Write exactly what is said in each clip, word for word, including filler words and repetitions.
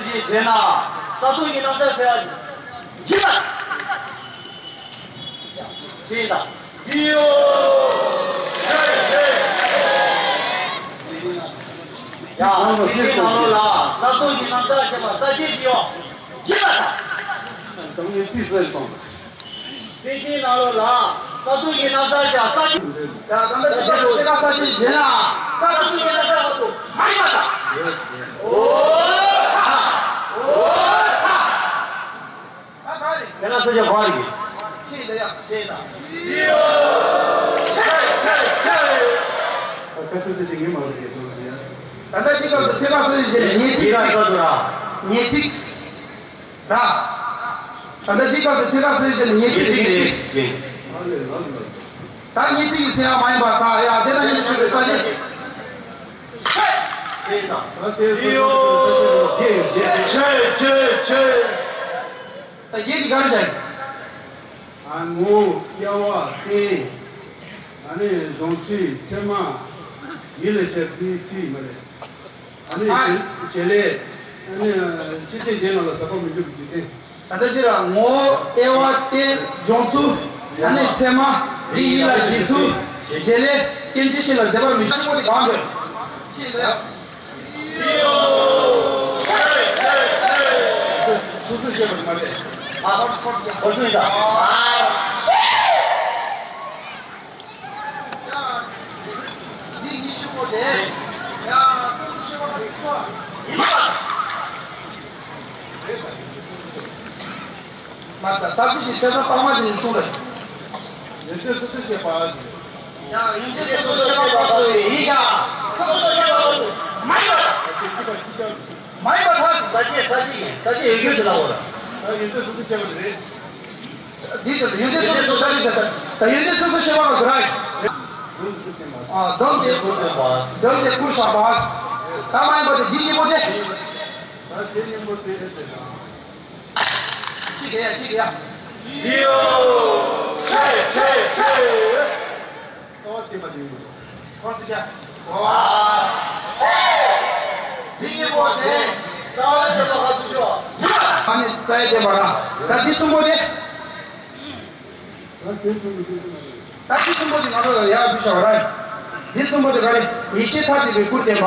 ཅེས་བྱས་ན། ས་སྟོང་གི་རྣམ་གཞག་ཟེར་བ་ཡིན་པ། ཅེས་དང་། འདི་ཡོ། ཡ། སྲིད་ཞིའི་ནང་ལོགས་ལ་ས་སྟོང་གི་རྣམ་གཞག་བཤད་པ་ས་སྐྱེས་ཀྱི་ཡོ། ཡིན་པ་དང་། དང་ངེས་ཚིག་གསལ་གཏོང་། སྲིད་ཞིའི་ནང་ལོགས་ལ་ས་སྟོང་གི་རྣམ་གཞག་བཤད་ས་སྐྱེས། ཡ། ད་ལྟ་ཁྱེད་ཚོ་དེ་ག་ས་སྐྱེས་བྱས་ན། ས་སྟོང་གི་རྣམ་གཞག་ས་སྟོང་མ་ཡིན་པ་དང་། འོ་ས། འོ་ས། ད་ག་རེད། དེ་ལ་སོ་སོ་ག་རེད། ཁྱེད་ལ་ཡ། ཁྱེད་ལ། ཡོ། ཆེ་ཆེ་ཆེ། ད་ཁ་ཤས་ཤིག་ངས་མ་རེད་ཟེར་ཟེར་ཡ། ད་ལྟ་འདི་སྐབས་སུ་ཐེ་བ་སོ་ཡི་ཞེས་ནས་ངེས་ཚིག་ར། ངེས་ཚིག་ར། ད་ལྟ་འདི་སྐབས་སུ་ཐེ་བ་སོ་ཡི་ཞེས་ནས་ངེས་ཚིག་རེད། ངེས་ཚིག་རེད། ད་ངེས་ཚིག་ཡིན་ཟེར་ཡ་མ་ཡིན་པ་ད་ཡ་དེ་ན་ཡིན་ཆོག་པའི་ས་ཆེ། ད་དེ་སོ་སོ་སོ་སོ་ཆེ་ཆེ་ཆེ། ད་བརྒྱད་ཀྱི་གར་བྱ་ཡིན། ཨ། ངོ་བོ། དབྱེ་བ། རྟེན། ཨ་ནི་སྦྱོང་ཚུལ། ཚད་མ། ཡིད་ལ་བྱེད་པའི་ཚིག་མ་རེད། ཨ་ནི་ཨ། བྱེད་ལས། ཨ་ནི་སྤྱི་ཚེ་གཞན་ལ་ལ་ཟབ་པ་མི་འཇུག་པའི་རྒྱུ་མཚན། ད་ལྟ་འདི་ལ་ངོ་བོ། དབྱེ་བ། རྟེན། སྦྱོང་ཚུལ། ཨ་ནི་ཚད་མ། རིགས་ཡིད་ལ་བྱེད་ཚུལ། བྱེད་ལས། རྟེན་ཅི་ཕྱིར་ལ་ཟད་པར་མི་འཇུག་པ་དེ་གང་རེད། སོ་སོས་བཤད་པ་མ་རེད། ཨ། ཧོར་ཧོར་ཧོར་སུ་ཡིན་ད། ཨ། འདི་ཉི་ཤུ་པོ་རེད། ཡ། སོ་སོ་བཤད་པ་ལ་ཐུག་པ་ཡིན་པ། མ་ད་ས་བཅུ་ཞིག་ཚེ་ཐོག་པདྨ་ཅན་གྱིས་གསུངས་པ་རེད། ཡོན་ཏན་སོ་སོས་བཤད་པ། ཡ། ཡོན་ཏན་སོ་སོས་བཤད་པ་སོགས་ཡིན་ཀྱང་སོ་སོས་བཤད་པ་སོགས་མ་ཡིན་པ། མ་ཡིན་པ་ཐག་ཟ་རྒྱས་ས་རྒྱས་ཡིན། ས་རྒྱས་ཡོད་རྒྱུ་དེ་ལ་འོ་ར། ད་ཡོན་ཏན་སོ་སོས་བཤད་པ་རེད། འདི་ཚོ་ཡོན་ཏན་སོ་སོས་ད་རེས་ད་ཡོན་ཏན་སོ་སོས་བཤད་པ་ལ་ཟེར་ར། ཨ། སྡོམ་དེ། སྡོམ་དེ་ཀུན་བསགས་པ། ད་མ་ཡིན་པ་དེ་འདི་གཉིས་པོ་དེ། ད་དེ་གཉིས་པོ་དེ་དེ་དང་། གཅིག་རེད་ཡ། གཅིག་རེད་ཡ། འདི་ཡོ། ཆེ་ཆེ་ཆེ། རྩ་བ་བྱེད་པ་དེ་ཡིན། ཁོ་སི་ཀ། འདི་གཉིས་པོ་དེ། རྩ་བ་བྱེད་པ་ཁ་སུ་ཆོ། ཨ་ནི་རྩ་ཡ་བྱེད་པ་ར། ད་འདི་གསུམ་པོ་དེ། ད་འདི་གསུམ་པོ་དེ་ང་ཚོ་ཡར་བུད་བཞག་ར། འདི་གསུམ་པོ་དེ་ག་རེ། ཡེ་ཤེས་མཐའ་གཅིག་པའི་སྐུར་བསྟན་པ།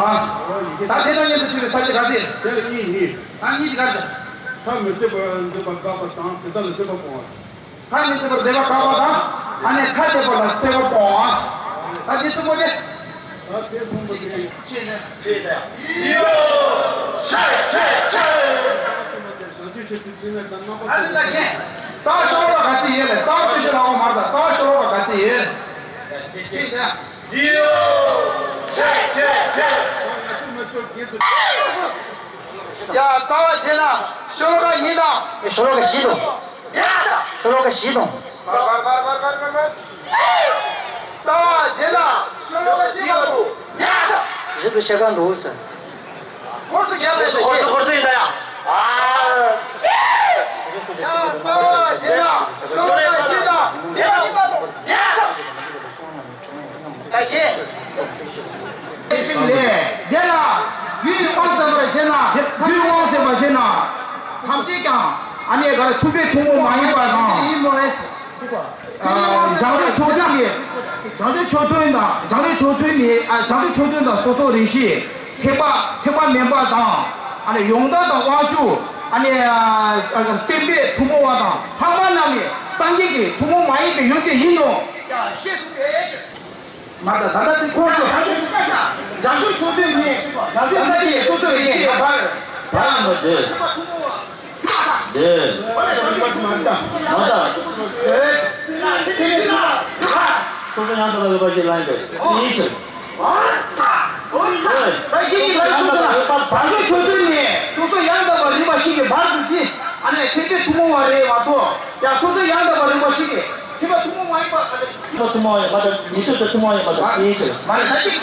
ད་དེ་དང་མཉམ་དུ་སྤྱོད་པའི་ས་བཅད་ག་ཚོད། དེ་ལ་གཉིས་ཡིན། ད་གཉིས་དེ་ག་རེ། ཐ་མི་དད་པར་འདོད་པ་དགག་པ་དང་དེ་དག་ལ་སྤྱོད་པ་སྤོང་བ། ཐ་མི་དད་པར་འདོད་པ་དགག་པ་དང་། ཨ་ནི་ཐ་དད་པ་ལ་སྤྱོད་པ་སྤོང་བ། ད་འདི་གསུམ་པོ་དེ། ད་དེ་གསུམ་པོ་དེ། ཅེས་ནས། ཅེས་ནས། ཡོ། ཆེ་ཆེ་ཆེ། བྱང་ཆུབ་ཆེད་དུ་བརྩོན་མེད་དང་རྣམ་པ། ཨ་ནི་ད་ཀྱེ། ད་ཤོ་ལོ་ཀ་ག་ཚོད་ཡོད་ལེ། ད་དུ་ཤོ་ལོ་ཀ་མར་ད། ད་ཤོ་ལོ་ཀ་ག་ཚོད་ཡོད། ཅེས་ནས། ཡོ། ཆེ་ཆེ་ཆེ། ང་ཚོ་མི་ཚོ་དགེ་ཚོ། ཡ། ད་བ་བྱས་ན་ཤོ་ལོ་ཀ་གཉིས་དང་། ཤོ་ལོ་ཀ་བཞི་དང་། ཡ། ཤོ་ལོ་ཀ་བཞི་དང་། ད་བ་བྱས་ན་ཤོ་ལོ་ཀ་བཞི་དང་། ཡ། རེད་དུ་ཤ་ཀ་འདུག་ཟེར། ཧོར་སུ་རྒྱལ་ལ་ཧོར་སུ་ཧོར་སུ་ཡིན་ད་ཡ། ཨ། ཡ། ད་བ་བྱས་ན་ཤོ་ལོ་ཀ་བཞི་དང་། ཡ། ད་གྱེས། དེ་ལ་རྒྱུའི་དབང་ཟེར་བ་ཞེ་ན། རྒྱུའི་དབང་ཟེར་བ་ཞེ་ན། ཐམས་ཅད་ཀྱང་ཨ་ནི་ག་རེ་ཐུབ་པའི་ཐུན་མོང་མ་ཡིན་པ་དང་། ཡིན་མོ་རེད། བྱང་ཆུབ་མཆོག་ཐུན་ནི། བྱང་ཆུབ་མཆོག་ཐུན་དང་། བྱང་ཆུབ་མཆོག་ཐུན་ནི། ཨ། བྱང་ཆུབ་མཆོག་ཐུན་དང་སོ་སོ་རེ་ཞིག་ཐེག་པ་ཐེག་པ་དམན་པ་དང་། ཨ་ནི་ཡང་དག་དང་དབང་ཕྱུག་ཨ་ནི། ཨ། བསྟན་པའི་ཐུན་མོང་བ་དང་ལྷག་མ་རྣམས་ནི་སངས་རྒྱས་ཀྱི་ཐུན་མོང་མ་ཡིན་པའི་ཡོན་ཏན་ཡིན་ནོ། ཡང་ཤེས་སུ་འདོད། མ་ད་ད་ལྟ་དེ་ཁོ་ཚོ་བྱང་ཆུབ་མཆོག་ཐུན་ནི་བྱང་ཆུབ་ཐུན་ནི་སོ་སོ་ཡི་ཆེད་ཡོད་པར། བར་མ་འདོད། འདོད། མ་ད། སོ་སོ་ཡང་དག་པར་རིག་པ་ཞིག་ལ་འདོད། དེའི་ཕྱིར། ད་ཡིད་ཀྱི་ལྟར་ཤོད་ན་བྱང་ཆུབ་མཆོག་ཐུན་ནི་སོ་སོ་ཡང་དག་པར་རིག་པ་ཞིག་གི་བར་དུ་དེ་ཨ་ནི་ཐེག་པའི་ཐུན་མོང་བ་རེད་མ་གཏོགས། ཡང་སོ་སོ་ཡང་དག་པར་རིག་པ་ཞིག་གི་ཐེག་པ་ཐུན་མོང་མ་ཡིན་པ། ཐེག་པ་ཐུན་མོང་བ་ཡིན་པ་དང་ཉན་ཐོས་དང་ཐུན་མོང་བ་ཡིན་པ་དང་དེའི་ཕྱིར། མ་རེད་ད་ཅིག་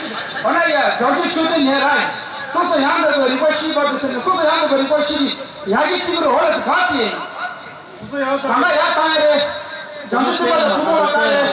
འོ་ན་ཡ་བྱང་ཆུབ་མཆོག་ཐུན་ནས་ར། སོ་སོ་ཡང་དག་པའི་རིག་པ་ཤེས་པར་དུ་ཟེར་ནས་སོ་སོ་ཡང་དག་པའི་རིག་པ་ཤེས་པའི་ཡ་གི་ཚིག་རུ་འོ་ལ་དུ་ག་དེ། སོ་སོ་ཡང་དག་གང་ལ་ཡ་བཏང་ཡ་རེད། བྱང་ཆུབ་སེམས་དཔའ་དང་ཐུན་མོང་ལ་བཏང་ཡ་རེད།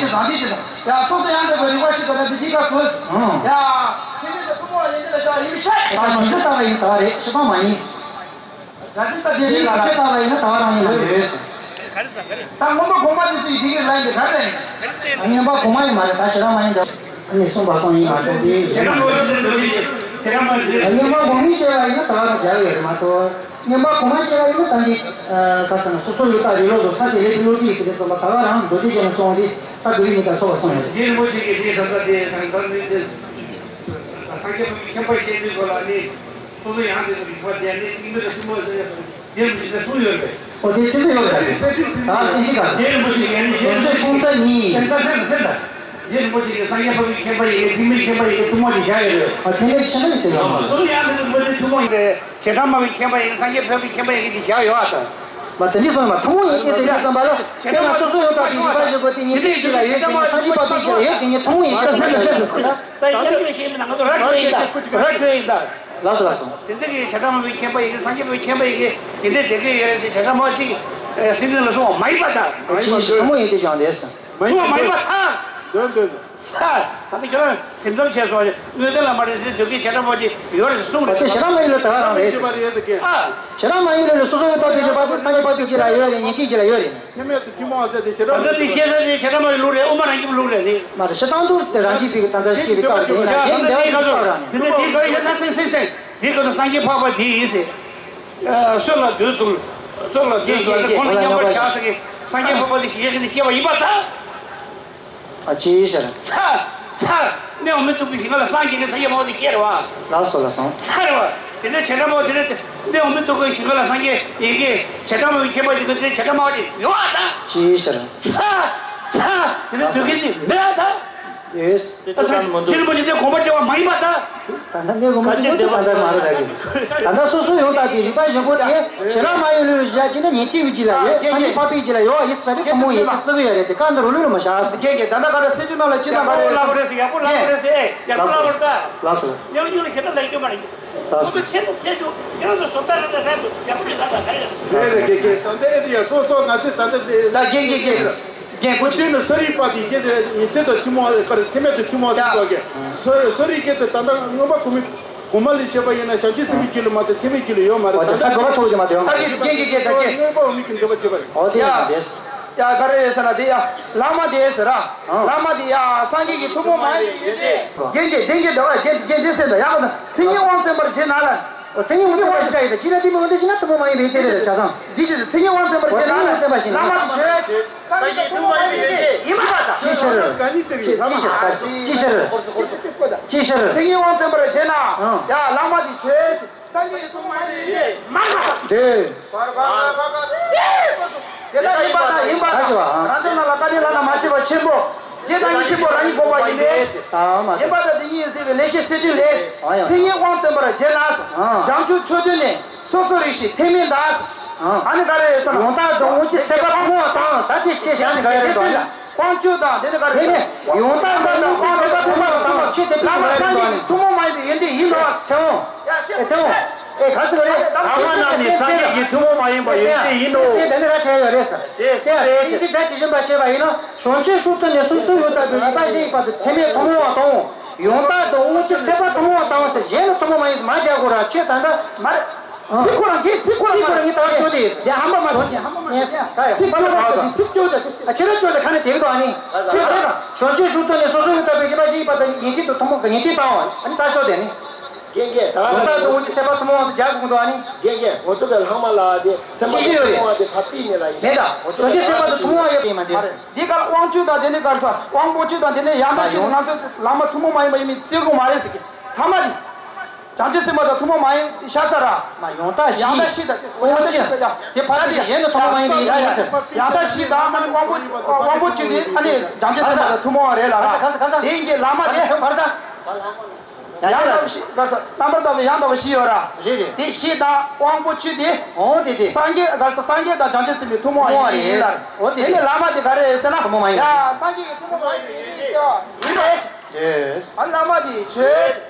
ཅིག་བཟང་ཅིག་ཅིག་དང་། ཡ། སོ་སོ་ཡང་འདོད་པའི་རིག་པ་ཞིག་དང་། ད་དེ་འདི་ག་སོ། ཡ། དེ་མིན་དུ་ཐུན་མོང་ཡིན་གྱི་ལ་བྱ་ཡིན་ཤ། ད་མི་འདི་ལྟ་བ་ཡིན་ལྟ་བ་རེད། ཤི་པ་མ་ཡིན། ར་ཅི་ལྟ་དེ་རེད་ལ་ར། ལྟ་བ་ཡིན་ན་ལྟ་བ་རང་ཡིན་ལ་ཡོད། ད་སྔོན་པོ་གོང་མ་དེ་ཚོ་ཡི་དེ་གི་ལ་ཡིན་གྱི་ག་རེ་ཡིན། ངན་པ་གོང་མ་ཡིན་མ་རེད། ད་ཞེ་དྲག་མ་ཡིན་ད། ཨ་ནི་གསུངས་པ་སོང་ཡིན་མ་གཏོགས་དེ་ཞེ་དྲག་མ་ཡིན། ངན་པ་གོང་མའི་སྐྱེ་བ་ཡིན་ན་ད་ག་རང་སྦྱར་ཡོད་རེད་མ་གཏོགས། ངན་པ་གོང་མ་སྐྱེ་བ་ཡིན་ན་ད་འདི་ག་ཟེར་ན། སོ་སོ་ཡོད་ད་རེ་ལོ་ཟོ་ས་དེ་ལས་དེ་ལོ་དྲིས་ཟེར་དེ་ཚོ་ལ་ད་ག་རང་མདོ་སྡེ་ཅན་སོང་དེ་ས་དེ་རིགས་མི་ད་ཚོ་བ་སོང་ཡོད་རེད། རྗེ་རིན་པོ་ཆེ་གིས་དེའི་ས་ས་དེ་དང་ས་དེ་སངས་རྒྱས་པ་མཁན་པ་བཤད་དུས་སྐོར་ལ་ནི། སོ་སོ་ཡང་དེ་ཚོ་རིག་པ་དེ་ནི་སྙིང་པོ་ལ་ཐུན་མོང་ཟེར་ཡ། རྗེ་རིན་པོ་ཆེས་གསུངས་ཡོད་པས། ཨོ་དེ་ཚིག་ཚིག་ཡོད་པས། ད་སེམས་ཤིག་ག་རྗེ་རིན་པོ་ཆེ་ཡང་ནི་རྗེ་རིན་པོ་ཆེ་ཆུང་ས་གཉིས། སེམས་ད་སེམས་ད་སེམས་ད། རྗེ་རིན་པོ་ཆེ་གིས་སངས་རྒྱས་འཕགས་པའི་མཁན་པ་ཡི་གེ། ཐེག་དམན་མཁན་པ་ཡི་གེ་ཐུན་མོང་དེ་བཞག་ཡོད་རེད། ཨ་དེ་འདྲ་ཆེ་ན་ཡིན་ཟེར་ཡོད་མ་རེད། སོ་སོ་ཡང་དེ་ཚོ་རིག་པ་དེ་ཐུན་མོང་ཡིན་པས། བྱེ་བྲག་སྨྲ་བའི་མཁན་པ་ཡི་གེ། སངས་རྒྱས་འཕགས་པའི་མཁན་པ་ཡི་གེ་དེ་བཞག་ཡོད་ཨ་ད། མ་དེ་འདྲ་སོང་མ་ཐུན་མོང་ཡིན་གྱི་ཟེར་ཡ་བསམ་པ་ལ། དཔེར་ན་སོ་སོ་ཡོད་པ་དེ་རིག་པ་ཞིག་དགོས་དེ་ཉན་ཐོས་ཀྱི་ལ་ཡོད། དེ་ཉན་སངས་རྒྱས་འཕགས་པའི་ཡི་གེ་ལ་ཡོད། དེ་ཉན་ཐུན་མོང་ཡིན་ཟེར་ཟེར་ཟེར། ད་ཡང་ཡང་ཤེས་མི་ནང་ང་ཚོ་ར་ཁྱོད་ཡིན་ད། ར་ཁྱོད་ཡིན་ད། ལགས་སོ་ལགས་སོ། དེ་འདྲ་གི་བྱེ་བྲག་སྨྲ་བའི་མཁན་པ་ཡི་གེ། སངས་རྒྱས་པའི་མཁན་པ་ཡི་གེ་དེ་འདྲ་དེ་གི་ཡོད་རེད་དེ། བྱེ་བྲག་སྨྲ་བ་ཅིག་སེམས་ཅན་ལ་གསུངས་པ་མ་ཡིན་པ་ད། ཅི་ཞིག་ཐུན་མོང་ཡིན་དེ་ཀྱང་ལས་སམ། གསུངས་པ་མ་ཡིན་པ་ད། འདོན་འདོན། ས། ད་ལྟ་ཁྱོད་རང་སེམས་ཙམ་བྱས་སོང་། དངོས་བསྟན་ལ་མ་རེད་ཟེར་དུས་ཀྱི་བྱེ་བྲག་སྨྲ་བ་ཅིག་ཡོད་རེད་གསུངས་རེད། དེ་བྱེ་བྲག་སྨྲ་ཡིན་ལ་ད་ག་རང་རེད། ཨ། བྱེ་བྲག་སྨྲ་ཡིན་ལ་སོ་སོ་ཡོད་ད་དེ་བྱེད་པ་དེ་སངས་རྒྱས་འཕགས་པའི་ཡི་གེ་ལ་ཡོད་རེད། ཉན་ཐོས་ཀྱི་ལ་ཡོད་རེད། ཁྱེད་མེད་དུ་ཐུན་མོང་ཟེར་དེ་བྱེ་བྲག་ད་ལྟ་དེ་བཤད་ས་དེ་བྱེ་བྲག་སྨྲ་བའི་ལུགས་རེད། དབུ་མ་རང་རྒྱུད་ལུགས་རེད་ཟེར། མ་རེད། སྤྱིར་བཏང་དུ་དེ་རང་རྒྱུད་པའི་ད་ལྟ་སྐྱེས་པའི་སྐབས་དེ་ཡིན་ན་དེ་འདྲ་ཡིན་ན་སྐབས་རང་རེད། དེ་འདྲ་དེའི་སྐབས་ཡིན་ན་སེམས་སེམས་སེམས་དེའི་སྐབས་སུ་སངས་རྒྱས་འཕགས་པ་དེ་ཡིན་ཟེར། སྲོད་ལ་དུས་གསུམ། སྲོད་ལ་དུས་གསུམ་ཁོང་ལ་མཉམ་པར་བཞག་ས་གི་སངས་རྒྱས་འཕགས་པ་དེ་ཞིག་ཡེ་ཤེས་ནས་སྐྱེ་བ་ཡིན་པ་དང་། ཨ་ཅེ་ཤར། ཚ། ཚ། གནས་དབང་མི་ཐུབ་པའི་ཞིང་ཁམས་ལ་སངས་རྒྱས་ཀྱི་སངས་རྒྱས་འཕགས་པ་དེ་ཤེས་རེད་བ། ལགས་སོ་ལགས་སོ། ཚ་རེད་བ། དེ་ནས་བྱེ་བྲག་སྨྲ་བ་དེ་ནས་གནས་དབང་མི་ཐུབ་པའི་ཞིང་ཁམས་ལ་སངས་རྒྱས་ཡི་གེ་བྱེ་བྲག་སྨྲ་བའི་མཁྱེན་པ་ཞིག་གི་དེ་བྱེ་བྲག་སྨྲ་བ་དེ་ཡོད་བ་དང་། ཅེ་ཤར། ཚ། ཚ། དེ་ནས་དུས་ཀྱི་ཚིག་མེད་བ་དང་། ཡེས། ད་ས་ཕྱི་རིན་པོ་ཆེ་དེ་དགོངས་པ་སྐྱེ་བ་མ་ཡིན་པ་དང་། ད་ལྟ་གནས་དགོངས་པ་སྐྱེ་བ་ད་ལྟ་མ་རེད་ད་གི། ད་ལྟ་སོ་སོ་ཡོད་ད་གི་རིག་པ་བཞིན་པོ་དེ་བྱེ་བྲག་སྨྲ་བའི་ལུགས་ལ་བཞག་ཅིག་ན་ཉན་ཐོས་ཀྱི་ལ་ཡོད། སངས་རྒྱས་འཕགས་པའི་ལ་ཡོད། ཡེ་ས་རེ་ཐུན་མོང་ཡིན་ཟེར་བརྩི་གི་ཡོད་རེད་དེ་ག་འདི་རུ་ལུགས་ལ་མ་བཞག་ཟེར། རྒན་རྒན་ད་ལྟ་ག་རེ་སེ་ཅུ་ནང་ལ་ཅི་ན་ག་རེ་ཡག་པོ་ལབ་པ་རེད་ཟེར། ཡག་པོ་ལབ་པ་རེད་ཟེར། ཡག་པོ་ལབ་པ་རེད་ད། ལགས་སོ། ཉམས་མྱོང་ལ་ཞེ་དྲག་ལབ་རྒྱུ་མ་རེད། ཁོ་ཚོ་ཆེན་པོ་ཆེ་ཆུང་ཁྱེད་རང་ཚོ་བཟོ་ལྟ་རེད་ད་རེད་འདུག་ཡག་པོ་ཞིག་ལབ་ད་ག་རེ་རེད། རེད་རེད་རྒན་རྒན། ད་ལྟ་ཨེ་འདི་ཡ་གཙོ་གཙོ་ང་ཚོས་ད་ལྟ་འདི་ད་རྒན་རྒན་རྒན་རྒན་ཁོ་ཚོས་ནི་ས་རིག་པ་དེ་རྒན་དེ་ཉན་ཐོས་དང་ཐུན་མོང་ག་རེ་ཐེག་དམན་དང་ཐུན་མོང་དེ་ཚོ་རྒན་ས་ས་རིག་རྒན་དེ་ད་ལྟ་མངོན་པ་གོང་མའི་གོང་མ་ལ་བཤད་པ་ཡིན་ན་བྱང་ཆུབ་སེམས་དཔའི་རྒྱུད་ལ་མ་གཏོགས་ཐེག་དམན་རྒྱུད་ལ་ཡོད་མ་རེད། ད་ལྟ་ས་གོ་བ་ཐོག་ཅིག་མ་དེ་ཡོང་ད་གི་རྒན་རྒན་རྒན་ད་གི་མངོན་པ་གོང་མའི་གི་འདོད་པ་བྱེད་པ་ཡིན། ཨོ་དེ་ཡང་དེ། ཡ་ག་རེ་རེད་ཟེར་ན་དེ་ཡ་བླ་མ་དེ་ཟེར་ར། བླ་མ་དེ་ཡ་སངས་རྒྱས་ཀྱི་ཐུན་མོང་མ་ཡིན་པའི་ཡོན་ཏན། རྒན་གྱིས་རྒན་གྱིས་འདྲ་བ་རྒན་རྒན་གྱིས་ཟེར་འདྲ་ཡག་པོ་དང་མཚན་ཉིད་དབང་བཙན་པར་བྱེད་ན་ལ། མཚན་ཉིད་དབང་བཙན་པར་བྱེད་ཡིན་ད་ཅི་ན་དེ་མི་འོན་ཏེ་ཅི་ན་ཐུན་མོང་མ་ཡིན་པའི་ཡོན་ཏན་རེད་བྱ་ཚང་། འདི་ཞེས་མཚན་ཉིད་དབང་བཙན་པར་བྱེད་ན་ལ་བཙན་པ་ཞིག་བླ་མ་དེ་ཆོས་སངས་རྒྱས་ཀྱི་ཐུན་མོང་མ་ཡིན་པའི་ཡོན་ཏན་ཡིན་པ་དང་། ཅི་ཕྱིར། ཅི་ཕྱིར། ཅི་ཕྱིར། མཚན་ཉིད་དབང་བཙན་པར་བྱེད་ན་ཡ་བླ་མ་དེ་ཆོས། སངས་རྒྱས་ཀྱི་ཐུན་མོང་མ་ཡིན་པའི་ཡོན་ཏན་མ་རེད། དེ། དེ་ལྟར་ཡིན་པ་དང་ཡིན་པ་དང་རང་ཅག་རྣམས་ལ་བཀའ་དྲིན་བླ་ན་མ་མཆིས་པ་ཆེན་པོ་རྗེ་བདག་ཉིད་ཆེན་པོ་རང་ཉིད་དགོངས་པ་ཡིན་པས། ཡིན་པ་དང་དེ་ཉིད་ཡིན་ཟེར་བའི་ལེགས་བཤད་གསེར་ཕྲེང་ལས། མཚན་ཉིད་དབང་བཙན་པར་བྱེད་ན། བྱང་ཆུབ་མཆོག་ཐུན་ནས་སོ་སོ་རིག་བྱེད་ཐེག་དམན་དང་། ཨ་ནི་ག་རེ་ཡོད་ཟེར་ན། ཡང་དག་དང་དབང་ཕྱུག་ཐེག་པ་ཐུན་མོང་དང་ད་དེ་ཤེས་བྱ་ནི་ག་རེ་རེད་དང་། དབང་ཕྱུག་དང་དེ་ནི་ག་རེ་རེད། ཡང་དག་དང་དབང་ཕྱུག་ཐེག་པ་ཐུན་མོང་དང་ཆོས་དེ་བླ་མ་སངས་རྒྱས་ཀྱི་ཐུན་མོང་མ་ཡིན་པའི་ཡོན་ཏན་ཡིན་ནོ། ཐེ་འོང་། ཨེ་ཐེ་འོང་། ཨེ་ག་ཚོད་རེད། ཐ་མ་ནང་ནས་སངས་རྒྱས་ཀྱི་ཐུན་མོང་མ་ཡིན་པ་ཡོན་ཏན་ཡིན་ནོ། དེ་འདི་ནི་ར་ཁྱད་ཡོད་རེད་ཟེར། དེ་དེ་དེ་ཅི་འདྲ་ཇི་བཞིན་པ་བཤད་པ་ཡིན་ན། བྱང་ཆུབ་མཆོག་ཐུན་ནས་སོ་སོ་ཡོད་ལྟ་བུའི་རིག་པ་བཞིན་ཡིན་པ་དེ་ཐེག་དམན་ཐུན་མོང་བ་དང་། ཡང་དག་དང་དབང་ཕྱུག་ཐེག་པ་ཐུན་མོང་བ་དང་ཟེར་གཞན་ལ་ཐུན་མོང་མ་ཡིན་ཟེར་མ་བྱ་དགོས་ར་ཆོས་ད་ལྟ་མ་རེད། ཚིག་ཁོ་རང་གིས་ཚིག་ཁོ་རང་ཚིག་ཁོ་རང་གིས་ད་བར་ཆོས་དེ་ཡ་ཧམ་པ་མ་སོང་ཡ་ཧམ་པ་མ་སོང་ཡ་ད་ཡ་ཚིག་ཁོ་རང་གིས་ཚིག་ཁྱོད་ད་ཨ་ཁྱེད་རང་ཁྱོད་ད་ཁ་ནས་དེ་གི་དོ་ཨ་ནི་ཁྱོད་ད་ཁྱོད་ད་བྱང་ཆུབ་མཆོག་ཐུན་ནས་སོ་སོ་ཡོད་ལྟ་བུའི་རིག་པ་ཅིག་ཡིན་པ་དང་ཡིན་གཅིག་ཏུ་ཐུན་མོང་གི་ཡིན་གཅིག་དང་ཨ་ནི་ད་ཤོག་དེ་ནི་རྒན་རྒན་ད་ཡང་དག་དང་དབང་ཕྱུག་ཐེག་པ་ཐུན་མོང་བ་དེ་རྒྱག་དགོས་འདུག་ཨ་ནི་རྒན་རྒན་ང་ཚོ་གི་ལྷག་མ་ལ་དེ་སེམས་པ་ཐུན་མོང་བ་དེ་ཕ་པི་ནས་ལ་ཡིན་མེད་ད་ང་ཚོ་བྱང་ཆུབ་ཐེག་པ་དང་ཐུན་མོང་བ་ཡོད་པ་ཡིན་མ་རེད། འདི་གར་དབང་ཕྱུག་དང་དེ་ནི་གར་ས་དབང་པོ་ཆོས་དང་དེ་ནི་ཡང་དག་ཤེས་ང་ཚོ་ལྷག་མ་ཐུན་མོང་མ་ཡིན་པ་ཡིན་མིན་བརྩི་དགོས་མ་རེད་ཟེར་གི་ཐ་མ་དེ། བྱང་ཆུབ་སེམས་དཔའ་དང་ཐུན་མོང་མ་ཡིན་ཤ་ས་ར། མ་ཡང་དག་བཞི། ཡང་དག་བཞི་དང་ཡང་དག་བཞི་དང་ཡང་དེ་ཕར་དེ་གཞན་དུ་ཐུན་མོང་མ་ཡིན་པའི་ཡིན་ཟེར། ཡང་དག་བཞི་དང་ཨ་ནི་དབང་པོ་དབང་པོ་བཅུ་དེ་ཨ་ནི་བྱང་ཆུབ་སེམས་དཔའ་དང་ཐུན་མོང་བ་རེད་ལ་ར། དེ་ཡིན་གྱི་བླ་མ་དེ་ཕར་ད། ཡང་དག་བཞི་ག་ས་རྣམ་པར་དག་པའི་ཡང་དག་པ་བཞི་ཡོད་ར། རེད་རེད། དེ་བཞི་དང་དབང་པོ་བཅུ་དེ། འོ་དེ་དེ། སངས་རྒྱས་ག་ས་སངས་རྒྱས་དང་བྱང་ཆུབ་སེམས་དཔའི་ཐུན་མོང་བ་ཡིན་ལ། འོ་དེ་དེ་ནི་བླ་མ་དེ་ག་རེ་ཟེར་ན། ཐུན་མོང་མ་ཡིན། ཡ་སངས་རྒྱས་ཀྱི་ཐུན་མོང་མ་ཡིན་པའི་ཡིན་ཏེ། ཡིན་ཏེ། ཨ་བླ་མ་དེ་ཆོས།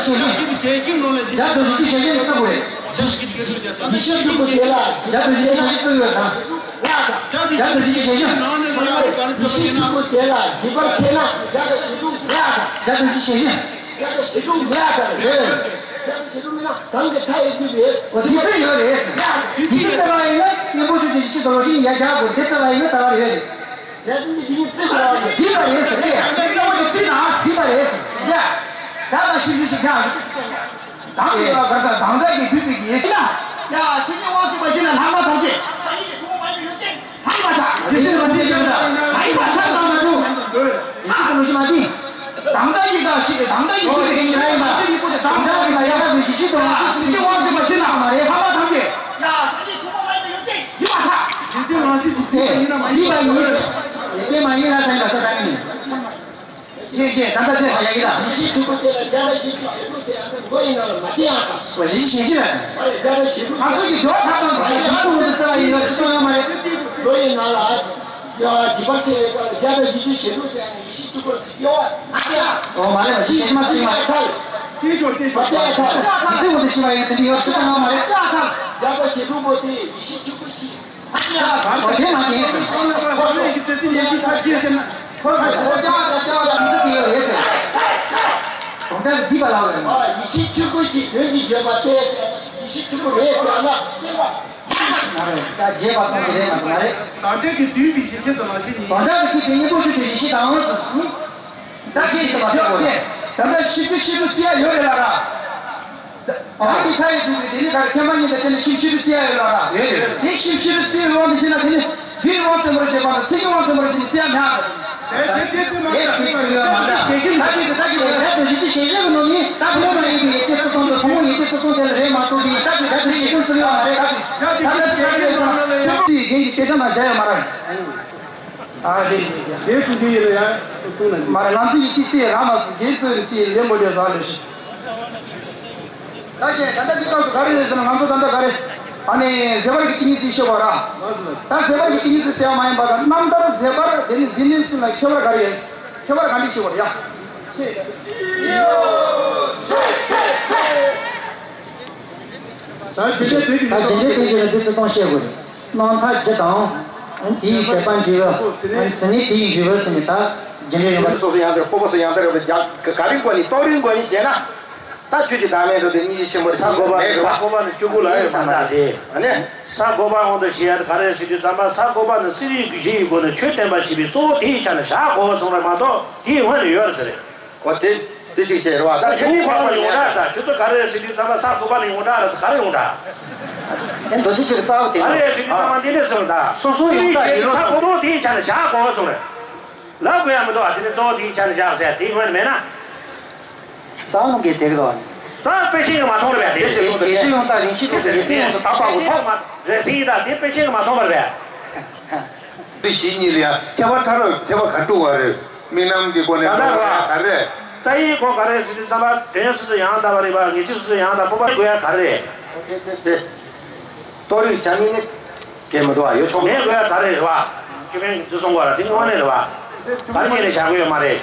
བཞི་ཞལ་བཞི། བརྒྱ་དང་བཞི་བཅུ་ཞལ་བཞི་ལྟ་བུ་རེད། ཡེ་ཤེས་སྤྲུལ་སྐུ་དེ་ལ་བརྒྱ་དང་བཞི་བཅུ་ཞལ་བཞི་བརྩི་ཡོད་དང་། བརྒྱ་དང་བཞི་བཅུ་ཞལ་བཞི། ཡེ་ཤེས་སྤྲུལ་སྐུ་དེ་ལ་སྒྲིབ་པར་བྱེད་ན་བརྒྱ་དང་བཞི་བཅུ་མེད་དང་། བརྒྱ་དང་བཞི་བཅུ་ཞལ་བཞི། བརྒྱ་དང་བཞི་བཅུ་མེད་དང་། རེད། བརྒྱ་དང་བཞི་བཅུ་མེད་ན་གང་གི་མཐའ་ཡས་རྒྱུད་རེད། འོ་དེ་ཚོ་ཡོད་རེད། འོ་དེ་ཚོ་ལ་ཡིན་ན་སྙིང་པོ་ཆུ་དེ་ཤི་དོ་ཤི་ཡ་རྒྱ་གོ་དེ་ཚོ་ལ་ཡིན་ན་ད་བར་ཡོད་རེད། བྱས་ཙང་འདི་ཉིད་བརྩི་དགོས་པ་རེད། བརྩི་བ་རེད་ཟེར་ཏེ། ཡང་ན་བརྩི་ན་བརྩི་བ་རེད་ཟེར། ཡ། ད་ལ་ཤིབ་ཤིབ་ཤིག་ཡ། དང་དེ་བ་གར་དང་དང་དག་གི་དུས་པའི་ཡེ་ཤེས་ལ། ཡ། དེ་ཉིད་དབང་ཐོབ་པ་ཞིག་ལ་ལྷག་མ་ཐམས་ཅད། ལྷག་མ་ཐག་དེ་ཉིད་དབང་ཐོབ་ཀྱང་ལྷག་མ་ཐག་དང་མ་འགྲོ། ཡེ་ཤེས་ཀྱི་ལུགས་ཤིག་མ་བརྩི། དང་དག་ཡི་དག་ཞིག་གི་དང་དག་ཡི་དུས་པའི་ཡེ་ཤེས་ལ་ཡིན་པ། དང་དག་གི་ལ་ཡ་ལ་ཡེ་ཤེས་དང་ཡེ་ཤེས་དབང་ཐོབ་པ་ཞིག་ལ་ལྷག་མ་རེད། ལྷག་མ་ཐམས་ཅད། ཡ། ཡིན་པ་ཡིན། ཡིན་པ་ཡིན་ཟེར། ཡིན་པ་མ་ཡིན་ལ་ཟེར་ཡིན་པ་ས་ད་ཡིན། ཡིན་ཞེས་ད་ལྟ་ཟེར་བ་ཡ་ཡིན་ལ། ཡེ་ཤེས་ཆོས་སྐུ་དེ་ལ་བརྒྱ་དང་བཞི་བཅུ་ཞལ་དྲུག་ཟེར་ཡང་ན་མདོ་ཡི་ནང་ལ་མ་བསྟན་ཡང་དང་། བ་ཡིན་ཞེས་ཞེས་ལ། བརྒྱ་དང་བཞི་བཅུ་ང་ཚོ་གི་སྦྱོར་ཐབས་དང་དང་ཞེས་ང་ཚོ་ཚོ་ལ་ཡིན་ལ་ཞིག་གཏོང་ཡོད་མ་རེད། མདོ་ཡི་ནང་ལ་ཡ་སྒྲིབ་པར་བྱེད་པའི་སྐབས་ལ་བརྒྱ་དང་བཞི་བཅུ་ཞལ་དྲུག་ཟེར་ཡང་ན་ཡེ་ཤེས་ཆོས་སྐུ་ཡོད་བ་མ་བསྟན་ཡང་། འོ་མ་རེད་བ་ཞེས་ཞེས་མ་ཞེས་མ་རེད། ཐལ། དེ་ཚོ་དེ་ཚོ་མ་བསྟན་ཡང་ཐལ། དེ་ཚོ་དེ་ཞེས་མ་ཡིན་དེ་འདྲ་ཡོད་ཅིག་གཏོང་ཡོད་མ་རེད། བརྒྱ་དང་བཞི་བཅུ་པོ་དེ་ཡེ་ཤེས་ཆོས་སྐུ་ཞིག་ཨ་ནི་ཡ། ཨོ་དེ་མ་ཡིན་ཟེར། ཁོ་ཚོ་ཁོ་ཚོ་ཡི་གེ་དེ་ཚོ་ཡི་གེ་ཁ་རྒྱས་ཟེར་ན། ཁོ་ཚོ་ཁོ་ཚོ་ལྕགས་དང་ལྕགས་དང་མི་ཚེ་དེ་ཡོད་རེད་ཟེར། དོན་དག་འདི་པ་ལ་ཡོད་རེད། ཨ་ཡེ་ཤེས་ཆོས་སྐུ་ཞིག་དོན་གྱི་བརྗོད་པ་སྟེ་ཟེར་ན་ཡེ་ཤེས་ཆོས་སྐུ་རེད་ཟེར་ན་བསྟན་པ། མ་རེད། ས་རྒྱས་པ་གསུངས་ཀྱི་རེད་མ་གཏོགས་མ་རེད། དོན་དག་གི་བསྡུས་པའི་ཡེ་ཤེས་དང་མ་ཤེས་ཉིད། དོན་དག་གི་དེ་སྙིང་པོ་ཆུ་དེ་ཡེ་ཤེས་དང་ཟེར་ནི། ད་ཤེས་ཤེས་པ་ཤེས་དགོས་རེད། ད་ལྟ་ཤིབ་ཤིབ་ཤིབ་རྩི་ཡ་ཡོད་རེད་ལ་ར། ཨ་ནི་ཁ་ཡི་དུས་ཀྱི་དེ་ནི་ག་རེ་ཁྱད་པར་གཉིས་ཀ་དེ་ནི་ཤིབ་ཤིབ་རྩི་ཡ་ཡོད་ལ་ར། ཡོད་ཡོད། དེ་ཤིབ་ཤིབ་རྩི་ཡོང་དེ་ཤེས་ན་དེ་ནི་རྒྱུའི་དབང་བཙན་པར་བྱེད་པ་དང་ཚིག་གི་དབང་བཙན་པར་བྱེད་ནི་རྩི་ཡ་མེད་ཨ། དེ་དེ་དེ་དེ་མ་ཡེ་ཤེས་ཀྱི་ཚིག་ཡོད་མ་འདྲ། ད་ཅི་དེ་ད་ཅི་དེ་ད་དེ་ཞིབ་ཤིབ་ཤེས་ཤེས་ཀྱི་ནང་ནི་ད་ཐུན་མོང་མ་ཡིན་པའི་ཡེ་ཤེས་སོ་སོ་དང་ཐུན་མོང་ཡེ་ཤེས་སོ་སོ་དེ་ལ་རེད་མ་གཏོགས་པའི་ད་ཅི་ད་དེ་ཞིབ་ཤིབ་ཚིག་ཡོད་མ་རེད། ད་ཅི་ད་ད་ཅི་དེ་དེ་ཞིབ་ཤིབ་ཚིག་ཡོད་མ་རེད། ད་ཅི། ཨ་རེད། དེའི་དྲུང་ཆེ་ཡིན་ལ་ཡང་གསུངས་ན། མ་རེད། ང་ཚོ་ཡི་ཅི་རྩིས་རང་མ་སུ་རྒྱལ་ཚོའི་རྩིས་ལེན་པོ་ལས་བཟང་ལས་ཤི། ད་ཅེ་ད་ལྟ་ཅི་སྐབས་སུ་ག་རེ་རེད་ཟེར་ན་ང་ཚོ་ད་ལྟ་ག་རེ། ཨ་ནི་ཟད་པར་གྱི་ཏིང་ངེ་འཛིན་ཤོད་པ་ར། ད་ཟད་པར་གྱི་ཏིང་ངེ་འཛིན་ཟེར་བ་མ་ཡིན་པ་དང་རྣམ་ཐར་ཟད་པར་དེ་ནི་འཛིན་ལེན་ཚུལ་ལ་ཁྱད་པར་ག་རེ་ཡོད། ཁྱད་པར་ག་འདྲ་ཞིག་བར་ཡ། ད་དེ་འདྲའི་དེ་ཡིན་ད་དེ་འདྲའི་དེ་ཡིན་ན་དེ་ཚོ་གཏོང་ཤེས་དགོས་རེད། རྣམ་ཐར་བཞི་དང་། དེའི་ཟད་པ་འཇུག་པ། ཟད་ནས་དེའི་འཇུག་པ་ཟེར་ནས་ད་རྒྱུ་འབྲས་ཡོད་པ། སོ་སོ་ཡང་དེར་སྤོབས་པ་སོ་ཡང་དེར་ཡོད་པ་རྒྱ་ག་རེ་དགོས་ནི་རྟོགས་རིགས་དགོས་ནི་ཞེ་ན། ད་ཆོས་ཀྱི་བདག་མེད་འགྲོ་དེ་སྙིང་རྗེ་ཆེན་པོ་རེད། ས་བགོ་བ་ནི་ས་བགོ་བ་ནི་བཅུ་དགུ་ལ་ཡོད་ས་འདྲ་རེད། ཨ་ནི་ས་བགོ་བ་དབང་དུ་བྱེད་ཡ་དེ་ག་རེ་ཟེར་དུས་ཙམ་པ་ས་བགོ་བ་ནི་སེམས་ཡུལ་གྱི་གཞི་ཡི་སྒོ་ནས་ཆོས་བསྟན་པ་ཞེས་པའི་གཙོ་བོ་དེའི་ཆ་ནས་བཞག་དགོས་གསུངས་པ་མ་གཏོགས་དེའི་སྔོན་ནས་ཡོད་རེད་ཟེར། འོ་དེ་དེ་ཅིག་བྱས་རེད་བ། ད་ད་ཆོས་བགོ་བ་ནི་ཡོངས་གྲགས་ད་ཁྱོད་ཚོ་ག་རེ་ཟེར་དུས་ཙམ་པ་ས་བགོ་བ་ནི་ཡོངས་གྲགས་རེད་ཟེར། ག་རེ་ཡོངས་གྲགས། ཨེ་མདོ་ཚིག་ཅིག་རྩ་བ་དེ་ག་རེ་ཟེར་དུས་ཙམ་པ་འདི་འདྲ་ཟེར་ད། སོ་སོ་ཡོངས་གྲགས་ཡིན་ལོ་ས་བགོ་བ་དེའི་ཆ་ནས་བཞག་དགོས་གསུངས་རེད། ལབ་དགོས་ཡ་མི་འདུག་ཨ། དེ་ནི་གཙོ་བོ་དེའི་ཆ་ནས་བཞག་ཟེར་དེའི་སྔོན་མེད་ན། ད་ནང་གི་དེ་གི་རོ། ད་དཔེ་ཤེས་ཀྱི་མ་མཐོང་རེད་པས། དེ་ཞེས་སོགས་དེ་ཡེ་ཤེས་ཡོངས་དག་རིན་ཆེན་ཐོབ་པའི་ཡེ་ཤེས་ཡོངས་སུ་དག་པ་གོ་ཐོག་མ་རེད་ཟེར་ཡིན་ད། དེ་དཔེ་ཤེས་ཀྱི་མ་མཐོང་བ་རེད་པས། དེ་ཞེས་ཉིད་ལ་ཡང་ཐེག་པ་ཐལ་བ་ཐེག་པ་ག་དྲུག་པ་རེད། དམིགས་རྣམ་གྱི་སྒོ་ནས་ད་ལྟ་འགྲོ་བ་རེད་ག་རེ། རྩ་ཡི་སྒོ་ག་རེ་ཟེར་དུས་ཙམ་པ་དོན་སོ་སོ་ཡང་དག་པ་རེད་པ། ངེས་ཤེས་སོ་སོ་ཡང་དག་པ་པོ་དགོས་ཡ་ག་རེ་རེད། དེ་དེ་དེ། རྟོགས་རིགས་བྱ་མིན་ནི། སྐད་མི་འདུག་བ། ཡོད་ཆོག་མེད་དགོས་ཡ་ག་རེ་རེད་བ། སྐྱོ་མེད་འདི་གསུང་བ་ར་དེ་དངོས་གནས་རེད་བ། ག་རེ་བྱས་ནས་བྱ་དགོས་ཡོད་མ་རེད།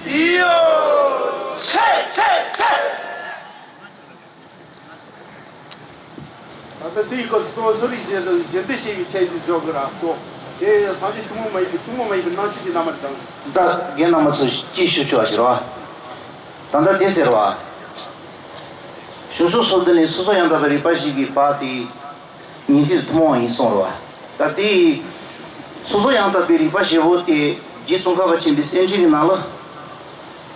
ཡོ། ཆེ་ཆེ་ཆེ། ད་དེའི་སྐབས་སུ་གཙོ་བོ་གསོ་རིག་ཅན་དང་རྒྱུན་མཐུད་བྱེད་པའི་ཆེད་དུ་འཇོག་དགོས་ར་གོ། དེ་སངས་རྒྱས་ཐུན་མོང་མ་ཡིན་པའི་ཐུན་མོང་མ་ཡིན་པའི་རྣམ་བཤད་ཀྱི་རྣམ་པར་དང་། ད་རྒན་རྣམ་པ་ཚོ་ཅིག་ཞུ་ཆོག་ཞུ་རོགས། ད་ལྟ་དེ་ཟེར་བ། བྱང་ཆུབ་སོ་བདུན་ནས་སོ་སོ་ཡང་དག་པའི་རིག་པ་ཞིག་གི་བར་དེ་ཉན་ཐོས་ཐུན་མོང་བ་ཡིན་གསུངས་རོ། ད་དེ་སོ་སོ་ཡང་དག་པའི་རིག་པ་ཞེས་པོ་དེ་རྗེ་ཙོང་ཁ་པ་ཆེན་པོའི་གསན་བསྒྲིགས་ཀྱི་ནང་ལ་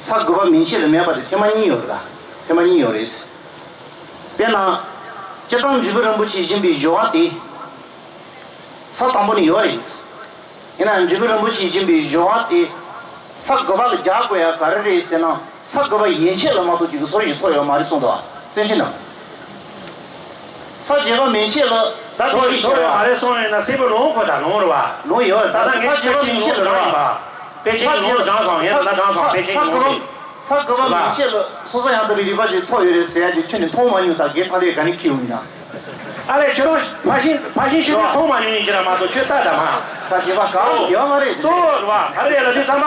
ས་དགུ་པ་མན་ཆད་ལ་མེད་པ་དེ་ཐེངས་མ་གཉིས་ཡོད་རེད། ཐེངས་མ་གཉིས་ཡོད་རེད། དཔེར་ན། སྤྱིར་བཏང་འབྲས་བུ་རིན་པོ་ཆེ་སྦྱིན་པའི་སྦྱོར་བ་དེ། ས་དང་པོ་ནས་ཡོད་རེད། ཡིན་ནའང་འབྲས་བུ་རིན་པོ་ཆེ་སྦྱིན་པའི་སྦྱོར་བ་དེ། ས་དགུ་པ་ལ་རྒྱག་དགོས་ཡ་ག་རེ་རེད་ཟེར་ན། ས་དགུ་པ་ཡན་ཆད་ལ་མ་གཏོགས་ཅིག་གི་ཚོར་ཡིག་ཐོབ་ཡོད་མ་རེད་གསུངས་འདུག་བ། གསན་གཟིགས་གནང་། ས་བརྒྱད་པ་མན་ཆད་ལ་ད་ཐོབ་ཡིག་ཐོབ་ཡོད་མ་རེད་གསུངས་ཡོད་ན་སྲིད་པ་ལོང་ཁོ་ད་ལོང་རེད་བ། ལོང་ཡོད་ད་ལྟ་ངས་ས་བརྒྱད་པ་མན་ཆད་ལ་རེད་བ། པེ་ཅིང་ལོང་དྲང་སོང་ཡིན་ན་དྲང་སོང་པེ་ཅིང་ལོང་དེ། ས་དགུ་པ་མན་ཆད་ལ་སོ་སོ་ཡང་དག་པའི་རིག་པ་ཞིག་ཐོབ་ཡོད་རེད་ཟེར་ཡ་ཅིག་ཁྱོད་ནས་མཐོང་མ་མྱོང་ད་དགེ་ཐང་ལས་ག་ནས་ཁྱེར་ཡོང་ཡིན་ན། ཨ་ལས་ཁྱོད་རང་ཕ་ཤིང་ཕ་ཤིང་ཤིང་མཐོང་མ་མྱོང་ཡིན་གྱི་ར་མ་གཏོགས་ཁྱོད་ལྟ་ད་མ། ས་བྱེད་པ་གང་ཡོད་མ་རེད། གཙོ་བོ་རེད་བ་ག་རེ་ལ་དེ་ཚང་མ་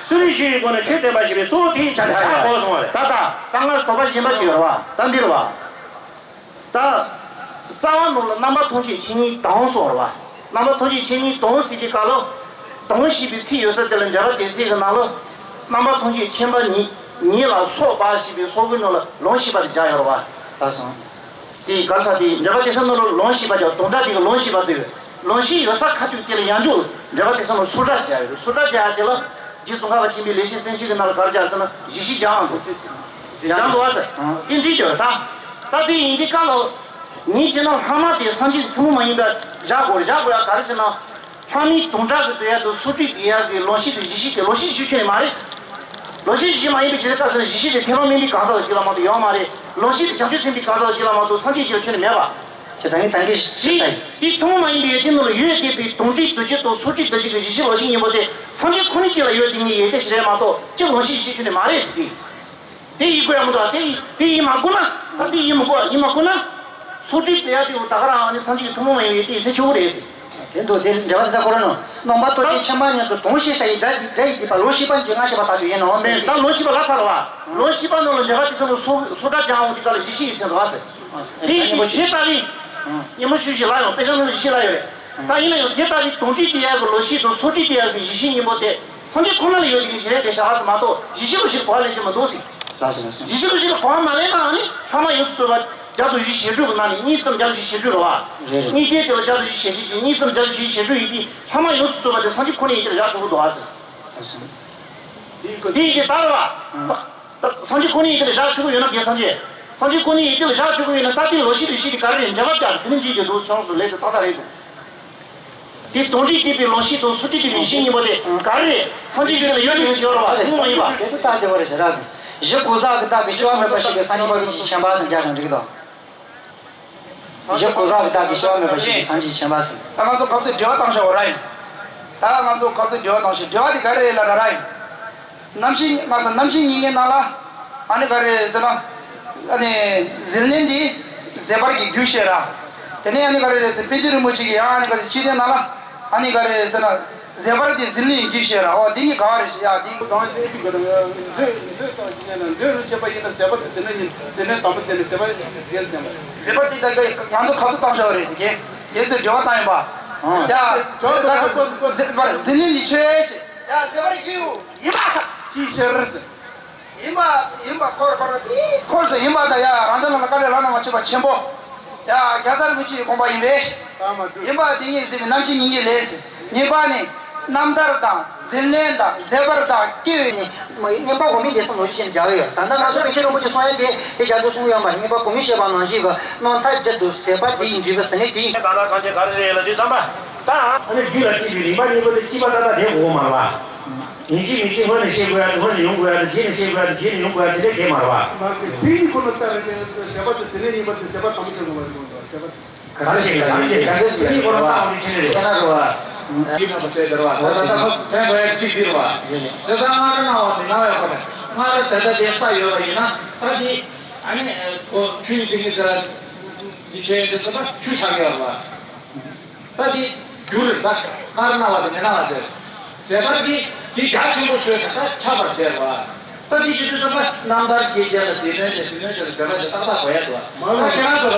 སུ་རིག་ཤེས་ཡོན་སྒོ་ནས་ཆོས་བསྟན་པ་ཞིག་རེད། གཙོ་བོ་དེའི་ཆ་ནས་ཆག་གོ་སོང་བ་རེད། ད་ད་ད་སྔར་དོགས་པ་གཞན་པ་ཅིག་ཡོད་རེད་བ། ད་འདི་རེད་བ། ད། རྩ་བ་ནང་ལ་རྣམ་པ་ཐམས་ཅད་ཆོས་ཉིད་དོན་གསུངས་རེད་བ། རྣམ་པ་ཐམས་ཅད་ཆོས་ཉིད་དོན་ཟེར་གྱི་སྐབས་ལ། དོན་ཞེས་པའི་ཚིག་ཡོད་ས་དེ་ལ་འཇམ་དཔལ་དོན་གསལ་གྱི་ནང་ལ། རྣམ་པ་ཐམས་ཅད་མཁྱེན་པ་ཉིད་ཉིད་ལ་སོགས་པ་ཞེས་པའི་སོགས་ཀྱི་ནང་ལ་ལོངས་ཤིག་པ་དེ་སྦྱར་ཡོད་རེད་བ། ད་སོང་། དེ་ག་ས་དེ་འཇམ་དཔལ་དོན་གསལ་ནང་ལ་ལོངས་ཤིག་པ་སྦྱར་དོན་དག་དེ་གི་ལོངས་ཤིག་པ་དེ་ཡོད། ལོངས་ཤིག་ཡོད་ས་ཁ་ཐུག་དེ་ལ་ཡང་འཇུག་འཇམ་དཔལ་དོན་གསལ་ནང་སུ་དག་སྦྱར་ཡོད། སུ་དག་སྦྱར་དེ་ལ། རྗེ་ཙོང་ཁ་པ་ཆེན་པོའི་ལེགས་བཤད་གསན་བསྒྲིགས་ཀྱི་ནང་ལ་ག་རེ་སྦྱར་ཟེར་ན་བཞི་བཞི་སྦྱར་འདུག་སྦྱར་འདུག་བ་ཟེར། ཨང་། དེ་འདྲའི་ཅིག་ད། ད་དེ་ཡིན་དུས་སྐབས་ལ། ངས་བྱས་ན་ལྷག་མ་དེ་སངས་རྒྱས་ཀྱི་ཐུན་མོང་མ་ཡིན་པ་བཞག་དགོས་བཞག་དགོས་ཡ་ག་རེ་ཟེར་ན། ལྷག་མའི་དོན་དག་གི་དོན་ཡ་དང་སོ་སྒྲུབ་ཀྱི་ཡ་གི་ལོངས་ཤིག་དང་བཞི་བཞི་དེ་ལོངས་ཤིག་བཞི་ཁྱོན་ནས་མ་རེད། ལོངས་ཤིག་བཞི་མ་ཡིན་པའི་ཕྱིར་སྐབས་སུ་བཞི་བཞི་དེ་ཐེག་པ་དམན་པའི་གང་ཟག་ལ་སྐྱེ་ལ་མ་གཏོགས་ཡོད་མ་རེད། ལོངས་ཤིག་དེ་བྱང་ཆུབ་སེམས་དཔའི་གང་ཟག་ལ་སྐྱེ་ལ་མ་གཏོགས་སངས་རྒྱས་ཀྱི་ཁྱོན་ནས་མེད་པ། ཁྱེད་ད་ངས་ད་གིན་ཞིག་ད་ཡིན། དེ་ཐུན་མོང་མ་ཡིན་པའི་ཡོན་ཏན་ནང་ལ་ཡོད་བསྡད་པའི་དོན་སྒྲུབ་འདུ་བྱེད་དང་སོ་སྒྲུབ་འདུ་བྱེད་ཀྱི་བཞི་བཞི་ལོངས་ཤིག་གཉིས་པོ་དེ་སངས་རྒྱས་ཁོ་ན་གཅིག་ལ་ཡོད་དེ་ངས་ཡོད་དེ་ཞིག་རེད་མ་གཏོགས་སྤྱིར་ལོངས་ཤིག་བཞི་ཁྱོན་ནས་མ་རེད་ཟེར་གི། དེ་ཡིན་དགོས་ཡ་མི་འདུག་དེ་ཡིན་དེ་ཡིན་མ་དགོས་ན་ད་དེ་ཡིན་མི་དགོས་ཡིན་མ་དགོས་ན། སོ་སྒྲུབ་དེ་ཡ་དེ་ད་ག་རང་ཨ་ནི་སངས་རྒྱས་ཀྱི་ཐུན་མོང་མ་ཡིན་པའི་ཡོན་ཏན་ཡིན་ཚད་ཆེ་བོ་རེད་ཟེར། དེ་འདུག་དེ་འགྲེལ་པ་དེ་ས་ཁོ་རང་ནོ། རྣམ་པ་ཐམས་ཅད་མཁྱེན་པ་ཉིད་དུ་དོན་ཤེས་བྱ་ཡི་སྒྲ་ཡི་སྒྲ་ཡི་སྒྲིབ་པ་ལོངས་ཤིག་པ་འདི་ང་ཤེས་པ་ལྟ་བུ་ཡིན་ནོ། ནས་ད་ལོངས་ཤིག་པ་ལ་ཚར་བ། ལོངས་ཤིག་པ་ནང་ལ་འགྲེལ་པ་དེ་ཚོ་ལ་སོ་སོ་སྒྲ་སྦྱང་འོང་དེ་ག་ལ་བཞི་བཞི་ཡིན་ཟེར་བ་ཟེར། དེ་ཡི་དེ་ལྟ་བུའི། སྙན་མོ་ཆུ་བཞི་ལ་ཡང་དཔེ་ཆ་ནང་བཞི་ལ་ཡོད་རེད། ད་ཡིན་ན་ཡང་དེ་ལྟ་བུའི་དོན་སྒྲུབ་དེ་ཡ་གི་ལོངས་ཤིག་དང་སོ་སྒྲུབ་དེ་ཡ་གི་བཞི་བཞི་གཉིས་པོ་དེ་སངས་རྒྱས་ཁོ་ན་ལ་ཡོད་དེ་གི་བཞི་རེད་དེ་བྱ་བ་ཟེར་མ་གཏོགས་བཞི་བཞི་ལོངས་ཤིག་གོ་བ་ལེན་གྱི་མི་འདུག་ཟེར། བཞི་བཞི་ལོངས་ཤིག་གོ་བ་མ་ལེན་ན་ཨ་ནི་ལྷག་མ་ཡོངས་སུ་རྫོགས་པ། བརྒྱ་དང་བཞི་བྱེད་སྒྲུབ་ཀྱི་ནང་ནས་གཉིས་ཙམ་བརྒྱ་དང་བཞི་བྱེད་སྒྲུབ་རེད་བ། རེད་རེད། གཉིས་བརྒྱད་དེ་ལ་བརྒྱ་དང་བཞི་བྱེད་སྒྲུབ་ཀྱི་གཉིས་ཙམ་བརྒྱ་དང་བཞི་བྱེད་སྒྲུབ་ཡིན་དུས་ལྷག་མ་ཡོངས་སུ་རྫོགས་པ་དེ་སངས་རྒྱས་ཁོ་ན་ཡིན་དེ་ལ་བཞག་ཆོག་གི་འདུག་ཨ་ཟེར། དེ་ཡི་གེ་ལྟར་བ། ད་སངས་རྒྱས་ཁོ་ན་ཡིན་དེ་ལ་བཞག་ཆོག་གི་ཡོད་ན་དེ་སངས་རྒྱས། སངས་རྒྱས་ཁོ་ན་ཡིན་དེ་ལ་བཞག་ཆོག་གི་ཡོད་ན་ད་དེ་ལོངས་ཤིག་དང་བཞི་དེ་ག་རེ་རེད་འགྲེལ་པ་བརྒྱབ་དེ་ནི་འགྲིག་གི་འདུག་བྱུང་སོང་ལས་དེ་ཏག་ཏག་རེད་འདུག་དེ་དོན་སྒྲུབ་བསྡུས་པའི་ལོངས་ཤིག་དང་སོ་སྒྲུབ་བསྡུས་པའི་བཞི་གཉིས་པོ་དེ་ག་རེ་རེད། སངས་རྒྱས་ཀྱི་ལ་ཡོད་དེ་ཡོད་ཀྱི་ཡོད་རེད་བ། ཐུན་མོང་མ་ཡིན་པ། དེ་ཚོ་ལྟ་དེ་བ་རེད་ཟེར་ར། གཞི་གང་ཟག་གི་བདག་གི་སྐྱེ་བ་མེད་པ་ཞིག་གི་སངས་རྒྱས་པ་རིན་པོ་ཆེ་ཆེན་པོ་ཟེར་རྒྱག་ཀྱང་འགྲིག་གི་འདུག་གཞི་གང་ཟག་གི་བདག་གི་སྐྱེ་བ་མེད་པ་ཞིག་གི་སངས་རྒྱས་ཆེན་པོ་ཟེར། ད་ང་ཚོ་ཁ་ཐུག་འགྲེལ་པ་བཏང་ཤོག་ར་ཡིན། ད་ང་ཚོ་ཁ་ཐུག་འགྲེལ་པ་བཏང་ཤོག་འགྲེལ་པ་དེ་ག་རེ་རེད་ལབ་ར་ར་ཡིན། རྣམ་ཤེས་ང་ཚོ་རྣམ་ཤེས་གཉིས་ཀའི་ནང་ལ་ཨ་ནི་ག་རེ་རེད་ཟེར་ན། ཨ་ནི་འཛིན་ལེན་འདི་ཟད་པར་གྱི་རྒྱུ་ཞེས་ར། དེ་ནས་ཨ་ནི་ག་རེ་རེད་ཟེར་དཔལ་ལྡན་རིན་པོ་ཆེ་གིས་ཡང་ཨ་ནི་ག་རེ་ཕྱི་དོན་ནང་ལ་ཨ་ནི་ག་རེ་རེད་ཟེར་ན། ཟད་པར་གྱི་འཛིན་ལེན་ཡི་རྒྱུ་ཞེས་ར། འོ་འདི་གཉིས་ག་བ་རེད་ཟེར་ཡ་འདི། དང་ཆེན་གྱི་ག་རེ་མཛོད་མཛོད་དང་ཞིག་ཡིན་ན་མཛོད་རུ་བྱེད་པ་ཡིན་ན་ཟད་པ་དེ་ཟད་ལེན་ཡིན་ཟད་ལེན་དང་པོ་དེ་ནི་ཟད་པ་ཡིན་དེ་ལ་བསྟན་པ། ཟད་པ་དེ་ད་ག་ང་ཚོ་ཁ་ཐུག་བཏང་བཞག་པ་རེད་དེ་གས་དེ་ཚོས་འགྲེལ་པ་བཏང་ཡིན་པ། ཡ་ཟད་པར་འཛིན་ལེན་གྱི་ཆོས་ཅེས། ཡ་ཟད་པར་རྒྱུ་ཡིན་པ། ཅིའི་ཕྱིར། ཡིན་པ་ཡིན་པ་འཁོར་འཁོར་དེ་འཁོར་ཟེར་ཡིན་པ་དང་ཡ་རང་ཅག་ལ་བཀའ་ལས་བླ་ན་མ་མཆིས་པ་ཆེན་པོ། ཡ་རྒྱལ་སྲས་རིན་པོ་ཆེའི་དགོངས་པ་ཡིན་པས། ཡིན་པ་དེ་ཉིད་ཟེར་བའི་རྣམ་མཁྱེན་ཉིད་ཀྱི་ལས། གཉིས་པ་ནི། རྣམ་ཐར་དང་འཛིན་ལེན་དང་ཟད་པར་དང་སྐྱེ་བའི་ཉིད། མངོན་པ་གོང་མའི་ལས་སམ་ལོ་རྒྱུས་ཅན་སྦྱར་གི་ཡོད། ད་ལྟ་ང་ཚོ་རིན་ཆེན་རིན་པོ་ཆེ་གསུང་ཡ་དེ་དེ་རྒྱ་མཚོ་གསུང་ཡོད་མ་རེད། མངོན་པ་གོང་མས་བཤད་པ་ནང་བཞིན་གྱི་རྣམ་ཐར་བརྒྱད་དུ་ཟད་པ་དེ་ཡི་འདུས་པའི་ཟད་ལེན་དེ་ཡིན། ད་ལྟ་གང་བྱས་ག་རེ་རེད་ལབ་དུས་ཙམ་པ། ད་ཨ་ནི་རྒྱུད་ལ་སྐྱེས་པའི་རིམ་པ་གཉིས་པོ་དེ་སྐྱེས་པ་ཏག་ཏག་དེ་གོ་མ་རེད་བ། ཡིན་གཅིག་མིན་གཅིག་སྔོན་ནས་ཤེས་དགོས་ཡ་དེ་སྔོན་ནས་ཡོང་དགོས་ཡ་དེ་རྗེས་ནས་ཤེས་དགོས་ཡ་དེ་རྗེས་ནས་ཡོང་དགོས་ཡ་དེ་འདྲ་གས་མ་རེད་བ། མ་གི་དེ་གཉིས་ཁོ་ན་ལྟ་བའི་ཟད་པ་དེ་ཟད་ལེན་ཡིན་པ་དེ་ཟད་པ་དང་པོ་ཅན་དུ་མ་ཡོང་བ་ཟད་པ། ག་རེ་ཞིག་ལ་ཡིན་ཏེ་ག་འདྲ་ཞིག་ཡིན་པ་ཁྱེད་རང་རེད་བ། ཡིན་པ་ཟེར་དེ་རེད་བ། ད་ལྟ་ད་ཕན་པ་ཡ་གཅིག་འདི་རེད་བ། བྱས་ཙང་སྔ་རེ་གནང་བ་དེ་གནང་བའི་ཁོ་ནས་སྔ་རེ་ད་ལྟ་དེ་ས་ཡོད་པ་ཡིན་ན་ད་དེ་ཨ་ནི་ཁོ་ཆུ་ཡི་དེ་གི་ཟེར་འདི་བྱས་ཡོད་དེ་ཚོ་ད་ཆུ་ཆགས་ཡོད་རེད་བ། ད་དེ་རྒྱུ་རེད་ད། སྔ་རེ་གནང་བ་དེ་མི་གནང་བ་ཟེར། ཟད་པ་དེ་དེ་རྒྱ་ཆེན་པོ་བཟོས་ད་ལྟ་ཆགས་པར་བྱས་རེད་བ། ད་དེ་བྱེད་དུས་ཙམ་པ་རྣམ་ཐར་གྱི་རྗེས་ལ་ཟིལ་གནོན་བྱས། ཟིལ་གནོན་བྱས་ནས་ཟད་པ་ཞིག་ཏག་ཏག་གོ་ཡ་འདུག་བ། ད་ཁྱེད་རང་ཚོ་རེད་བ།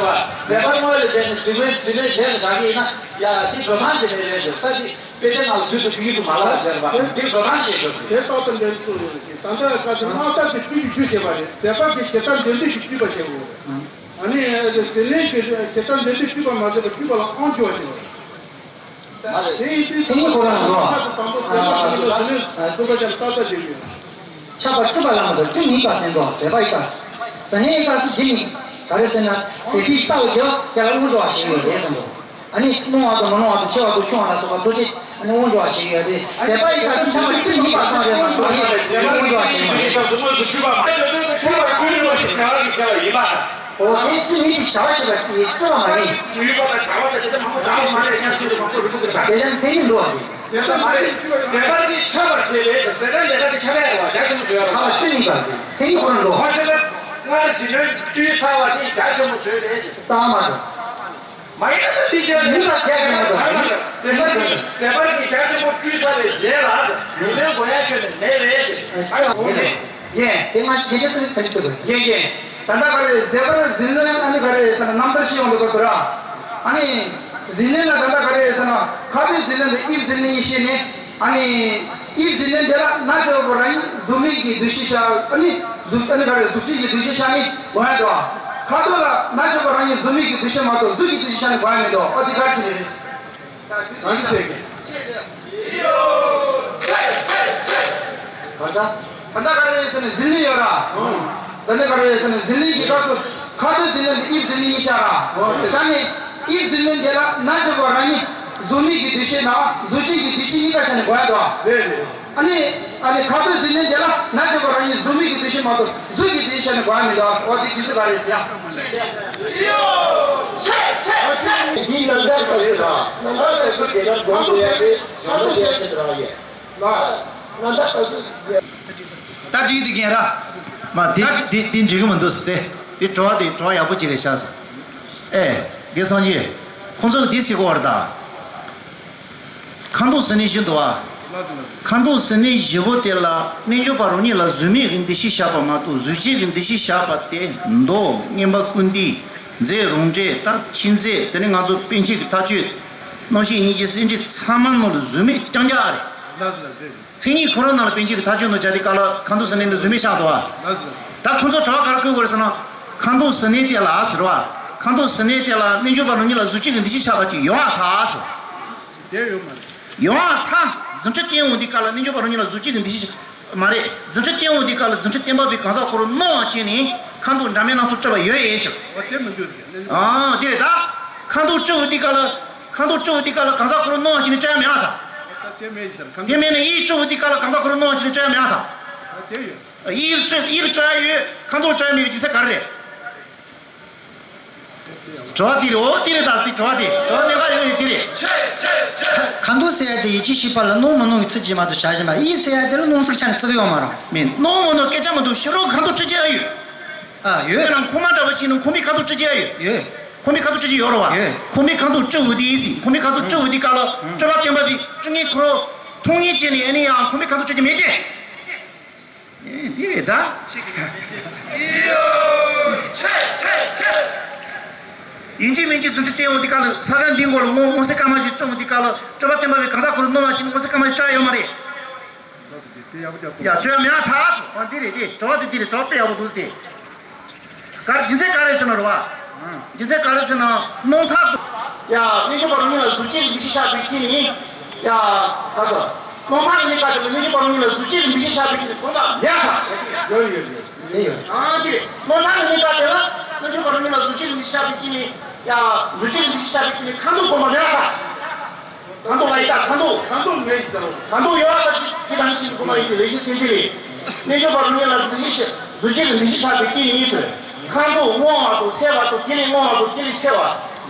ཟད་པ་སྔོན་ལ་བྱས་ནས་ཟིལ་གནོན་ཟིལ་གནོན་བྱས་ནས་བཞག་གི་ཡིན་ན། ཡ་དེ་བོད་དམག་ཅིག་མེད་རེད་ཟེར། ད་དེ་དཔེ་ཆ་ནང་ལ་དུས་སུ་ཕུལ་གྱི་འདུག་མ་ལགས་ཟེར་བ། དེ་བོད་དམག་ཞིག་འགྲོ་ཟེར། དེ་ཏག་ཏག་འདྲ་འདུག་ཟེར། ད་ལྟ་ཁ་ཆེ་དམག་འཐབ་ཀྱི་སྤྲུལ་གྱི་རྒྱུ་བྱེད་པ་རེད། ཟད་པ་གི་བྱེད་སྟངས་འདི་འདྲ་ཞིག་སྤྲུལ་པ་བྱེད་དགོས་རེད། ཨ་ནི་ཟིལ་གནོན་གྱི་བྱེད་སྟངས་འདི་འདྲ་སྤྲུལ་པ་མ་ཟད་པར་སྤྲུལ་པ་ལ་དབང་ཆེ་བ་ཞིག་རེད། མ་རེད། དེ་ཡིན་དུས་མཚན་ཉིད་ཁོ་རང་ལ་ལོ། ཁ་ཆེ་དང་པོ་ཟད་པ་ཟིལ་གནོན་ཟིལ་གནོན་ཐུབ་པ་ཅན་ཏག་ཏག་བྱེད་དགོས། ཆགས་པ་སྤྲུལ་པ་ལ་མ་གཏོགས་སྤྲུལ་མེད་པ་ཟེར་འགྲོ། ཟད་པ་ཡི་རྟགས། ཟིལ་གནོན་ཡི་རྟགས་སུ་འདི་ནི་ག་རེ་ཟེར་ན། ཟད་པའི་རྟགས་ཀྱི་དེ་ལ་དབང་འགྲོ་བ་ཞིག་ཡོད་རེད་ཟེར་འགྲོ། ཨ་ནི་རྣོ་བ་དང་མ་རྣོ་བ་དང་ཆེ་བ་དང་ཆུང་བ་ལ་སོགས་པ་ཐོགས་ཆེ། ཨ་ནི་དབང་འགྲོ་བ་ཞིག་ཡོད་རེད། ཟད་པ་ཡི་རྟགས་སུ་ཆགས་པ་སྤྲུལ་མེད་པ་ཙམ་རེད་མ་གཏོགས་ཨ་ནི་དབང་འགྲོ་བ་ཞིག་མ་རེད། འོ་ཨ་ནི་སྤྲུལ་མེད་པའི་བྱ་བ་བྱེད་པ་དེ་སྤྲུལ་པ་མ་རེད། དེ་ལ་མཚན་ཉིད་འགྲོ་བ་རེད། ཟད་པ་མ་རེད། ཟད་པ་གི་ཁྱབ་པར་བྱེད་ལས་ཟེར། ཟད་པའི་ལས་ཀ་དེ་ཁྱབ་པ་ཡོད་པ། རྒྱ་ཆེན་པོ་བཟོས་ཡོད་པ། ཁྱབ་པ་སྤྲུལ་ཡིན་པ་རེད། མཚན་ཉིད་ཁོ་རང་འགྲོ། ཁོ་ཚོས་སྔར་ཟིལ་གནོན་སྤྲུལ་ཚར་བ་དེ་རྒྱ་ཆེན་པོ་བཟོས་རེད་ཅེས། ད་མ་རེད། མ་ཡིན་ན་ད་དེ་ཅག་མི་ལ་བཤད་ཀྱི་མ་གཏོགས། ཟད་པ་ཟད་པ་གི་རྒྱ་ཆེན་པོ་སྤྲུལ་ཚར་བའི་རྗེས་ལ་ཟིལ་གནོན་དགོས་ཡ་ཁྱོན་ནས་མེད་རེད་ཅེས། ཨ་ཡ་འོ་ནས། ཡེ། དེ་སྔ་ཞེས་བྱ་ཚིག་ཐ་ཚིག་ཡེ་ཡེ། ད་ལྟ་ག་རེ་ཟད་པར་ཟིལ་གནོན་ཨ་ནི་ག་རེ་ཟེར་ན་རྣམ་ཐར་ཤེས་ཡོང་དུ་དགོས་ཟེར་ར། ཨ་ནི་ཟིལ་གནོན་ལ་ད་ལྟ་ག་རེ་ཟེར་ན་ཁ་ཏོན་ཟིལ་གནོན་དང་དབྱིབས་ཟིལ་གནོན་གཉིས་བཤད་ནས། ཨ་ནི་དབྱིབས་ཟིལ་གནོན་དེ་ལ་རྣལ་འབྱོར་པ་རང་ཉིད་གཟུགས་མེད་ཀྱི་འདུ་ཤེས་བཞག་ཨ་ནི་གཟུགས་ཨ་ནི་ག་རེ་གཟུགས་ཅན་གྱི་འདུ་ཤེས་བཞག་ནས་དགོངས་ཡ་འདུག་ཁ་ཏོན་ལ་རྣལ་འབྱོར་པ་རང་ཉིད་གཟུགས་མེད་ཀྱི་འདུ་ཤེས་མ་གཏོགས་གཟུགས་ཀྱི་འདུ་ཤེས་བཞག་ནས་དགོངས་ཡ་མི་འདུག་ཨ་འདི་ག་རེ་བྱས་ནས་རེད། གང་གི་ཟེར་གི། ག་ས། ད་ལྟ་ག་རེ་རེད་ཟེར་ནས་ཟིལ་གནོན་ཡོད་ར། ད་ལྟ་ག་རེ་རེད་ཟེར་ནས་ཟིལ་གནོན་གྱི་སྐབས་སུ་ཁ་ཏོན་ཟིལ་གནོན་དང་དབྱིབས་ཟིལ་གནོན་གཉིས་བཞག་ར། བཞག་ནས་དབྱིབས་ཟིལ་གནོན་དེ་ལ་རྣལ་འབྱོར་པ་རང་ཉིད་གཟུགས་མེད་ཀྱི་འདུ་ཤེས་དང་གཟུགས་ཅན་གྱི་འདུ་ཤེས་གཉིས་ཀ་བཞག་ནས་དགོངས་ཡ་འདུག་རེད་རེད། ཨ་ནི། ཨ་ནི་ཁ་ཏོན་ཟིལ་གནོན་དེ་ལ་རྣལ་འབྱོར་པ་རང་ཉིད་གཟུགས་མེད་ཀྱི་འདུ་ཤེས་མ་གཏོགས་གཟུགས་ཀྱི་འདུ་ཤེས་བཞག་ནས་དགོངས་ཡ་མི་འདུག་འོ་དེ་རྒྱུ་མཚན་ག་རེ་ཟེར་ཡ། འདི་རྣམ་ཐར་ག་ཟེར་ན་རྣམ་ཐར་ག་ཟེར་དགོངས་དགོས་ཡ་རེད། རྣམ་ཐར་ཟེར་ཡ་ཆེད་དུ་རག་ཡོད། ལ། རྣམ་ཐར་ག་ཟེར། ད་འགྲིག་འདུག་རྒན་ར། མ་དེ་དེ་དེ་འགྲིག་གི་མི་འདུག་ཟེར་ཏེ། དེ་དྲི་བ་དེ་དྲི་བ་ཡག་པོ་ཅིག་རེད་ཤག་ཟེར། ཨེ། རྒན་སངས་རྒྱས། ཁོང་ཚོ་གིས་འདི་ཟེར་གོ་བར་ད། ཁ་དོག་ཟིལ་གནོན་བཞི་འདུག་བ། ཁ་དོག་ཟིལ་གནོན་བཞི་པོ་དེ་ལ་རྣལ་འབྱོར་པ་རང་ཉིད་ལ་གཟུགས་མེད་ཀྱི་འདུ་ཤེས་བཞག་པ་མ་གཏོགས་གཟུགས་ཅན་གྱི་འདུ་ཤེས་བཞག་པ་དེ་མདོ་མངོན་པ་ཀུན་བདེ། མཛད་རང་འགྲེལ་དང་ཕྱི་མཛད། དེ་ནས་ང་ཚོ་པཎ་ཆེན་གྱི་མཐའ་དཔྱོད། རྣམ་བཤད་སྙིང་རྗེ་སེམས་འགྲེལ་ཚང་མ་ནང་ལ་གཟུགས་མེད་རྐྱང་རྐྱང་རེད། མཚན་ཉིད་ཁོ་རང་ནང་ལ་པཎ་ཆེན་གྱི་མཐའ་དཔྱོད་ནང་བྱ་དེ་ག་ལ་ཁ་དོག་ཟིལ་གནོན་ལ་གཟུགས་མེད་བཞག་འདུག་བ། ད་ཁོང་ཚོ་དྲི་བ་ག་རེ་བཀོད་དགོས་རེད་ཟེར་ན། ཁ་དོག་ཟིལ་གནོན་དེ་ལ་ཟེར་བ། ཁ་དོག་ཟིལ་གནོན་དེ་ལ་རྣལ་འབྱོར་པ་རང་ཉིད་ལ་གཟུགས་ཅན་གྱི་འདུ་ཤེས་བཞག་པ་ཅིག་ཡོང་བ་ཐལ་ཟེར། དེ་ཡོད་མ་རེད། ཡོང་བ་ཐལ། རྫུ་འཕྲུལ་བསྟན་འོང་དུས་སྐབས་ལ་རྣལ་འབྱོར་པ་རང་ཉིད་ལ་གཟུགས་ཅན་གྱི་འདུ་ཤེས་མ་རེད། རྫུ་འཕྲུལ་བསྟན་འོང་དུས་སྐབས་ལ་རྫུ་འཕྲུལ་བསྟན་པ་པའི་གང་ཟག་ཁོ་རང་སྣང་བ་བྱས་ནས་ཁ་དོག་འདྲ་མིན་སྣ་ཚོགས་སྤྲུལ་པ་ཡོད་ཡོད་ཞིག་འོ་དེ་མི་འདུག་ཟེར། ཨང་དེ་རེད་ད། ཁ་དོག་སྤྲུལ་འོང་དུས་སྐབས་ལ། ཁ་དོག་སྤྲུལ་འོང་དུས་སྐབས་ལ་གང་ཟག་ཁོ་རང་སྣང་བ་བྱས་ནས་སྤྲུལ་ཡ་མེད་པ་དང་། ད་དེ་མེད་ཟེར་ཁ་དེ་མེད་ན་ཡིད་སྤྲུལ་འོང་དུས་སྐབས་ལ་གང་ཟག་ཁོ་རང་སྣང་བ་བྱས་ནས་སྤྲུལ་ཡ་མེད་པ་དང་། ད་དེ་ཡོད། ཡིད་སྤྲུལ་ཡིད་སྤྲུལ་ཡ་ཡོད། ཁ་དོག་སྤྲུལ་ཡ་མེད་པའི་རྒྱུ་མཚན་ག་རེ་རེད། དྲི་བ་དེ་རེད། འོ་དེ་རེད་ད། དེ་དྲི་བ་དེ་དྲི་བ་གནད་འགག་ཡོད་ཡོད་དེ་རེད། ཁ་དོག་ཟེར་ཡ་དེ་ཡིད་ཀྱི་ཤེས་པ་ལ་སྣང་མི་སྣང་གི་ཚུལ་གྱིས་མ་གཏོགས་བྱ་བཞིན་པ། ཡིད་ཟེར་ཡ་དེ་ལ་སྣང་ཚུལ་ཆ་ནས་བརྩི་གི་ཡོད་མ་རེད། མིན། སྣང་མི་སྣང་སྐད་ཆ་མི་འདུག་ཕྱི་རོལ་ཁ་དོག་སྤྲུལ་བྱེད་ཡ་ཡོད། ཨ་ཡོད། དཔེར་ན་ཁོག་མ་འདྲ་བོ་ཞིག་ནང་ཁོག་མའི་ཁ་དོག་སྤྲུལ་བྱེད་ཡ་ཡོད། ཡོད། ཁོག་མའི་ཁ་དོག་སྤྲུལ་བྱེད་ཡོད་རེད་བ། ཡོད། ཁོག་མའི་ཁ་དོག་སྤྲུལ་འོང་དུས་ཟེར། ཁོག་མའི་ཁ་དོག་སྤྲུལ་འོང་དུས་སྐབས་ལ་སྤྲུལ་པ་བསྟན་པ་པའི་སྤྲུལ་ངན་ཁོ་རང་མཐོང་ངེས་བྱས་ནས་ཨ་ནི་ཡང་ཁོག་མའི་ཁ་དོག་སྤྲུལ་གྱི་མེད་དེ། ཨེ་འདི་རེད་ད། ཡིན་གཅིག་མིན་གཅིག་རྫུ་འཕྲུལ་བསྟན་འོང་དུས་སྐབས་ལ་ས་ཆ་འདིའི་མགོ་ལ་སྔོ་སྔོ་སེར་སྐར་མ་ཞིག་སྤྲུལ་འོང་དུས་སྐབས་ལ་སྤྲུལ་པ་བསྟན་པ་པའི་གང་ཟག་ཁོ་རང་སྣང་བ་བྱས་ནས་སྔོ་སེར་སྐར་མ་ཞིག་སྤྲུལ་ཡོད་མ་རེད། ཡ་སྤྲུལ་མེད་ཐལ་སོང་བ་འདི་རེད། དེ་དྲི་བ་དེ་འདི་རེད། དྲི་བ་དཔེ་ཡག་པོ་འདུག་སྟེ། ག་རེ་རྒྱུ་མཚན་ག་རེ་ཟེར་ན་རེད་བ། རྒྱུ་མཚན་ག་རེ་ཟེར་ན་སྣང་ཐག་ཏུ། ཡ་རྣལ་འབྱོར་པ་རང་ཉིད་ལ་གཟུགས་ཅན་གྱི་འདུ་ཤེས་བཞག་པའི་རྐྱེན་ནི། ཡ་ག་ས། སྣང་ཐག་གི་གནས་སྐབས་དེ་ལ་རྣལ་འབྱོར་པ་རང་ཉིད་ལ་གཟུགས་ཅན་གྱི་འདུ་ཤེས་བཞག་པའི་རྐྱེན་ནི་དགོངས་པ་མེད་ས། ཡོད་ཡོད་ཡོད། ཡོད་ཡོད། ཨ་འདི་རེད། སྣང་ཐག་གི་གནས་སྐབས་དེ་ལ་རྣལ་འབྱོར་པ་རང་ཉིད་ལ་གཟུགས་ཅན་གྱི་འདུ་ཤེས་བཞག་པའི་རྐྱེན་ནི། ཡ་གཟུགས་ཅན་གྱི་འདུ་ཤེས་བཞག་པའི་རྐྱེན་ནི་ཁ་དོག་དགོངས་པ་མེད་ས། ཁ་དོག་ལ་ཡི་དྭགས་ཁ་དོག་ཁ་དོག་མེད་ཀྱི་ཚར། ཁ་དོག་ཡོད་པ་དེ་དེ་དང་ཕྱིན་དགོས་མ་ཡིན་ཏེ་ལེགས་བཤད་ཚིག་འདི་རེད། རྣལ་འབྱོར་པ་རང་ཉིད་ལ་འདུ་ཤེས་ཤེས་གཟུགས་ཅན་གྱི་འདུ་ཤེས་བཞག་པའི་རྐྱེན་ཡིན་ཟེར། ཁ་དོག་སྔོ་བ་དང་སེར་བ་དང་དེ་ལས་སྔོ་བ་དང་དེ་ལས་སེར་བ།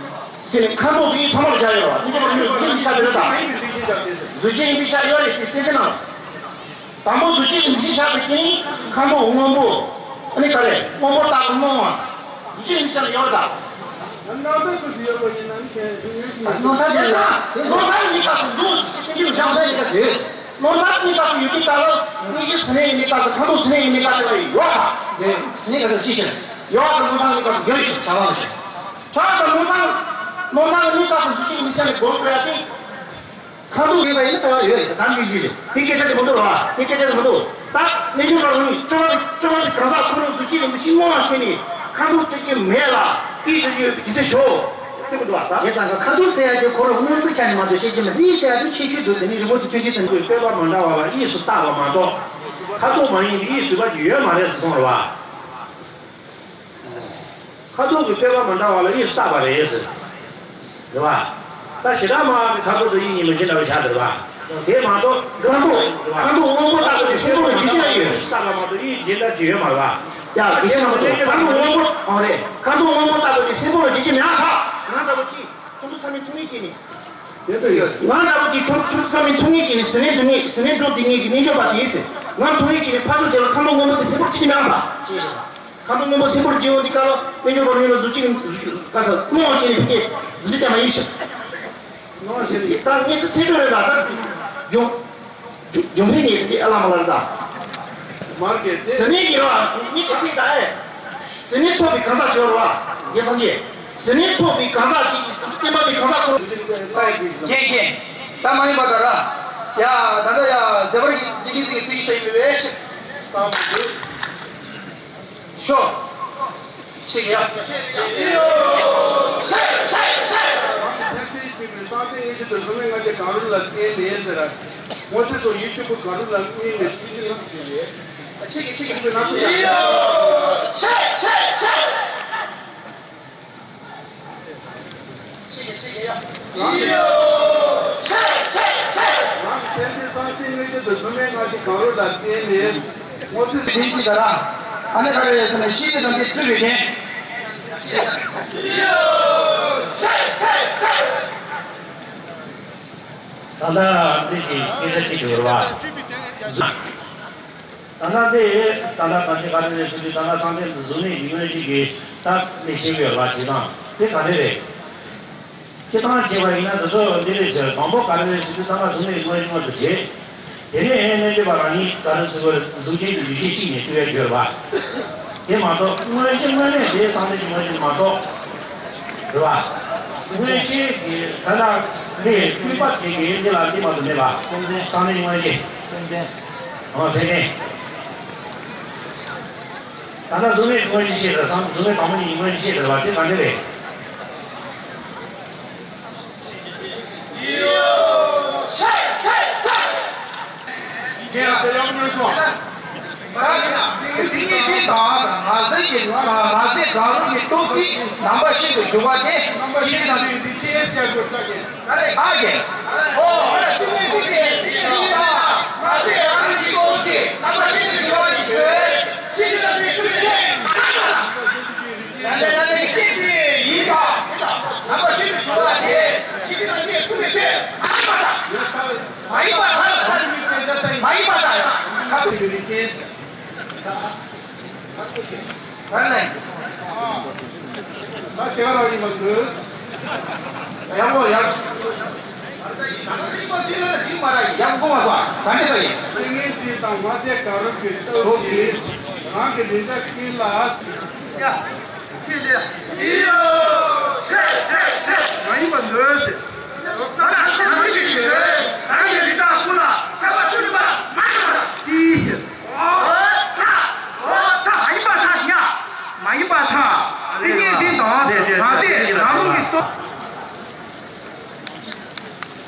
དེ་ནི་ཁ་དོག་དེ་ཚང་མར་སྦྱར་ཡོད་པ། རྣལ་འབྱོར་པ་རང་ཉིད་ལ་གཟུགས་ཅན་གྱི་འདུ་ཤེས་བཞག་པའི་རེད་དམ། གཟུགས་ཅན་གྱི་འདུ་ཤེས་ཡོད་རེད་ཅེས་གསལ་བྱེད་ནང་། དང་པོ་གཟུགས་ཅན་གྱི་འདུ་ཤེས་བཞག་པའི་རྐྱེན་ཁ་དོག་སྔོན་པོ། ཨ་ནི་ག་རེ་སྔོན་པོ་རྟག་ཏུ་སྣང་བ། གཟུགས་ཅན་གྱི་འདུ་ཤེས་ཡོད་རེད་དམ། སྣང་ཐག་ཏུ་ཡོད་པ་ཡིན་ན་ནི་གལ་སྲིད་ཡོད་ཅིང་། སྣང་ཐག་ཏུ་ཡོད། སྣང་ཐག་ནི་ག་སུ་འདུག་སེམས་ཅན་གྱི་སྣང་ཐག་ཡོད། ནོར་ཐག་གཉིས་ཀ་སུ་ཡོད་ཀྱི་ལྟ་ལ། དངོས་གཞི་ཟིན་ནས་ཡིན་ནི་ཀ་སུ། ཁ་དོག་ཟིན་ནས་ཡིན་ནི་ཀ་སུ་ཡོད་ཨ། དེ་ཟིན་ནས་ཀ་སུ་ཅི་ཞིག་ཡོད་ཨ། ནོར་ཐག་གཉིས་ཀ་སུ་ཡོད་ཞིག་ཆ་བ་མ་ཞིག་ཆ་དང་ནོར་ཐག་ནོར་ཐག་གཉིས་ཀ་སུ་གཟུགས་གཅིག་མི་ཤ་ནས་སྒོར་ཀ་ཡ་ཏི། ཁ་དོག་ཡོད་པ་ཡིན་ན་ལྟ་བ་ཡོད། ད་མི་འདི་རེད། དེ་སྐད་ཆ་དེ་མ་འདུག་ར་བ། དེ་སྐད་ཆ་དེ་མ་འདུག་ད་གནས་ཆུང་བར་ནི་སྤྲོ་བ་སྤྲོ་བ་གང་ཟག་ཁོ་རང་གཟུགས་གཅིག་ལ་མི་ཤི་སྔོན་ལ་ཆེ་ནས་ཁ་དོག་སྤྲད་ཀྱི་མེད་ལ། ཨི་ཟེར་གྱི་ཡོད་པའི་དུས་ཚོད་ཞོག་དེ་མི་འདུག་བ། ད་དེ་ཙང་ཁ་དོག་ཟེར་ཡ་དེ་ཁོ་རང་སྔོན་ཚུད་ཆ་ནས་མ་གཏོགས་ཤེས་ཀྱི་མེད། ཨི་ཟེར་ཡ་དེ་ཁྱད་ཆོས་འདུག་དེ་ནི་རི་མོ་དེ་ཐོན་གྱི་ཚན་དུ་བསྟོད་པ་མ་འདྲ་བ་ལ་ཨི་སུ་བཏགས་པ་མ་གཏོགས། ཁ་དོག་མ་ཡིན་པའི་ཨི་ཟེར་བ་ཅིག་ཡོད་མ་རེད་ཟེར་གསུངས་རེད་བ། ཁ་དོག་གི་བསྟོད་པ་མ་འདྲ་བ་ལ་ཨི་སུ་བཏགས་པ་རེད་ཟེར། རེད་བ། ད་ཞེ་དྲག་མང་བའི་ཁ་དོག་ཏུ་ཨི་གཉིས་མི་ཤེས་འདྲ་བའི་ཆ་དེ་རེད་བ། དེ་མ་གཏོགས། ཁ་དོག་ཁ་དོག་སྔོན་པོ་བཏགས་པ་དེ་སེར་པོ་ལ་རྒྱུ་ཅི་ཡང་ཡོད། ཨི་སུ་བཏགས་པ་མ་གཏོགས་ཨི་སྦྱིན་བདག་ཅིག་ཡོད་མ་རེད་བ། ཡ་དེ་མ་གཏོགས་ཁ་དོག་སྔོན་པོ་ཨང་རེད། ཁ་དོག་སྔོན་པོ་བཏགས་པ་དེ་སེར་པོ་ལ་རྒྱུ་ཅི་མེད་ཨ་ཁ། ང་འདྲ་བོ་ཅིག་ཁྲོམ་ཚུགས་ཚང་མའི་ཐུགས་ཉིད་ཅིག་ནི། ང་འདྲ་བོ་ཅིག་ཁྲོམ་ཁྲོམ་ཚུགས་ཚང་མའི་ཐུགས་ཉིད་ཅིག་ནི་ཟི་ལིང་འགྲོ་ནི་ཟི་ལིང་འགྲོ་དེ་ངེད་ཀྱི་རྣལ་འབྱོར་པ་དེ་ཡིན་ཟེར། ང་ཐུགས་ཉིད་ཅིག་ནི་ཕར་ཚུར་དེ་ལ་ཁ་དོག་སྔོན་པོ་དེ་སེར་པོར་ཅིག་མེད་ཨ་ཕ། ཅེས་བཤད་པ། ཁ་དོག་སྔོན་པོ་སེར་པོར་བརྗེ་བ་འདི་ཀ་ལ་རྣལ་འབྱོར་པ་རང་ཉིད་ལ་གཟུགས་གཅིག་གཟུགས་ཀ་ས་སྣང་བ་ཅན་ནི་ཕི་ཀའི་གཟུགས་ཅན་མ་ཡིན་ཞིང་། སྣང་བ་ཅན་ནི་ད་ངེས་སུ་ཚེ་འདོད་རེད་ལ་ད་འབྱུང་འབྱུང་འཕེལ་ངེས་འདི་ཨ་ལ་མ་ལ་ད། མར་གྱི་ཟི་ལིང་གི་ར་ཉིད་དེ་སྲིད་ད་ཨེ། ཟི་ལིང་ཐོབ་པའི་གང་ཟག་བྱོས་ར་བ་ངེས་སམ་གྱི། ཟི་ལིང་ཐོབ་པའི་གང་ཟག་དེ་གི་བསྟན་པ་དེ་གང་ཟག་ཁོ་རང་ཡེ་ཡེ་ད་མ་ཡིན་པ་ད་ར། ཡ་ད་ད་ཡ་ཟེར་བར་གྱི་འདི་གི་ཚིག་ཚིག་བཤད་ཡོད་པས། ཤོག་ཤིག་ཡ། ཤེས་ཤེས་ཤེས། རང་གི་སེམས་རྟེན་གཅིག་པའི་སངས་རྒྱས་ཡེ་ཤེས་དང་གཟུགས་མེད་ལྔ་བརྒྱ་གང་རུང་ལ་བརྟེན་ནས་ཟེར། ངོ་ཚ་སོགས་ཡིད་སྐྱོ་པོ་གང་རུང་ལ་བརྟེན་ནས་ཤེས་ཤེས་ལ་བརྟེན་ནས། ཤིག་ཤིག་ཤིག་ན་ཚོ་ཡ། ཤེས་ཤེས་ཤེས། རང་གི་རང་གི་སེམས་ཅན་སངས་རྒྱས་དངོས་བསྟན་དུ་གཟུགས་མེད་ལྔ་བརྒྱ་གང་རུང་ལ་བརྟེན་ནས་ངོ་ཚ་ཟིན་གྱི་ད་ར། ཨ་ནི་ག་རེ་ཟེར་ན་ཤེས་ཀྱི་དང་དེ་སྤྲུལ་པའི་རྒྱན། ད་ལྟ་འདི་ཞིག་སྐད་ཆ་གཅིག་ཡོད་རེད་བ། ད་ལྟ་དེ་ད་ལྟ་གང་ཅི་ག་རེ་རེད་ཟེར་དུས་ད་ལྟ་སངས་རྒྱས་འདི་གཟུགས་མེད་ཀྱི་དངོས་གཞི་གི་རྟགས་ནས་བཤད་ཀྱི་ཡོད་རེད་བ། དེ་དང་དེ་ག་རེ་རེད། སྤྱིར་བཏང་བྱས་པ་ཡིན་ན་འདི་ཚོ་འདི་རེད་ཟེར། དང་པོ་ག་རེ་རེད་ཟེར་དུས་ད་ལྟ་གཟུགས་མེད་དངོས་གཞི་མངོན་དུ་བྱེད། དེ་ནས་ཨེ་རྣལ་འབྱོར་པ་རང་ཉིད་ག་རེ་ཟེར་དགོས་རེད། གཟུགས་ཅན་གྱི་ཡེ་ཤེས་གཅིག་ནས་སྤྲུལ་བའི་རྒྱུ་རེད་བ། དེ་མ་གཏོགས་དངོས་གཞི་དངོས་གནས་དེ་སངས་རྒྱས་ཀྱི་དངོས་གཞི་མ་གཏོགས། རེད་བ། དངོས་གཞི་གི་ད་ལྟ་འདི་སྤྲུལ་པ་དེ་གི་འདི་ལ་འདི་མ་གཏོགས་མེད་པ། སེམས་ཅན། སངས་རྒྱས་དངོས་གཞི། སེམས་ཅན། ཨོ་སེམས་ཅན། ད་ལྟ་གཟུགས་མེད་དངོས་གཞི་ཤེས་དང་། སངས་གཟུགས་མེད་དང་པོ་ཉིད་དངོས་གཞི་ཤེས་དང་བ་དེ་ག་འདྲ་རེད། རྒྱན་ཡང་དེ་ཡང་མངོན་སོང་། དེ་ཉིད་དེ་དང་མ་ཟད་ཀྱི་མ་ཟད་གང་རུང་གི་སྟོབས་ཀྱིས་རྣམ་པ་ཤིན་ཏུ་འཇུག་པ་དེ་ཤིན་ཏུ་དང་དེ་ཡང་དེ་ཅི་ཡང་བྱ་དགོས་ལྟ་གི། ཨ་ཀྱེ། ཨོ། ཨ་ལ་ཏིང་ངེ་འཛིན་གྱི་ཡེ་ཤེས་དང་མ་ཟད་ཨ་རུ་ཅི་ཏོག་ཅི་རྣམ་པ་ཤིན་ཏུ་འཇུག་པ་ཡི་ཆོས། ཤིན་ཏུ་དང་དེ་ཐུགས་རྗེ་ཆེ། ཡང་ལས་ལ་ལས་ཀྱི་སྟེང་དུ་ཡིན་པ། རྣམ་པ་ཤིན་ཏུ་འཇུག་པ་དེ་ཤིན་ཏུ་དང་དེ་ཐུགས་རྗེ་ཆེ། མ་ཡིན་པ་དག་མ་ཡིན་པ་དག་ཡང་ཁ་ཐུག་ཡོད་རིགས་ཅན། ད་དེ་ག་རང་ཡིན་པ་འདོད། ཡག་པོ་ཡག་ཡག་པོ་མ་སོང་། ག་འདྲ་ཡིན། ཏིང་ངེ་འཛིན་དང་མ་བསྡད་ག་རུ་གི་སྟོབས་ཀྱིས་རང་གི་ལུས་འདྲ་ཀུན་ལ། ཡ། ཅི་ཞིག་ཡིན་ཡོད། ཆེ་ཆེ་ཆེ། མ་ཡིན་པ་འདོད་ཟེར། ད་ལྟ་ཚེ་རིང་གི་ཆོས་རང་གི་རིགས་དྲག་ཀུན་ལ་ཁྱབ་པ་ཆོས་ཅན་པ་མ་ཡིན་པ་དང་། ཅི་ཞིག་ཨོ་ཚ། ཨོ་ཚ། མ་ཡིན་པ་ཚ་ཡ། མ་ཡིན་པ་ཚ། ཏིང་ངེ་འཛིན་དང་མ་བསྡད་ང་རང་གི་སྟོབས།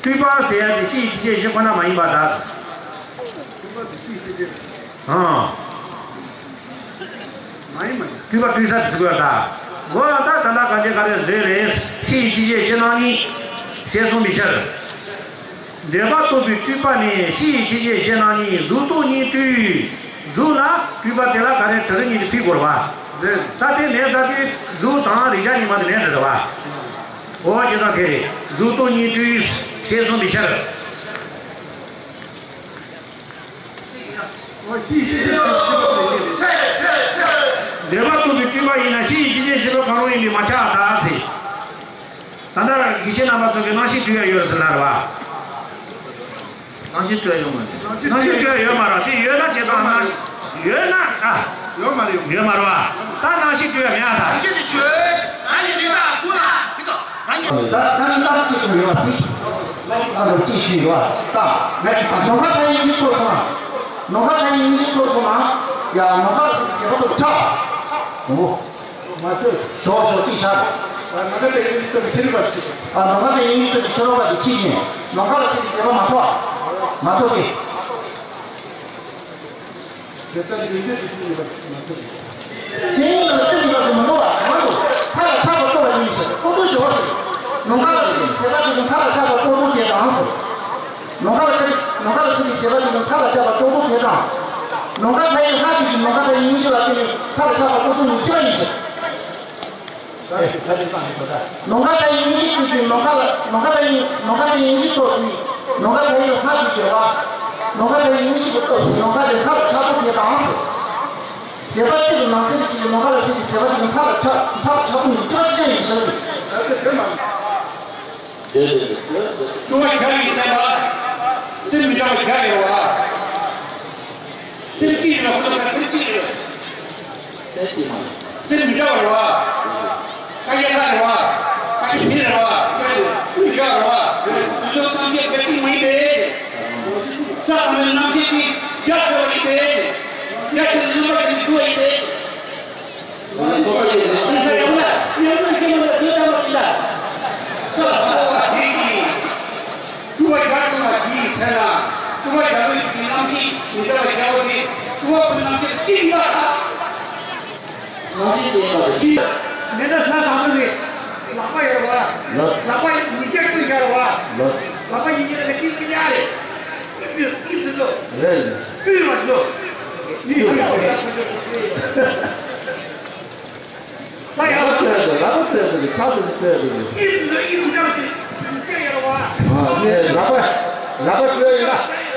སྤྲུལ་པ་ཟེར་ཡ་དེ་ཤེས་ཀྱི་ཤེས་བཞིན་ཁོ་ན་མ་ཡིན་པ་དག་ཨང་། མ་ཡིན་མ་ཡིན། སྤྲུལ་པ་སྤྲུལ་ས་དེ་ཟེར་དགོས་ད། འོ་ད་ད་ལྟ་ག་དེ་ག་རེ་རེད་རེད། ཤེས་ཀྱི་ཤེས་བཞིན་ནང་ནི་ཞེས་གསུངས་པའི་ཕྱིར། འདོད་པ་རྟོགས་པའི་སྤྲུལ་པ་ནི་ཤེས་ཀྱི་ཤེས་བཞིན་ནང་ནི་གཟུགས་རྟོག་གཉིས་སྤྲུལ། གཟུགས་ལ་སྤྲུལ་པ་དེ་ལ་ག་རེ་དྲི་རིམ་གཉིས་ཏེ་ཕི་དགོས་རེད་བ། རེད། ད་དེ་མེད་ས་དེ་གཟུགས་དང་རེག་བྱ་གཉིས་མ་དེ་མེད་འགྲོ་རེད་བ། འོ་ཇི་ལྟར་དེ་རེད། གཟུགས་རྟོག་གཉིས་སྤྲུལ་ཞེས་གསུངས་པའི་ཕྱིར། འོ་ཅི་ཞིག་ཅི་ཞིག་ཅི་ཞིག་ཅི་ཞིག་འདོད་པ་རྟོགས་པའི་སྤྲུལ་པ་ཡིན་ན་ཤེས་ཀྱི་ཤེས་བཞིན་གང་རུང་ཡིན་པས་མ་ཁྱབ་པར་ཐལ་ཟེར། ད་ལྟ་དགེ་བཤེས་རྣམ་པ་ཚོ་གིས་སྣང་ཤས་སྤྲུལ་ཡ་ཡོད་ཟེར་ལབ་རེད་བ། སྣང་ཤས་སྤྲུལ་ཡ་ཡོད་མ་རེད། ནང་བཞིན་སྤྲོད་ཡོད་མ་རེད། དེ་ཡོད་ན་བྱེད་སྟངས་ནང་བཞིན་ཡོད་ན་ཨ། ཡོད་མ་རེད། ཡོད་མ་རེད་བ། ད་ནང་བཞིན་སྤྲོད་མེད་ཨ། ད་ནང་བཞིན་དེ་བྱོས། རང་གི་རིགས་པ་ཀུན་ལ་དེ་དང་རང་གི་ད་ད་ནི་ད་སུ་ཞིག་ཡོད་པ་དེ་ང་གཅིག་ཞིག་ཡོད་པ། ད་ང་གི་ནོར་ཁ་ཆ་ཡིན་མི་ཐོག་སོང་ན། ནོར་ཁ་ཆ་ཡིན་མི་ཐོག་སོང་ན། ཡ་ནོར་ཁ་ལ་སུ་ཞིག་བྱེད་པ་ཐོག་ཆག་ཨོ། ཞོག་ཞོག་ཅིག་བཞག་ཨ་ནང་ཁ་དེ་ཡིན་ཚོད་ཀྱི་ཤོ་ལོ་ཀ་དེ་ཁྱི་ཅན། ནང་ཁ་ལ་སུ་ཞིག་བྱེད་པ་མ་ཐོག་མ་ཐོག་གི། མཚན་ཉིད་ལ་བརྟེན་པའི་སྐབས་སུ་མི་འགྲོ་བ་གང་དུ་མཐའ་ལ་ཆགས་པ་རྟོགས་པ་ཡིན་ཞེས་ལྐོག་ཏུ་ཞོག་ཟེར། ནམ་མཁའ་ལ་སུ་ཞིག་ཟད་པ་དེ་ཀུན་མཐའ་ལ་ཆགས་པ་རྟོགས་ལྡོག་དེ་དང་ཟེར། ནམ་མཁའ་ལ་ཆགས། ནམ་མཁའ་ལ་སུ་ཞིག་ཟད་པ་དེ་ཀུན་མཐའ་ལ་ཆགས་པ་རྟོགས་ལྡོག་དེ་དང་། ནམ་མཁའ་མཐའ་ཡས་སྔགས་ཀྱི་ནམ་མཁའ་དང་ཡིད་མངོན་ཤེས་ལ་བརྟེན་ནས་མཐའ་ལ་ཆགས་པ་རྟོགས་ལྡོག་ཉིད་ཆགས་ཡིན་ཟེར། ནམ་མཁའ་མཐའ་ཡས་སྔགས་ཀྱི་སྟོབས་ཀྱིས་ནམ་མཁའ་མཐའ་ཡས་སྔགས་ཀྱི་སྟོབས་ཀྱིས་ནམ་མཁའ་མཐའ་ཡས་སྔགས་ཀྱི་སྟོབས་ཀྱིས་ནམ་མཁའ་མཐའ་ཡས་སྔགས་ཀྱི་སྟོབས་ཀྱིས་ནམ་མཁའ་མཐའ་ཡས་སྔགས་ཀྱི་སྟོབས་ཀྱིས་ནམ་མཁའ་དེ་མཐའ་ལ་ཆགས་པ་དེ་དང་ཟེར། ཟད་པ་གཅིག་ཏུ་ནང་ཟད་གཅིག་ཏུ་ནམ་མཁའ་ལ་ཟད་ཀྱི་ཟད་པ་གཅིག་ཏུ་མཐའ་ལ་ཆགས་མཐའ་ལ་ཆགས་པ་ཉིད་ཆགས་ཅི་ཡང་ཡིན་ཟེར། སྐྱོ་བ་བརྒྱ་ཡིན་ན་ཡང་སེམས་མི་འདྲ་བ་བརྒྱ་ཡོད་པ། སེམས་གཅིག་ཡིན་ན་ཁོ་ཐག་སེམས་གཅིག་རེད། སེམས་གཅིག་མ་རེད། སེམས་མི་འདྲ་བ་རེད་བ། ཁ་ཡ་ཁ་རེད་བ། ཁ་ཡ་མི་རེད་བ། ཁུ་ཡ་རེད་བ། དུས་ཚོད་ཐམས་ཅད་བརྒྱ་གཅིག་མ་ཡིན་པས། ས་དང་པོའི་རྣམ་ཤེས་ཀྱིས་བརྒྱ་ཆེ་བ་ཡིན་པས། བརྒྱ་ཆེ་བའི་རྣམ་པ་ཀྱིས་བསྡུ་བ་ཡིན་པས། མེད་ན་ས་དང་པོ་ནས་ལག་པ་ཡོད་རེད་བ། ལག་པ་ཡིན་གྱི་ཀུན་ཡོད་རེད་བ། ལག་པ་ཡིན་གྱི་ལ་ཀི་ཀི་ཡ་རེད། ཀི་ཀི་ཀི་ཟེར་ཚོ། རེད། ཀི་ཡོད་པ་ཚོ། ནི་ཡོད་རེད་བ། ད་ཡང་ལག་པ་ལྟོས་ཏེ་ལག་པ་ལྟོས་ཏེ་ཕྱག་ཏུ་ལྟོས་ཏེ། ཨི་ཟེར་ཚོ་ཨི་ཟེར་ཚོ་ཀི་ཡོད་རེད་བ། ཨ་ནི་ལག་པ་ལག་པ་ལྟོས་ཡིན་ན། ཨེ།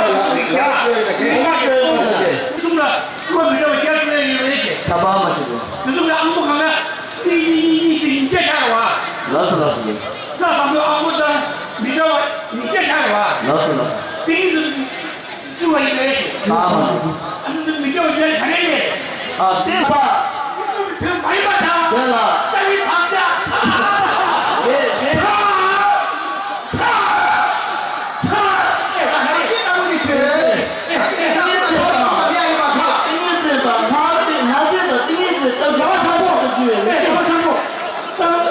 ལགས་སོ། ཨ་མོ་དང་མི་འདྲ་བ་ཉིས་བརྒྱ་ཆགས་རེད་བ། ལགས་སོ་ལགས་སོ། དེ་ཡིན་དུས་བཅུ་བ་ཡིན་ལས་ཞེས། ཨ་མ། ཨ་ནི་མི་འདྲ་བ་བརྒྱ་ག་རེ་ཡིན། ཨ་བསྟན་པ། དེ་མ་ཡིན་པ་དང་། དེ་ལ། རྩ་བའི་དམ་བཅའ། ཡེ་ཡེ། ཚ། ཚ། ཚ། ཨེ་ད་ང་ཡིན་ད་རུང་ནི་ཁྱོད། ཨེ་ད་ང་ཡིན་ད་རུང་ནི་ཁྱོད་ད་ང་ཡིན་པ་ཁ། ཏིང་ངེ་འཛིན་དང་ལྷ་འཛིན་ལྷ་འཛིན་དང་ཏིང་ངེ་འཛིན་ལྟ་བུ་ལ་ཚང་པོ་ཏུ་བརྒྱུད་པའི་ལས་ཀྱི། ཨེ་ད་ང་ཚང་པོ། ད།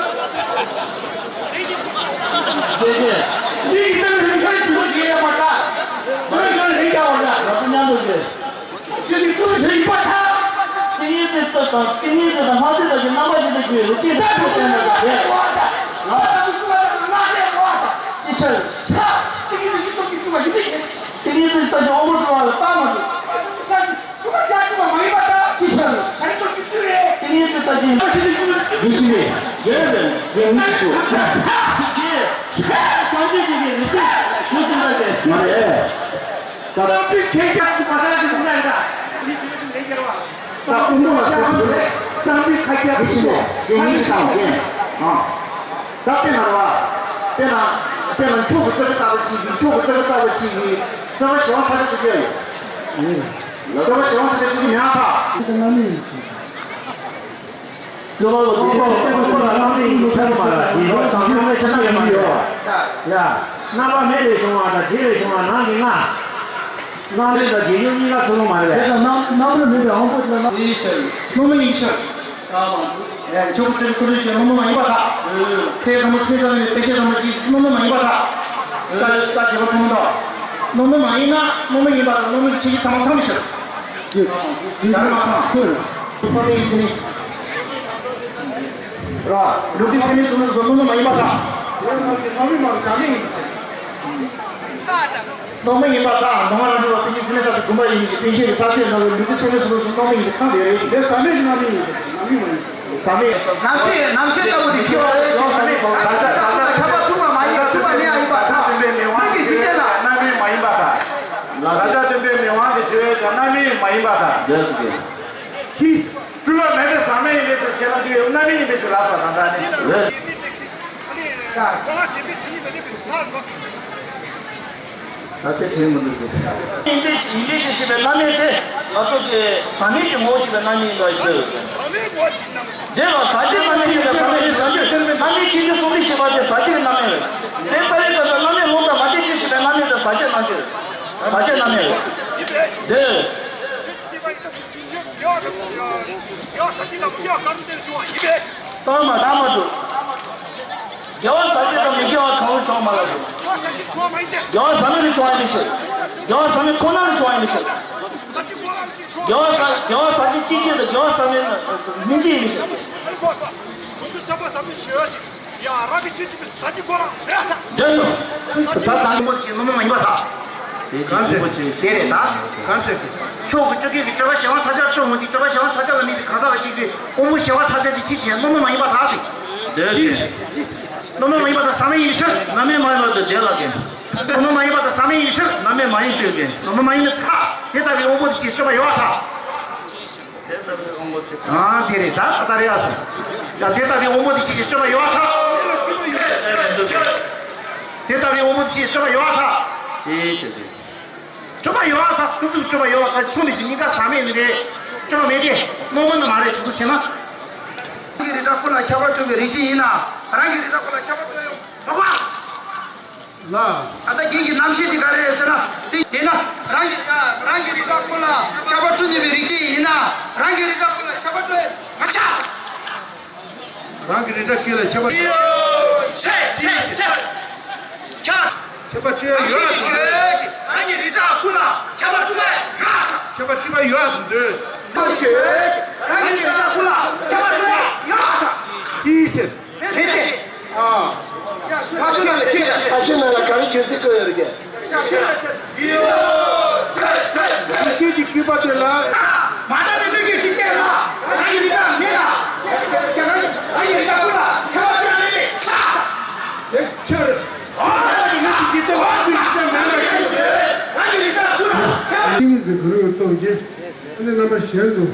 ཏིང་ངེ་འཛིན་སྟོབས་དང་ཏིང་ངེ་འཛིན་སྟོབས་དང་ཏིང་ངེ་འཛིན་དང་ལྷ་འཛིན་དང་གི་རྣམ་པ་བཞི་དང་བརྒྱུད་ལུགས་ཀྱི་སྟོབས་དང་ལྡན་པ་དེ་ལ། ཏིང་ངེ་འཛིན་སྟོབས་ཀྱི་དབང་པོ་སྤྲོ་བ་ལ་བཏང་མ་ཐུབ། ཏིང་ངེ་འཛིན་སྟོབས་ཀྱི། འདི་ཞིག་ནས་ཡོད་ལས་ཡོད་མིན་སོ། སངས་རྒྱས་ཀྱི་ལུགས་ཀྱི་ཞུ་ཟིན་པ་སྟེ། མ་རེད། ད་ད་པི་ཁེ་ཁ་ཏུ་མ་ད་ཀྱི་ཀུན་ལ་ད་ཀུན་མོ་ལ་སོགས་པའི་ད་པི་ཁ་ཁ་ཏུ་མ་ད་ཀྱི་ཀུན་ལ་ཨ། ད་དཔེ་ན་ར་བ། དཔེ་ན་དཔེ་ན་མཆོག་གི་རྩ་བའི་རྩ་བ་གཅིག་གིས་མཆོག་གི་རྩ་བའི་རྩ་བ་གཅིག་གིས་རྩ་བ་ཞེ་བ་ཐ་དད་ཅིག་ཡོད། རྩ་བ་ཞེ་བ་ཐ་དད་ཅིག་མེད་ཨ་ཐ། སྐྱོ་བ་ལོ་དེ་ཁོ་ལ་རང་རེ་ཡིན་ཁྱབ་མ་ལ་དེ་ལོ་དང་ཆོས་མེད་ཆ་ན་ཡོད་མ་རེད། ཡ། རྣམ་པ་མེད་པའི་བྱུང་བ་དང་རྒྱས་པའི་བྱུང་བ་ནང་གི་ལྔ། རྣམ་རིག་དང་རྒྱས་ཡུལ་གཉིས་ཀ་ཚུར་ལོང་མ་རེད། དེ་དང་རྣམ་རྣམ་རིག་མེད་པའི་དབང་པོ་དེ་ལ་རྣམ་རིག་ཡིན་ཕྱིར། སྣང་མེད་ཡིན་ཕྱིར། ཨེ་ཆོས་ཀྱི་ཁུ་རུ་ཆོས་སྣང་མེད་མ་ཡིན་པ་དག་ཚེ་ཚང་མ་ཚེ་ཚང་མའི་དཔེ་བཤད་ཚང་མ་གཅིག་སྣང་མེད་མ་ཡིན་པ་དག་ད་ད་བྱེད་པ་ཐུན་མོང་དག་སྣང་མེད་མ་ཡིན་ན་སྣང་མེད་ཡིན་པ་དང་སྣང་མེད་ཀྱི་ཆོས་ཀྱི་ཚང་མ་ཚང་མི་ཕྱིར། ཡོད། ཡིན་པ་ཚང་མ་ཚང་མ་ཡིན་ཕྱིར། ར། ལུགས་ཀྱི་སེམས་ནི་གཟུགས་ནི་གཟུགས་སྣང་མེད་མ་ཡིན་པ་དག་སྣང་མེད་མ་ཡིན་ཟག་མེད་ཡིན་ཕྱིར། སྣང་མེད་ཡིན་པ་དང་མདོ་སྔགས་རྣལ་འབྱོར་པ་པཎ་ཆེན་སེམས་དཔའ་དང་བུམ་པ་ཡིན་ཞེས་པཎ་ཆེན་གྱི་རྟགས་ཆོས་རྣམས་ལ་ལུགས་ཀྱི་སེམས་ནི་གཟུགས་སྣང་མེད་ཡིན་ཞེས་ཁ་འདོན་རེད། དེ་ཟག་མེད་ཀྱི་རྣམ་སྨིན་ཡིན་ཞེས་རྣམ་སྨིན་མ་ཡིན། ཟག་མེད། རྣམ་ཤེས་རྣམ་ཤེས་ལྟ་བུ་དེ་ཆོས་ལ་ཡོད་ཆོས་ཟག་མེད་པ། ཁྱབ་པ་ཐུབ་པ་མ་ཡིན་ཐུབ་པ་མེད་ཡ་ཡིན་པ་དང་། མིག་གི་འཇིག་རྟེན་ལ། རྣམ་སྨིན་མ་ཡིན་པ་དང་། ལ་ཆ་སྟོན་པའི་མི་དབང་གི་ཆོས་ཀྱང་རྣམ་སྨིན་མ་ཡིན་པ་དང་། ལས་སུ་གི། ཧི། སྤྲུལ་པ་མེད་པའི་ཟག་མེད་ཡིན་པའི་ཕྱིར་ཁྱེད་རང་གིས་རྣམ་སྨིན་ཡིན་པའི་ཕྱིར་ལབ་པ་དང་འདྲ་ནི། རེད། ད་ལྟ་དྲན་མི་འདུག་ཟེར། ཡིན་པའི་ཡིན་པའི་ཞེས་པའི་བླ་མེད་དེ་ང་ཚོ་གི་ཟག་མེད་ཀྱི་ངོ་བོ་ཞེས་པའི་རྣམ་སྨིན་ལ་ཡོད། དེ་ལ་ཟག་བཅས་རྣམ་སྨིན་ཞེས་པའི་ཟག་མེད་ཀྱི་རྣམ་སྨིན་རྣམ་སྨིན་ཆོས་ཅན་གསུམ་པའི་ཤེས་པ་དེ་ཟག་བཅས་ཀྱི་རྣམ་སྨིན་རེད། དེ་ལྟ་བུའི་སྐབས་སུ་བླ་མེད་ལུང་དང་མ་བསྟན་ཕྱིར་ཞེས་པའི་རྣམ་སྨིན་དེ་ཟག་བཅས་རྣམ་སྨིན་རེད། ཟག་བཅས་རྣམ་སྨིན་རེད། དེ། ལྟ་བ་མ་ལྟ་མ་འགྲོ། དགེ་བ་ཟག་བཅས་དང་མི་དགེ་བ་གང་རུང་བྱུང་མ་ལགས། དགེ་བ་ཟག་མེད་ལ་བྱུང་བ་ཡིན་ཞིང་། དགེ་བ་ཟག་མེད་ཁོ་ན་ལ་བྱུང་བ་ཡིན་ཞིང་། དགེ་བ་ཟག་དགེ་བ་ཟག་བཅས་གཅིག་ཅན་དང་དགེ་བ་ཟག་མེད་སྨིན་བྱེད་ཡིན་ཞིང་། ཡ་རང་གི་ཅི་ཅི་ཟ་ཅི་གོ་རང་རེད་ད། འདོད་དོ། ད་ད་མོ་ཞིག་ནོར་མོ་མ་ཡིན་པ་ད། དེ་གང་ཟེར་དེ་རེད་ད། གང་ཟེར། ཕྱོགས་ཀྱི་བཅུ་བརྒྱད་ཀྱི་སྤྱོད་པ་ཞེ་བ་ཐ་ཆད་ཕྱོགས་ངོས་ཀྱི་སྤྱོད་པ་ཞེ་བ་ཐ་ཆད་ལ་དམིགས་པའི་གང་ཟག་ལ་གཅིག་ཅིག་དབང་པོ་ཞེ་བ་ཐ་ཆད་དེ་ཅི་ཞིག་ནོར་མོ་མ་ཡིན་པ་ད་ཟེར། འདོད་དེ། ནོར་མོ་མ་ཡིན་པ་ད་ཟག་མེད་ཡིན་ཕྱིར། རྣམ་སྨིན་མ་ཡིན་པ་ད་དེ་ལ་གན། ནོར་མོ་མ་ཡིན་པ་ད་ཟག་མེད་ཡིན་ཕྱིར། རྣམ་སྨིན་མ་ཡིན་ཕྱིར་གན། ནོར་མོ་མ་ཡིན་ནི་ཚ། དེ་ལྟ་བུའི་དབང་པོ་དེ་ཅིག་སྤྱོད་པ་ཡོད་པ་ད། ཨ་དེ་རེད་ད་ད་རེད་ཨ་སོ། ཡ་དེ་ལྟ་བུའི་དབང་པོ་དེ་ཅིག་གི་སྤྱོད་པ་ཡོད་པ་ད། དེ་ལྟ་བུའི་དབང་པོ་དེ་ཅིག་གི་སྤྱོད་པ་ཡོད་པ་ད། ཅེས་བྱས་ཏེ། སྤྱོད་པ་ཡོད་པ་ད་ཀུན་རྫོབ་སྤྱོད་པ་ཡོད་པ་ད་ཚུལ་མིན་ཞིང་གཉིས་ཀ་ཟག་མེད་ནི་རེད། སྤྱོད་པ་མེད་དེ་རྣོ་མོ་ནི་མ་རེད་ཆུ་ཚོད་བྱས་ན། རང་གི་རིགས་འདྲ་ཀུན་ལ་ཁྱབ་པ་སྤྲོད་པའི་རིགས་ཅན་ཡིན་ན། རང་གི་རིགས་འདྲ་ཀུན་ལ་ཁྱབ་པ་སྤྲོད་ཡོང་དོགས་པ། ལ། ད་ལྟ་རྒྱན་གྱི་རྣམ་བཤད་དེ་ག་རེ་རེད་ཟེར་ན། དེ་དེས་ན་རང་གི་རང་གི་རིགས་འདྲ་ཀུན་ལ་ཁྱབ་པ་སྤྲོད་ནུས་པའི་རིགས་ཅན་ཡིན་ན། རང་གི་རིགས་འདྲ་ཀུན་ལ་ཁྱབ་པ་སྤྲོད་མ་བྱ། རང་གི་རིགས་འདྲ་ཀུན་ལ་ཁྱབ་པ། ཡོད་ཆེ་ཆེ་ཆེ། ཁྱབ། ཁྱབ་པ་སྤྲོད་ཡོད། རང་གི་རིགས་འདྲ་ཀུན་ལ་ཁྱབ་པ་སྤྲོད་ཡོད། རང་གི་རིགས་འདྲ་ཀུན་ལ་ཁྱབ་པ་སྤྲོད་པ་ཡོད། ཁྱབ་པ་སྤྲོད་པ་ཡོད་འདོད། ཁྱབ་པ་སྤྲོད་ཡོད། རང་གི་རིགས་འདྲ་ཀུན་ལ་ཁྱབ་པ་སྤྲོད་པ་ཡོད། ཅིའི་ཕྱིར། ཨ། ཕ་ཆོས་ནང་ལ་ཁྱོད་ཕ་ཆོས་ནང་ལ་ག་རེ་ཁྱོད་ཚིག་བཀོད་ཡོད་རེད་ཀྱི། ཁྱོད་ཀྱི་སྤྲུལ་པ་དེ་ལ། མ་དག་པའི་མི་གི་ཇི་སྐད་ལ། རང་གི་རིགས་འདྲ་མེད་ལ། རང་གི་རིགས་འདྲ་ཀུན་ལ་ཁྱབ་པ་སྤྲོད་ཡོད་མེད་ཤ། ཁྱོད། ཨ་ནི་མི་གི་ཇི་སྐད་ལ་ཁྱོད་ཀྱི་སྤྲུལ་པ་དེ་ལ། རང་གི་རིགས་འདྲ་ཀུན་ལ་ཁྱབ་པ། ཏིང་ངེ་འཛིན་གང་རུང་སྟོབས་ཀྱིས། ཨ་ནི་རྣམ་པ་གཞན་དུ།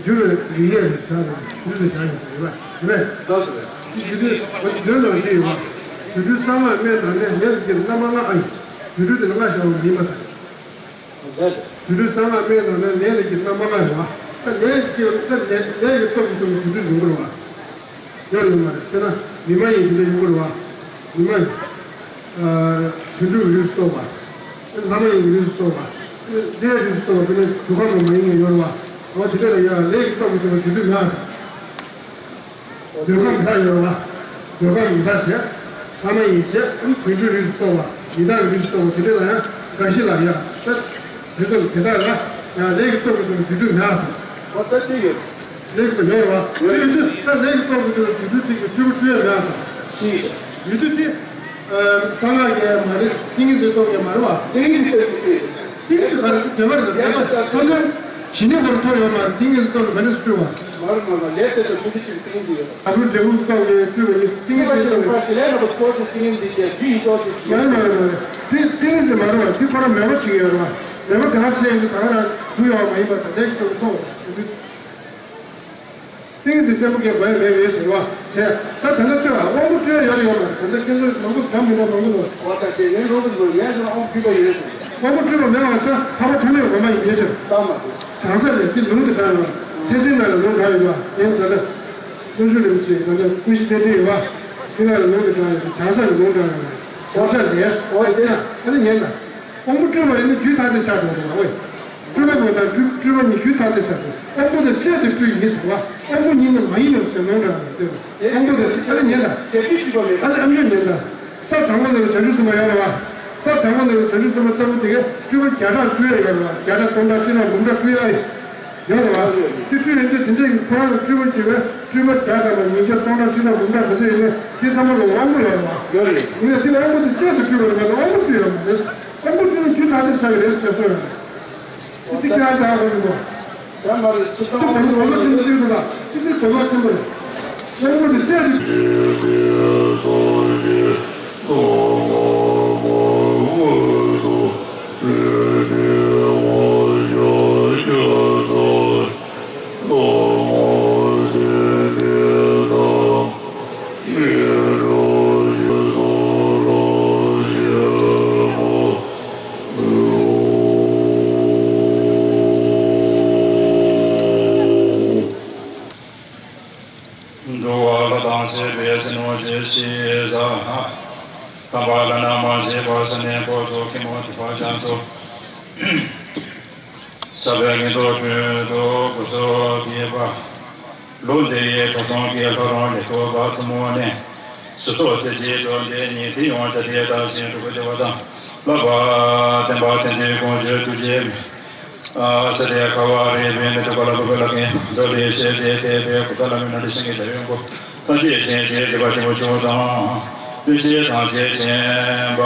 འགྱུར་བའི་རིགས་ཡོད་ཟེར་བྱ་རེད། འགྱུར་ཟེར་བྱ་ཡོད་ཟེར་རེད་པ། རེད་པས། ལགས་སོ། འདི་ཞུ་དུས་འོ་འདི་ནང་འདི་ཡོད་པ། དུད་འགྲོའི་གསང་སྔགས་སྨན་དང་ནི་ལས་ལ་སྐྱེས་རྣམ་པ་ལྔ་ཨ་ཡིན། དུད་འགྲོ་དེ་ལ་ལྔ་བཞག་པ་མིན་པ་དང་། དུད་འགྲོའི་གསང་སྔགས་སྨན་དང་ནི་ལས་ལ་སྐྱེས་རྣམ་པ་ལྔ་ཡོད་པ། ད་ལས་ལ་སྐྱེས་པ་ད་ལས་ལས་ཀྱི་སྟོབས་ཀྱིས་བཏང་བའི་དུད་འགྲོ་ཡོང་གི་རེད་པ། ཡོད་ཡོད་མ་རེད། དཔེར་ན་མི་མ་ཡིན་དེ་འདྲ་ཡོང་གི་རེད་པ། མི་མ་ཡིན། དུད་འགྲོའི་རིགས་སུ་གཏོགས་པ། ལྷ་མ་ཡིན་གྱི་རིགས་སུ་གཏོགས་པ། ལྷའི་རིགས་སུ་གཏོགས་པ་དེ་ནི་འདོད་ཁམས་མ་ཡིན་ཡང་ཡོད་རེད་པ། འོ་དེ་འདྲ་ལ་ཡང་ལས་ཀྱི་སྟོབས་ཀྱིས་བཏང་བའི་དུད་འགྲོ་ཡོད་རེད། འདོད་ཁམས་ལྷ་ཡོད་རེད་པ། འདོད་ཁམས་མི་ལྷ་བྱས། ལྷ་མ་ཡིན་བྱས། དུད་འགྲོའི་རིགས་སུ་གཏོགས་པ། ཡི་དྭགས་རིགས་སུ་གཏོགས་པ་དེ་འདྲ་ལ་ཡང་འགའ་ཞིག་ལ་ཡང་ད། དེ་ཚོ་དེ་དག་ལ་ཡང་ལས་ཀྱི་སྟོབས་ཀྱིས་བཏང་བའི་དུད་འགྲོ་ཡོད་རེད། འོ་ད་དེ་ཡོད། ལས་ཀྱི་སྟོབས་ཡོད་རེད་པ། ཡོད་དུས་ད་ལས་ཀྱི་སྟོབས་ཀྱིས་བཏང་བའི་དུད་འགྲོ་དེ་གི་སྤྲུལ་པ་སྤྲུལ་ཡ་མེད་པ་དང་། ཡོད་དུས་དེ། གསང་སྔགས་ཀྱི་མ་རེད། ཏིང་ངེ་འཛིན་སྟོབས་ཀྱི་མ་རེད་པ། ཏིང་ངེ་འཛིན་སྟོབས་ཀྱིས་སྤྲུལ། ཏིང་ངེ་འཛིན་ག་རེ་འདོད་པ་རེད། འདོད་པ་བསམ་བློ་ཞི་གནས་ཁོ་རང་ཐོབ་ཡོད་མ་རེད། ཏིང་ངེ་འཛིན་སྟོབས་ཀྱིས་ག་འདྲ་སེ་སྤྲུལ་བ། མ་རེད་མ་རེད། ལས་དེ་ཚོ་ཐུན་མོང་གཅིག་གི་ཏིང་ངེ་འཛིན་ཡོད་པ། ད་དུང་འབྲས་བུ་སྟོབས་ཀྱིས་སྤྲུལ་བ་ཡིན། ཏིང་ངེ་འཛིན་སྟོབས་ཀྱིས་ལས་རྣམ་པ་ཚོགས་ཀྱི་ཏིང་ངེ་འཛིན་གྱི་རྒྱུ་ཡི་ལྟོ་ཞིག་མ་རེད་མ་རེད་མ་རེད། དེ་ཏིང་ངེ་འཛིན་མ་རེད་པ། དེ་ཁོ་རང་མོས་པ་བྱེད་ཀྱི་ཡོད་རེད་པ། མོས་པ་དེ་ག་བྱས་ཡིན་དུས་ད་ག་རང་ཐུག་ཡོད་པ་མ་ཡིན་པ་དང་ལས་ཀྱི་སྟོབས་ཀྱིས་ཐོབ་པ་ཡིན་དུས། ཏིང་ངེ་འཛིན་བརྟན་པོ་གས་དགོས་ཡ་མེད་ཡོད་ཟེར་བ་བྱས། ད་ད་ལྟ་ལྟོས་ཨ། དབང་པོ་སྤྲོད་ཡ་ཡོད་རེད་ཡོད་མ་རེད། ད་ལྟ་ཁྱེད་ཚོ་མང་པོ་གམ་མི་འདྲ་མང་པོ་འདུག་འོ་ད་དེ་ཡན་རོགས་ཀྱི་འདུག་ཡན་ཚོ་ལ་དབང་པོ་སྤྲོད་པ་ཡོད་ཟེར། དབང་པོ་སྤྲོད་པ་མེད་པ་ད་འཕགས་པ་ཐོགས་མེད་དབུ་མ་ཡིན་ཟེར། ལྟ་མ་དེ། བྱང་ས་ལས་དེ་ལུང་དུ་དྲངས་ཡོད་པ། ཐེག་ཆེན་ནང་ལ་ལུང་དྲངས་ཡོད་པ། ཡན་ད་ལྟ་དཀོན་མཆོག་རིན་པོ་ཆེ་ད་ལྟ་ཀུན་གཞི་རྟེན་འབྲེལ་ཡོད་པ། དེ་ནང་ལ་ལུང་དུ་དྲངས་ཡོད་པ། བྱང་ས་ལ་ལུང་དྲངས་ཡོད་པ། བྱང་ས་ལས། འོ་དེ་ཡང་ད་ལྟ་ཉན་ད། དབང་པོ་སྤྲོད་པ་ཡིན་ན་རྒྱུད་ཐ་དད་ཆགས་འགྲོ་འདུག་ཨོ། སྤྲུལ་པ་དང་སྤྲུལ་སྤྲུལ་པ་གཉིས་རྒྱུད་ཐ་དད་ཆགས་འགྲོ། དབང་པོ་དང་བཅས་ཏེ་སྤྲུལ་ཡིན་ཟེར་བ། དབང་པོ་ཉིད་ནི་མ་ཡིན་ནོ་ཞེས་ལུང་དྲངས་པ་སྟེ། དབང་པོ་དང་བཅས། ཨ་ནི་ཉན་དང་། ཟེར་དུས་སྤྲུལ་པ་མེད་པ། ཨ་ནི་ཨ་མྱོས་ཉན་དང་། ས་དང་པོ་ནས་བྱང་ཆུབ་སེམས་དཔའ་ཡོད་རེད་བ། ས་དང་པོ་ནས་བྱང་ཆུབ་སེམས་དཔའ་ལྟ་བུ་དེ་གས་སྤྲུལ་པ་བརྒྱ་ཕྲག་སྤྲུལ་ཡ་ཡོད་རེད་བ། བརྒྱ་ཕྲག་སྟོང་ཕྲག་ཁྲི་ཕྲག་འབུམ་ཕྲག་སྤྲུལ་ཡ་ཡོད་རེད་བ། དེ་སྤྲུལ་ཡོང་དུས་དེ་འདྲ་ཡི་ཁོ་རང་ལ་སྤྲུལ་པ་སྐྱེ་བས་སྤྲུལ་པ་བརྒྱ་ཕྲག་དང་ཉིས་བརྒྱ་སྟོང་ཕྲག་ཁྲི་ཕྲག་འབུམ་ཕྲག་ག་ཚོད་ཡོད་ནའི་དེ་ཚང་མ་ལ་དབང་པོ་ཡོད་རེད་བ། ཡོད་རེད། ཡིན་ནའི་དེ་དབང་པོ་དེ་བཅས་སུ་སྤྲུལ་པ་རེད་མ་གཏོགས་དབང་པོ་སྤྲུལ་ཡོད་མ་རེད། དབང་པོ་སྤྲུལ་ན་རྒྱུད་ཐ་དད་ཆགས་ཀྱི་རེད་ཟེར་སྲོལ་ཡོད་རེད། དེ་ཁྱེད་རང་ལྟ་དགོས་མི་འདུག་དེ་དོན་དག་ཆེན་པོ་ཅིག་འདུག་ལ། དེ་དོན་དག་ཆེན་པོ་རེད། དབང་པོ་དེ་བཅས་སུ། ས་གནས་འཁོར་དུ་ཁྱི་མོ་དེ་བར་བྱང་ཚོ། ས་བའི་ངན་རྟོག་ཁྲོད་དུ་སྐུ་གཟུགས་བགྱིས་པ། ལུགས་འདི་ཡི་ཐོག་ཚོང་གི་ལྷ་རང་ལས་ཐོག་པ་ཐུན་མོང་ནས། སུ་ཚོགས་ཚེ་གཅིག་ཏུ་འདི་ཉིད་དེ་ཡོང་བྱ་དེ་དག་ཞིང་དུ་བུ་དེ་བ་དང་། བསླབ་པ་བསྟན་པ་དེ་འདྲའི་དགོངས་བརྗོད་ཐུགས་རྗེ་མེད། ས་དེ་ཁ་བ་རེ་བའི་ནི་དུ་ག་ལ་བུ་ག་ལ་ཀེ་འདོ་ལེ་ཤེ་དེ་དེ་བའི་ཀུ་ཏ་ལ་མི་ན་དེ་ཤིང་གི་དེ་ཡོང་གོ། ཐམས་ཅད་མཁྱེན་ཅིང་མཁྱེན་པ་ཆེན་པོ་མཆོག་དང་། སྤྱི་ཆེན་ཐམས་ཅད་མཁྱེན་པ་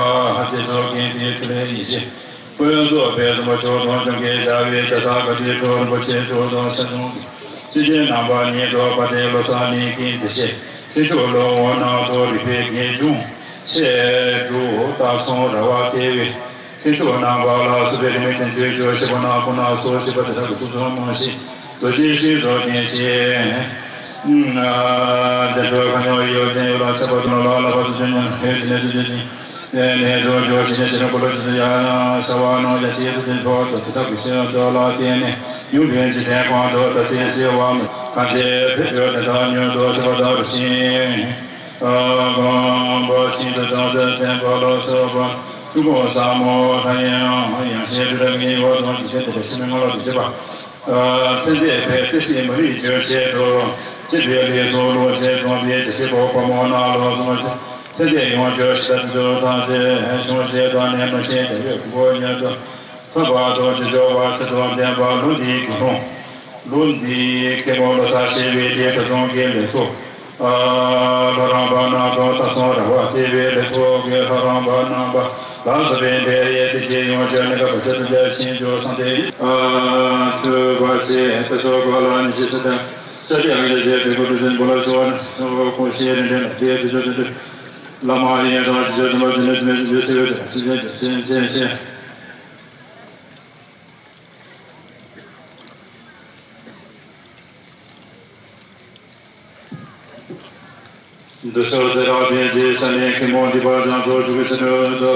རྗེས་སུ་མཁྱེན་ཅིང་ཐུགས་ལས་ཡིད་ཆེས། དཔལ་རྫོགས་པའི་གསུང་པ་མཆོག་དང་འབྱུང་གི་བྱ་བའི་བྱ་ཐག་ག་དུས་འཕྲོ་རིན་པོ་ཆེ་མཆོག་དང་ཆ་ཆུང་གི་སྤྱི་ཆེན་རྣམ་པ་ཉིད་དུ་བ་དེ་བློ་གསར་ནི་ཀིན་ཏི་ཤེ་ཁྱེད་མཆོག་ལོ་ངོ་ནང་དུ་རིག་པའི་རྒྱན་འབྱུང་ཚེ་འབྲུ་སྟག་ཚང་ར་བ་དེ་བའི། ཁྱེད་མཆོག་རྣམ་པ་ལ་སོགས་པའི་རིས་མེད་བསྟན་བཅོས་ཀྱི་ཞིག་པ་ན་ཁོ་ན་སོགས་ཞིག་པ་དེ་དག་གི་ཐུགས་སུ་མ་ཤེས་རྡོ་རྗེ་ཤིན་ཏུ་བརྟན་ཅིང་། དེ་ཚོ་ཁ་ཉོ་ཡོད་ཅན་ཡོད་ལ་ཆགས་པ་དུ་ལ་ལ་ལ་པ་སུ་ཅན་ཉམས་ཧེ་ཅི་ནེ་ཅི་ཅི་ཅི་ནེ་ཚོ་ཇོ་ཤི་ནེ་ཅི་ནེ་ཀོ་ལོ་ཅི་ཅི་ཡ་ཡ་ས་བ་ནོ་ཡ་ཅི་ཡ་ཅི་ཕོ་དོ་ཅི་ཐག་གི་ཤེས་དོ་ལ་བརྟེན་ནས་ཡུམ་བེན་ཅི་དེ་ཁོང་དོ་ད་ཅི་ཤེས་བ་མི་གང་ཅི་ཕི་ཅོ་དེ་དག་ཉོ་དོ་ཅི་པ་དག་རུ་ཤིང་། དགོངས་པ་ཤིན་ཏུ་དང་ཚེ་བརྟན་པ་ལ་སོགས་པ་ཀུན་ཟབ་མོ་ལྷ་ཡང་ཡང་ཞེས་དྲི་བྲལ་མི་ཡི་འོག་དང་ཇི་སྲིད་དེ་ལས་ཕྱི་མའི་སྔོན་ལ་དུ་བྱེད་པ། ཚེ་འདས་པའི་ཏི་སེ་མ་རིག་བརྗོད་བྱེད་དུ་སྤྱི་པའི་ལས་སུ་ལོ་ཞེས་དགོངས་པའི་ཏི་སེ་གོ་ཕོ་མོ་ན་ལོ་སོང་ཚེ་འདས་ཡོངས་བརྗོད་ཤེས་དུ་ཐམས་ཅད་བྱུང་ཞེས་དང་ནས་མ་ཤེས་དེ་ཡོད་ཀུན་པོ་ཉམས་སུ། ཐོབ་པ་དང་ཅི་འབྱོར་བ་ཚེ་དང་ལྡན་པ་ལུགས་འདིའི་དགེ་སློང་། ལུགས་འདིའི་སྐྱེ་བོ་ལོ་ཙཱ་ཞེས་པའི་དེ་ད་དུང་དགེ་ལེགས་སོ། ལྷ་རམས་པ་རྣམས་དང་ད་སོང་ར་བ་སྟེ་བའི་ལེགས་སོ་གི་ལྷ་རམས་པ་རྣམས་པ་ལ་སོགས་པའི་འབྲེལ་ཡས་དེ་རྗེས་ཡོངས་བྱོན་ནི་ག་པ་ཆེ་དུ་འཇལ་ཞིང་འཇོག་སང་དེ་ཐུབ་པ་ཆེ་དེ་ཚོ་གོ་ལ་ནི་ཇི་སྲིད་དུ་ས་སྟེང་ལས་བྱེད་དེ་ཀོ་ཏུ་ཟིན་པོ་ལ་སོགས་ནི་སོ་ཁོ་ཤེས་རིན་ལྡན་ལ་དེ་དེ་ཚོ་དེ་ཚོ་བླ་མ་ཡིན་དང་ཇི་ཚོ་དུ་མ་ཟིན་ནི་ཟིན་མེད་ཟིན་ཇི་སྲིད་ཡོད་དེ་ཟིན་ཇི་ཟིན་ཇི་ཟིན། འདི་ཚོ་ཚེ་རབས་ཅན་གྱི་ས་ནས་ཁྱི་མོ་འདི་པར་བྱང་ཚོགས་ཆུ་བོའི་ས་ནས་འོད་དུ་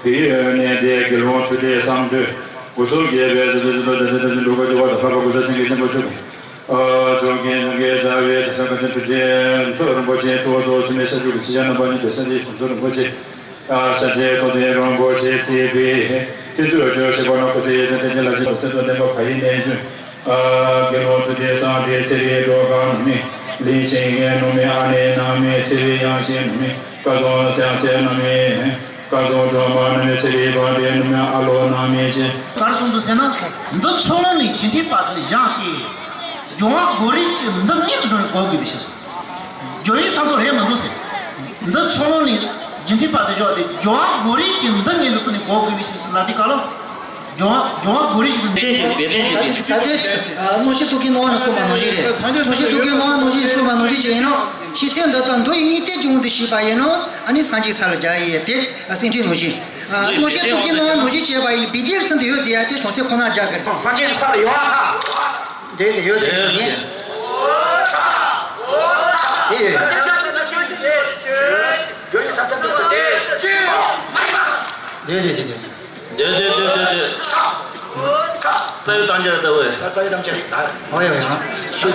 ཕི་ཡོད་གནས་དེ་དགེ་སློང་ཆུ་དེ་བསམ་དུས་འུ་ཚོ་རྒྱལ་བའི་ཟི་ལི་ཟི་ལོ་དེ་དེ་དེ་དེ་འགྲོ་ག་འགྱུར་བ་དང་ཕ་པ་ཀུ་ས་སེང་གེ་ཆེན་པོ་ཆུ་ཨ་ཚོགས་ཀྱི་ཚོགས་ཀྱི་ཟླ་བའི་ཚ་ཁ་ཆེན་ཐུགས་རྗེ་མཆོག་རིན་པོ་ཆེ་ཐུགས་རྡོ་སུ་མེ་ས་ཆུ་གི་ཤི་ཡ་རྣམ་པ་གཉིས་ཏེ་ས་ཆའི་ཁོང་ཚོ་རིན་པོ་ཆེ། ས་ཆའི་ཐོག་ཏུ་རིན་པོ་ཆེ་བརྩིགས་པའི་ཁྱེད་ཚོས་བརྗོད་བྱེད་པ་ན་སྐུ་ཚེ་ཡི་དོན་དེ་ཉིད་ལ་བྱེད་པ་ཚེ་དང་ལྡན་པ་ཕ་ཡི་གནས་ཚུལ། དགེ་སློང་ཐུགས་རྗེ་སངས་རྒྱས་ཚེ་རིང་འགྲོ་གང་ནུ་མི་ལིང་ཤིང་ངན་ནུ་མི་ཨ་ནེ་ནང་མི་ཚེ་རིང་ཡང་ཤིང་ནུ་མི་སྐལ་བཟང་ཡང་ཤིང་ནུ་མི་སྐལ་བཟང་སྒྲོལ་མ་ནུ་མི་ཚེ་རིང་བང་རིང་ནུ་མི་ཨ་ལོ་ནང་མི་ཤིང་། ག་རེ་གསུངས་འདུག་ཟེར་ན། འདི་ཚོ་ལོ་ནས་རྒྱུན་མཐུད་པ་དེ་ལ་བཞག་སྟེ། སྦྱོར་བ་གོ་རིམ་གྱི་འདི་ངེས་འགྲོ་གོ་དགོས་པའི་ཕྱིར། སྦྱོར་བའི་ས་ཚོ་རེད་མི་འདུག་ཟེར། འདི་ཚོ་ལོ་ནས་རྒྱུན་མཐུད་པ་དེ་བཞག་སྟེ་སྦྱོར་བ་གོ་རིམ་གྱི་འདི་ངེས་འགྲོ་ནས་གོ་དགོས་པའི་ཕྱིར་ལ་དེ་ག་ལ། སྦྱོར་བ་སྦྱོར་བ་གོ་རིམ་ཞིག་ཏུ་འདི་ད་ལྟའི་ཨ་མནོ་བྱེད་དུ་གི་སྣང་བ་ནས་གསུངས་པ་ནང་བཞིན་རེད། མནོ་བྱེད་དུ་གི་སྣང་བ་ནང་བཞིན་གསུངས་པ་ནང་བཞིན་བྱས་ཡིན་ནོ། ཤེས་ཚད་འདི་དང་མདོ་ཡི་དངོས་བསྟན་གྱི་དབང་དུ་བྱས་པ་ཡིན་ནོ། ཨ་ནི་སངས་རྒྱས་ས་ལ་རྒྱ་ཡི་དེ་སེང་ཁྲི་ནང་བཞིན། མནོ་བྱེད་དུ་གི་སྣང་བ་ནང་བཞིན་བྱས་པ་ཡིན་བི་དེར་ཚུན་དུ་ཡོད་དེ་ཡ་དེ་བྱང་ཚད་ཁོ་ན་རྒྱ་གར་དང་སངས་རྒྱས་ས་ལ་ཡོད་ཨ་ཁ། འདྲེས་ཏེ་ཡོད་ཟེར་ནས། དེ་ཡོད། དེ་དེ་དེ་དེ། དེ་དེ་དེ་དེ་དེ། རྩ་བའི་དམ་བཅའ་ལྟ་བུ། ད་རྩ་བའི་དམ་བཅའ་རེད་ད། ཨོ་ཡ་ཡ། ད་ཡི་ད།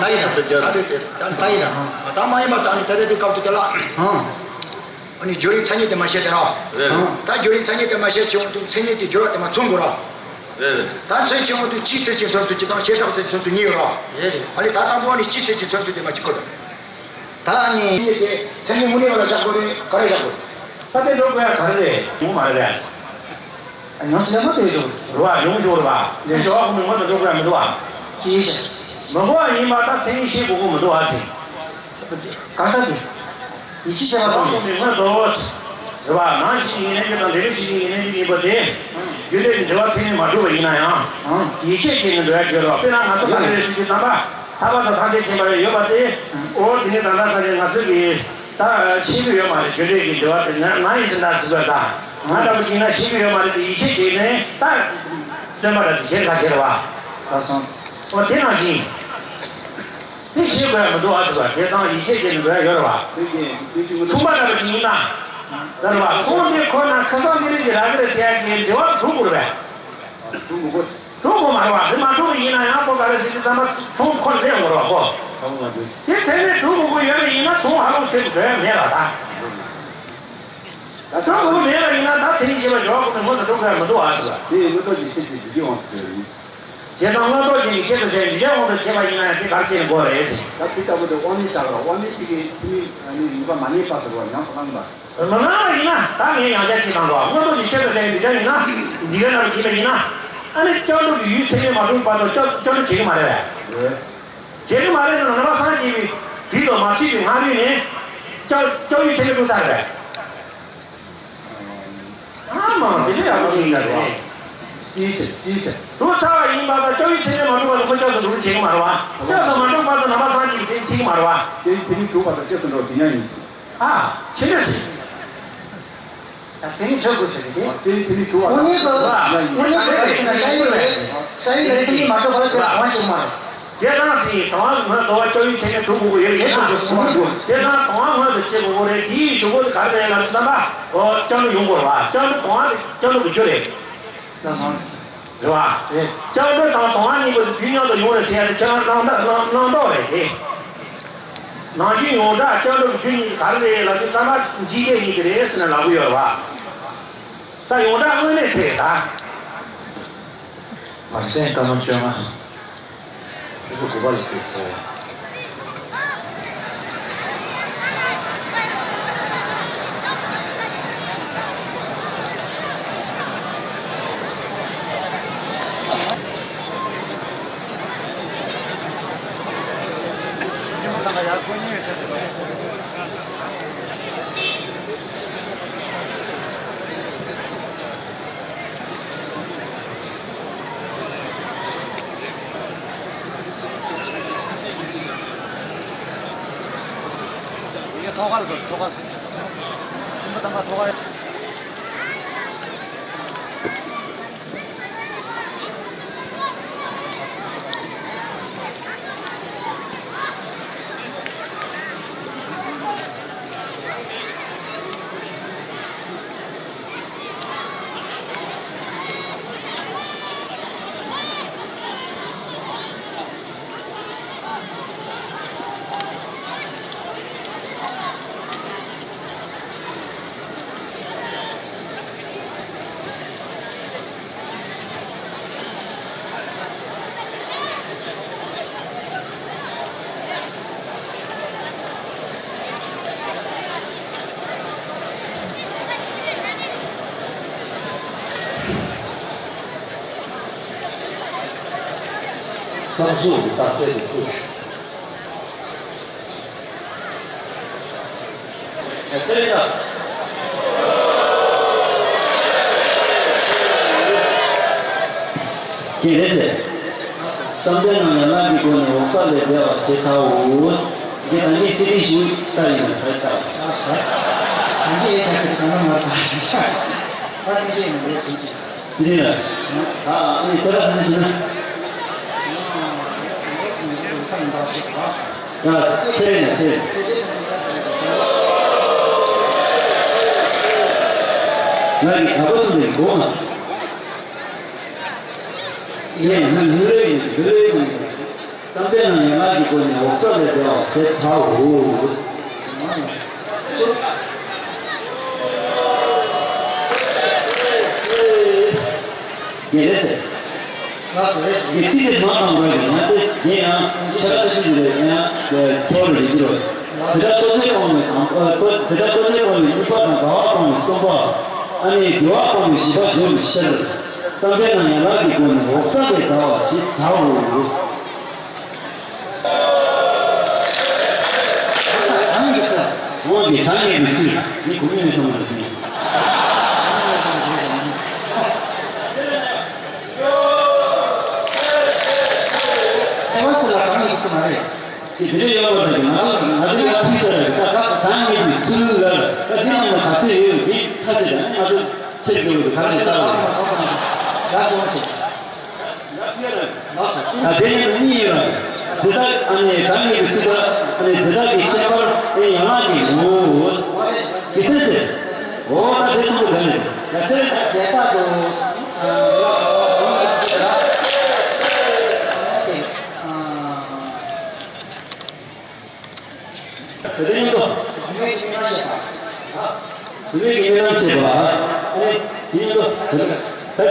ད་ཡི་ད། ད་མ་ཡིན་པ་ད་ནི་ད་ལྟ་དེ་སྐབས་དུ་དེ་ལ། ཨ་ནི་སྦྱོར་བའི་མཚན་ཉིད་དེ་མ་བཤད་དེ་ར། རེད་རེད། ད་སྦྱོར་བའི་མཚན་ཉིད་དེ་མ་བཤད་ཆེ་བོ་དུ་མཚན་ཉིད་དེ་སྦྱོར་བ་དེ་མ་མཚོན་དགོས་ར། རེད་རེད། ད་མཚོན་ཆེ་བོ་དུ་ཅི་ཟེར་ཅི་མཚོན་ཚུལ་ཅི་དང་བྱེ་བྲག་ཟེར་མཚོན་ཚུལ་གཉིས་ཡོད་ར། རེད་རེད། ཨ་ནི་ད་དང་པོ་ནི་ཅི་ཟེར་ཅི་མཚོན་ཚུལ་དེ་མ་ཅི་གོ་དང་། ད་ནི་མཚན་ཉིད་དེ་མཚན་ཉིད་དངོས་གནས་བ་ལ་བཞག་དགོས་རེད་ག་རེ་བཞག་དགོས། ད་དེ་འགྲོ་དགོས་ཡ་ག་རེ་རེད་ཡོང་མ་རེད་རེད། ཉམས་སུ་ལེན་པ་དེ་ཡོད་རེད་བ་ཡོང་ཆོག་རེད་བ། དེ་འགྲོ་བ་ཁོ་མི་མངོན་དུ་འགྲོ་དགོས་ཡ་མི་འདུག་བ། ཅི་ཞིག་མི་དགོས་པ་ཡིན་པ་ད་མཚན་ཉིད་ཤེས་དགོས་ཀྱི་མི་འདུག་ཨ་ཟེར། གང་ཟག་དེ། ཡིད་ཆེས་བྱེད་པ་དང་། ཁོ་མི་མངོན་དུ། རེད་བ། ནང་བཞིན་ཉིད་ལེན་རྒྱུ་དང་འབྲས་བུ་ཞིག་ཉིད་ལེན་རྒྱུ་ཡིན་པ་དེ། རྒྱུ་འབྲས་ཀྱི་འབྲེལ་བ་མཚན་ཉིད་མ་གྲུབ་པ་ཡིན་ན་ཡང་། ཡིད་ཆེས་བྱས་ནས་འགྲོ་ཡ་གི་རེད་བ། དཔེར་ན་ང་ཚོ་ག་རེ་རེད་ཟེར་དུས་ཙམ་པ། ཐར་པ་དང་ཐམས་ཅད་མཁྱེན་པ་ཡོད་པ་དེ། འོ་དེ་ནི་ད་ལྟ་ས་ཆེན་ང་ཚོ་གི། ད་ཤེས་ཀྱི་ཡོད་མ་རེད། རྒྱུ་འབྲས་ཀྱི་འབྲེལ་བ་དེ་ང་ང་ཡིན་ཟེར་ན་ཟེར་དགོས་ད། ང་ལྟ་བུ་ཡིན་ན་ཤེས་ཀྱི་ཡོད་མ་རེད་དེ་ཡིད་ཆེས་བྱས་ནས་ད། བརྩོན་པ་ར་དེ་བྱེད་ཁ་བྱེད་ར་བ། ད་སོང་། འོ་དེ་ནང་བཞིན། དེ་ཤེས་དགོས་ཡ་མི་འདུག་ཨ་ཟེར་བ་དེ་དང་ཡིད་ཆེས་བྱས་ནས་འགྲོ་ཡ་ཡོད་ར་བ། མཚུངས་པ་འདྲ་པོ་ཅིག་ཡིན་ན། ད་ར་བ་མཚུངས་དེ་ཁོ་ན་ཁ་སང་དེ་རིགས་ཀྱི་ར་གི་རེད་ཟེར་ཡ་གི་འབྲེལ་བ་འགྲུབ་དགོས་རེད་པས། འགྲུབ་དགོས་མ་རེད་བ། དེ་མ་འགྲུབ་པ་ཡིན་ན་ཡང་ཁོ་ག་རེ་ཟེར་དུས་ཙམ་པ་མཚུངས་ཁོ་ལེན་དགོས་ར་བ་ཁོ། དེ་ཚད་མས་འགྲུབ་དགོས་ཀྱི་ཡོད་པ་ཡིན་ན་མཚུངས་ཧ་ལོག་བྱེད་དགོས་མེད་ར་ད། ད་ སྤྲོད་དགོས་མེད་པ་ཡིན་ན་ད་དེ་རིང་བྱས་པ་སྦྱོར་བ་ཁོ་ནས་སྔོན་དུ་འགྲོ་དགོས་མི་འདུག་ཨ་ཟེར་བ། དེ་ཡི་དངོས་སྟོབས་ཀྱི་ཆེད་དུ་འཇིག་རྟེན་དབང་དུ་བྱས་པ་ཡིན། བྱས་ཙང་སྔོན་སྟོབས་ཅན་གྱི་ཆེད་དུ་བྱས་འཇིག་རྟེན་དབང་དུ་བྱས་པ་ཡིན་ན་ཡང་དེ་གར་སྐྱེས་ནས་དགོས་རེད་ཟེར། ད་དེ་ལྟ་བུ་དེ་དབང་མེད་བཞག་རོགས། དབང་མེད་ཅིག་གིས་ཐུན་མིན་ནི་རིགས་པ་མ་རྙེད་པ་ཟེར་བ་ཉམས་སུ་བླངས་པ། མ་བླངས་པ་ཡིན་ན་ད་ངས་ཡང་བསྐྱར་ཅིག་བླངས་རོགས། སྔོན་སྟོབས་ཀྱི་ཆེད་དུ་བྱས་འཇིག་རྟེན་ཡིན་ན་འདི་གའི་ནང་ལ་གྱིས་པ་ཡིན་ན། ཨ་ནི་སྐྱབས་འགྲོ་གི་ཡུལ་ཚད་མས་མ་གྲུབ་བར་དུ་སྐྱབས་སྐྱབས་འགྲོ་བྱེད་ཀྱི་མ་རེད་པས། རེད། བྱེད་ཀྱི་མ་རེད་ན་ནང་པ་སངས་རྒྱས་པའི་དུས་དང་མ་ཚུད་པའི་སྔ་རོལ་ནས་སྐྱབས་སྐྱབས་ཡུལ་ཚད་མས་གྲུབ་ཚར་རེད་པས། ཨ་མ་འདི་ལས་ཡག་པོ་ཞིག་ཡིན་ན་རེད། ཅིའི་ཕྱིར་ཅིའི་ཕྱིར། གྲུབ་ཚར་བ་ཡིན་པ་དང་སྐྱབས་ཡུལ་ཚད་མས་མ་གྲུབ་བར་དུ་ཁོ་སྐྱབས་སུ་འགྲོ་རྒྱུ་བྱེད་ཀྱི་མ་རེད་པ། སྐྱབས་སུ་མ་འགྲོ་བར་དུ་ནང་པ་སངས་རྒྱས་པའི་དེ་འཁྲིད་ཀྱི་མ་རེད་པ། སྐྱབས་ཡུལ་ཚད་མས་གྲུབ་པ་དང་སྐྱབས་སུ་འགྲོ་བ་དེ་ཉག་ཡིན། ཨ། ཁྱེད་རེད་ཟེར། ད་དེ་ནི་གྲུབ་དགོས་ཟེར་གི་དེ། དེ་ནི་དེ་ནི་གྲུབ་པ་དང་། དངོས་གནས་ཀྱི་དངོས་གནས་ཀྱི་ཆ་ཡིག་རེད། ཆ་ཡིག་རེད། དེ་ནི་མ་གྲུབ་པར་ཁྱེད་རང་གང་བྱེད་མ་རེད། དེ་ཙང་ཞིག་དང་བ་སྔོན་དུ་བ་སྐྱབས་ཡུལ་ཚད་མས་གྲུབ་དགོས་ཀྱི་ཡོད་རེད། དེ་ཙང་དང་བ་སྔོན་དུ་བྱེད་དགོས་རེད། དེའི་གཞུག་གུ་དེ་ག་རེ་རེད་ལབ་དུས་ཙམ་པ། འོ་སྐྱབས་འགྲོ་ཡོང་དགོས་རེད་པ། སྐྱབས་འགྲོ་དང་བ་དེ་སྐྱབས་འགྲོ་གི་རྒྱུ་རེད། རེད་པ། རེད། སྐྱབས་འགྲོ་དང་དང་བ་གཉིས་པོ་དེ་དུས་མཉམ་དུ་ཡོང་རེད་ཟེར་ཡ་དེ་ཁྱེད་རང་རྣམ་རྣམ་རྣམ་རྟོག་རེད་དེ། ནང་རྒྱུན་ཡོངས་གྲགས་སྐྱབས་འགྲོ་གི་རྒྱུ་གཉིས་ག་རེ་རེད་ལབ་དུས་ཙམ་པ་འཇིག་རྟེན་གཉིས་དེ་རེད་ཟེར་ནས་ལབ་གི་ཡོད་རེད་པ། ད་ཡོངས་གྲགས་དངོས་གནས་དེ་རེད་ད། བར་གསེང་བཀའ་མ་བཅོ་ལྔ། ཆུ་ཚོད་དགུ་པ་ལ་ཕེབས་སོང་། ཐོག་ཁ་ལ་འགྲོ། ཐོག་ཁ། ཁྱིམ་པ་དང་ཁ་ཐོག་ཁ། བསམ་གཟུགས་ཀྱི་རྟགས་གསལ་དུ་བཙུགས། ཚེ་རིང་ལགས། ཀྱེ་རེད་ཟེར། བསམ་གཏན་ནམ་ཡང་ལག་གི་སྒོ་ནས་འོག་ས་ལས་བདེ་བ་ཞེས་བྱའོ། འདི་ད་ངས་ཚེ་རིང་ཞིག་ལྟ་ཡིན་ན་ག་རེ་ལྟ་བ། ད་ངས་ཡས་ཆ་ཁྱེད་གང་ན་མ་ལྟ་ཞིག་ཤ། ད་ཚེ་རིང་ཡང་རེད་ཟེར་གྱི། ཚེ་རིང་ལགས། ཨ་ནི་ཁྱེད་རང་ཚེ་རིང་ཞིག་ན། ཨ་ཚེ་རིང་ལགས་ཚེ་རིང་། ང་ཡི་དགའ་པོ་ཚོ་ལས་མགོ་མ་ཚོས། ངས་ང་ལུས་རེ་ཡིན་ལུས་རེ་ཡིན། བསམ་གཏན་ནམ་ཡང་ལག་གི་སྒོ་ནས་འོག་ས་ལས་བདེ་བ་ཞེས་བྱའོ། ངེས་རེད་ཟེར། ངས་ཚིག་དེ་མ་བཏང་བར་ཡང་དེ་ཡིན་ཡང་ཆ་ལག་ཤིག་རེད་ཡང་ཐོར་རེ་འགྱུར་རོ། དེ་ལྟར་ལྟོ་ཚོད་སྤོང་བའི་དང་པོ། དེ་ལྟར་ལྟོ་ཚོད་སྤོང་བའི་གཉིས་པ་དང་དགའ་བ་སྤོང་བའི་གསུམ་པ། ཨ་ནི་དགེ་བ་སྤོང་བའི་བཞི་པ་འཇོམས་པའི་ཕྱིར། བསམ་གཏན་ནམ་ཡང་ལག་གི་སྒོ་ནས་འོག་ས་ལས་བདེ་བ་ཞེས་བྱའོ། གང་གི་ཚུལ། འོང་གི་གང་ངེས་པའི་ཚུལ་ནི་གོ་མིན་ནས་ཚང་མ་ལ་ཕན། ལྟ་བ་ཚུལ་ལ་གང་ངེས་ཚུལ་མ་རེད། དེ་དེ་འདྲ་ཡོད་པ་དང་ང་ཚོ་ང་ཚོ་ཡར་ཕུལ་ཚར་རེད། ད་ད་གང་ངེས་པའི་ཚུལ་ལ་ད་དེ་ནང་ལ་ག་ཚོད་ཡོད་དེ་ཁ་ཚོད་ད་ནི་ང་ཚོ་ཕྱིར་འགྲོ་གི་ག་རེ་ལྟ་བ་རེད། ད་དེ་ནི་གཉིས་ཡོད་རེད། དེ་དག་ཨ་ནི་གང་ངེས་པའི་ཚུལ་ལ་ཨ་ནི་དེ་དག་གི་ཁྱད་པར་དེ་ཡན་ལག་གི་ངོ་བོ་དེ་ཚེ་ཟེར། འོ་ད་དེ་ཚོ་གི་ད་ནི་ད་ཚེ་ད་དེ་དག་ཏུ་ཨ་ཡོད་ཡོད་ཚུལ་ལ། ཨ། དེ་ཡིན་ཏོ། གཟུགས་མེད་ཀྱི་རྨི་ལམ་བཤད་པ། གཟུགས་མེད་ཀྱི་རྨི་ལམ་བཤད་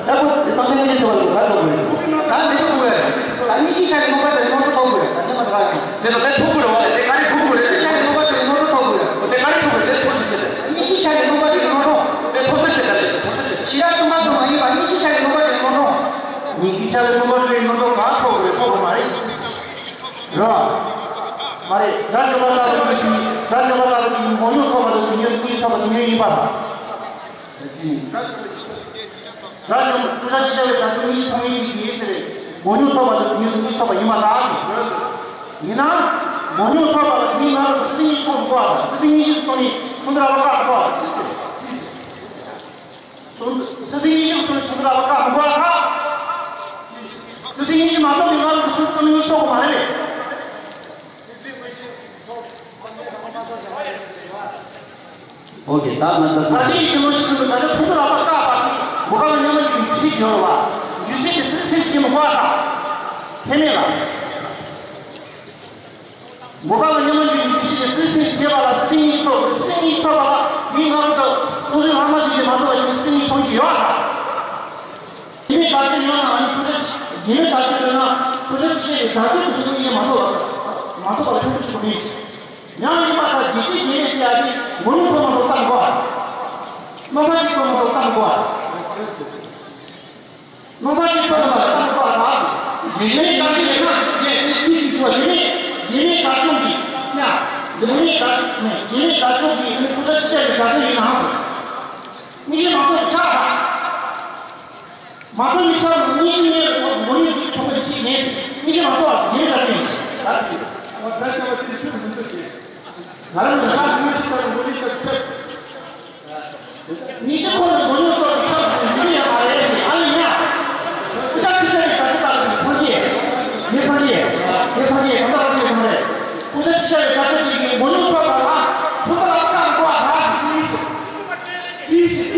ད་ཁོ་ཚང་མས་ཤེས་ཐུབ་པ་ལ་ད་ཐུག་དགོས་རེད། ད་འདི་ཐུག་དགོས་རེད། ད་མི་གཅིག་ཤ་གི་རྨོངས་པ་དེ་རྨོངས་པ་ཐུག་དགོས་རེད། ད་ཁྱེད་མ་ཐག་ཡོང་། དེ་ལ་དེ་ཐུག་དགོས་རེད་བ། དེ་ག་རེ་ཐུག་དགོས་རེད། མི་གཅིག་ཤ་གི་རྨོངས་པ་དེ་རྨོངས་པ་ཐུག་དགོས་རེད། དེ་ག་རེ་ཐུག་དགོས་རེད། དེ་ དགྲ་བཅོམ་པ་ལྟ་བུ་ཡིན་པའི་དགྲ་བཅོམ་པ་ལྟ་བུ་ཡིན་མོ་ཉུང་ཐོབ་པ་དང་དུས་ཉིད་དུས་ཐོབ་པ་དུས་ཉིད་ཡིན་པ་དང་། དགྲ་བཅོམ་པ་ཀུན་བྱང་ཆེ་བའི་དགྲ་བཅོམ་གཉིས་ཐོབ་ཡིན་པའི་ཡིན་ཟེར་བས་མོ་ཉུང་ཐོབ་པ་དང་དུས་ཉིད་དུས་ཐོབ་པ་ཡིན་པ་དང་ཟེར། ཡིན་ན། མོ་ཉུང་ཐོབ་པ་ལ་དུས་ང་རང་སྲིད་གཉིས་ཐོབ་དགོས་པ་དང་སྲིད་གཉིས་ཐོབ་ནས་ཐུན་དྲ་བ་བཀག་དགོས་པ་ཅི་ཟེར། སྲིད་པའི་ཉིད་ཀྱི་ཐོག་ནས་ཐུན་དྲ་བ་བཀག་མི་དགོས་པ་དང་། སྲིད་པའི་ཉིད་ཀྱི་མ་གཏོགས་པའི་ངང་དུ་སྲིད་པའི་ཉིད་ཐོབ་མ་རེད། ཨོ་ཀེ། ད་ང་ད་ད་ཅི་ཡིན་ནོ་ཞིག་ཏུ་ད་ཆ་ཐུན་དྲ་བ་བཀག་པ་དེ་མུ་ག་ལ་མཉམ་མ་ཡིན་རྒྱུ་སྲིད་སྦྱོར་བ། རྒྱུ་སྲིད་དེ་སྲིད་སྲིད་ཀྱི་མི་དགོས་པ་དང་། ཐེ་མེད་ལ། མུ་ག་ལ་མཉམ་མ་ཡིན་རྒྱུ་སྲིད་སྲིད་སྲིད་བྱེད་པ་ལ་སྲིད་ཉིད་ཐོབ་སྲིད་ཉིད་ཐོབ་པ་ལ་མི་ངར་དུ་སོ་སོའི་ལྷག་མ་དེ་ལས་མ་ཐོབ་པ་ཡིན་སྲིད་ཉིད་ཐོབ་ཀྱི་ཡོད་ཨ། དེ་ནས་དག་ཆ་ཡོད་ན་ཨ་ནི་ཕུ་ཚ་དེ་ནས་དག་ཆ་ཡོད་ན་ཕུ་ཚ་ཅི་ཡང་དག་ཆ་དུ་སྲིད་ཉིད་མ་ཐོབ་པ་མ་ཐོབ་པ་ལ་ཕན་ཐོགས་ཆེ་བ་མེད། ཡང་ཡིན་པ་དང་རྒྱུ་ཆ་རྒྱུ་མེད་ཟེར་ཡ་དེ་མོ་ཉུང་ཐོབ་མ་ཐོབ་བཏང་དགོས་ཨ། རྣམ་པ་གཅིག་ཐོབ་མ་ཐོབ་བཏང་དགོས་ཨ། རྣམ་པ་གཅིག་ཐོབ་པ་དང་དག་ས། རྒྱུ་མེད་དག་ཆ་ཡིན་ན་རྒྱུ་མེད་ཀྱི་ཆུ་ཆུ་བ་རྒྱུ་མེད་རྒྱུ་མེད་དག་ཆོག་གི་ཡ། རྒྱུ་མེད་དག་ནས་རྒྱུ་མེད་དག་ཆོག་གི་ནི་ཕུ་ཚ་ཅི་ཡ་གི་དག་ཆ་ཡིན་ནའང་ཟེར། མི་ཤེས་མ་གཏོགས་ཆགས་དང་། མ་གཏོགས་མི་ཆགས་ནི་མི་ཤེས་ནས་མོ་ཉུང་གཅིག་ཐོབ་པ་ཅིག་ཡིན་ཟེར། མི་ཤེས་མ་གཏོགས་རྒྱུ་མེད་དག་ཆོག་ཡིན་ཟེར། ད་དེ། ང་རང་ལ་ས་མི་ཤེས་ས་མོ་ཉུང་ཐོབ་ཐོབ། ཉིད་ཀྱི་ཁོང་ནས་མོ་ཉུང་ཐོབ་ཐོབ་ཟེར་འདི་ཡང་མ་རེད་ཟེར་ཨ་ལ་ཡ། སྐུ་ཚ་ཅི་ལྟ་བའི་དག་ཆ་ལྟ་བུ་སངས་རྒྱས། ངས་སངས་རྒྱས། ངས་སངས་རྒྱས་གང་ལྟར་སངས་རྒྱས་སངས་རྒྱས། སྐུ་ཚ་ཅི་ལྟ་བའི་དག་ཆ་དེ་གིས་མོ་ཉུང་ཐོབ་པ་ལ་ཚོགས་པ་ལ་བཀག་དགོས་པ་རེད་ཟེར།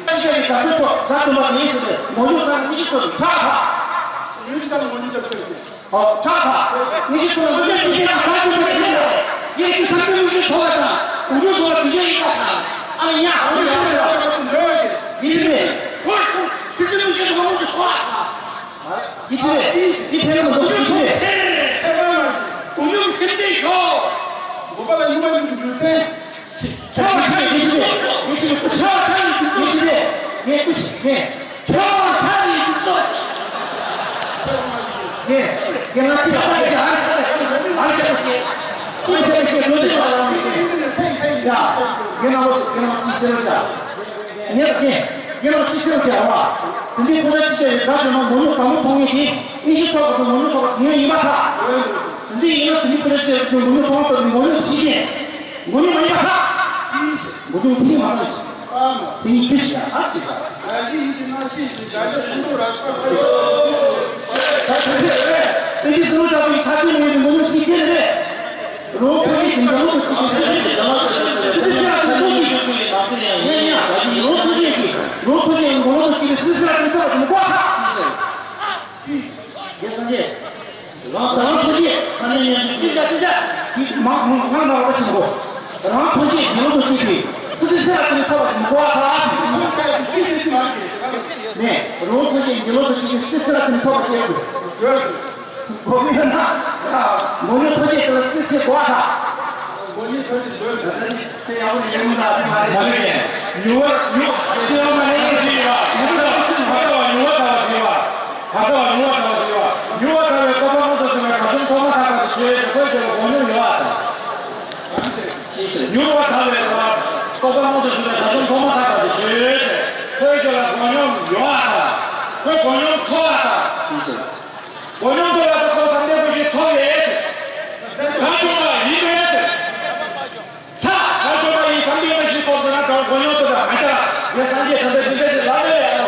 ཅི་ལྟ་བའི་དག་ཆ་ཐོབ་དགྲ་བཅོམ་པ་ཡིན་ཟེར་ཏེ་མོ་ཉུང་ཐོབ་ཉིད་ཀྱི་ཐོབ་ཁྲག་ཁ། ཨོ་ཁྲག་ཁ། ཉི་ཤུ་ཐོན་ལ་ཁོ་ཚོས་ཉི་ཤུ་ཐོན་ལ་ཁ་ཆུ་མ་ཆེ་ལ། ཡེ་ཁུ་ཚང་ཁུ་ཉི་ཤུ་ཐོན་ལ་དང་། དགུ་ཉི་ཤུ་ཐོན་ལ་དུས་ཆེན་ཡིན་པ་དང་། ཨ་ཡ་ཨ་ཡ་ཨ་ཡ། ཡེ་ཁུ་ཚང་ཁུ་ཉི་ཤུ་ཐོན་ལ་ཁོ་ཚོས་ཉི་ཤུ་ཐོན་ལ་ཁོ་ཚོས་ཐོན་ལ་དང་། ཡེ་ཁུ་ཚང་ཁུ་ཉི་ཤུ་ཐོན་ལ་ཁོ་ཚོས་ཐོན་ལ། དགུ་ཉི་ཤུ་སེམས་ཏེ་ཤོག། མགོ་པ་ལ་ཡུ་མ་ཡུ་འགྱུར་སེ། ངོ་ནུ་མ་ཡིན་པ་ཐག་མགོ་ནུ་མ་ཡིན་པ་ཐག་དེ་ཉིད་ཀྱི་ཞག་ཨ་ཅི་ད། ད་དེ་དེ་དེ་དེ་སུ་ད་བི་ཐ་དེ་མི་མི་ནུ་ཅི་དེ་རེད། རོ་ཕ་ཡི་དེ་འདྲ་མོ་ཅི་དེ་སི་སི་ཡ་དེ་ཏོ་ཅི་ཡ་ཡ་རོ་ཕ་ཡི་དེ་འདྲ་མོ་ཅི་དེ་སི་སི་ཡ་དེ་ཏོ་ཅི་མི་ཀོ་ཐ། ཡེ་སངས་རྒྱས། རང་རང་ཐུགས་རྗེ་ཨ་ནི་ཡང་ཅི་ཅི་ཅི་ཅི་ཅི་མ་མ་ང་ང་བ་ཆེན་པོ། རང་ཐུགས་རྗེ་རྒྱལ་པོ་ཆེ་བའི་སི་སི་སི་ལ་ཀུན་ཐོབ་པ་ཅིག་གོ་བ་ཐག་ཨ་སི། ནས་རང་ཐུགས་རྗེ་རྒྱལ་པོ་ཆེ་བའི་སི་སི་ལ་ཀུན་ཐོབ་པ་ཆེ་བའི་གོ་བ་ན་མོ་ཉོ་ཐུགས་རྗེ་དེ་ལ་སི་སི་གོ་བ་ཐག་དེ་ཡང་བོད་ཀྱི་ལུང་ལ་མ་རེད། མ་རེད། ཉུང་བ་ཉུང་བ་ཞེས་པ་མ་ལས་ཀྱི་ཞེས་པ་མ་ལྟ་མ་ལྟ་བ་ཉུང་བ་ལྟ་བ་ཞེས་པ། ད་ལྟ་བ་ཉུང་བ་ལྟ་བ་ཞེས་པ། ཉུང་བ་ལྟ་བའི་རྟོག་པ་མངོན་དུ་བྱུང་བའི་དགྲ་བཅོམ་ཐོག་མ་ཐག་པ་དེ་ཆོས་ཅན། ཁོའི་རྒྱུད་ལ་གོ་སྙོམས་ཡོད་པ་དང་། ཉུང་བ་ལྟ་བའི་རྟོག་པ་མངོན་དུ་བྱུང་བའི་དགྲ་བཅོམ་ཐོག་མ་ཐག་པ་དེ་ཆོས་ཅན། ཁོའི་རྒྱུད་ལ་གོ་སྙོམས་ཡོད་པ་དང་། ཁོས་གོ་སྙོམས་ཐོབ་པ་དང་། གོ་སྙོམས་ཐོབ་པ་དང་ཁོ་བསམ་གཏན་ཁོ་ཞིག་ཐོབ་པས། དགྲ་བཅོམ་པ་ཡིན་པས། ཚ། ད་སྟོན་པ་ཡིན་བསམ་དུས་མ་ཤི་ཐོབ་ཟེར་ན་གྲོགས་གོ་མྱོང་ཐུབ་པ་མ་ཆགས། ངས་སངས་རྒྱས་ད་ལྟ་འདི་འདྲ་ཞིག་ལབ་ཡོད་ཡ་ཨོ།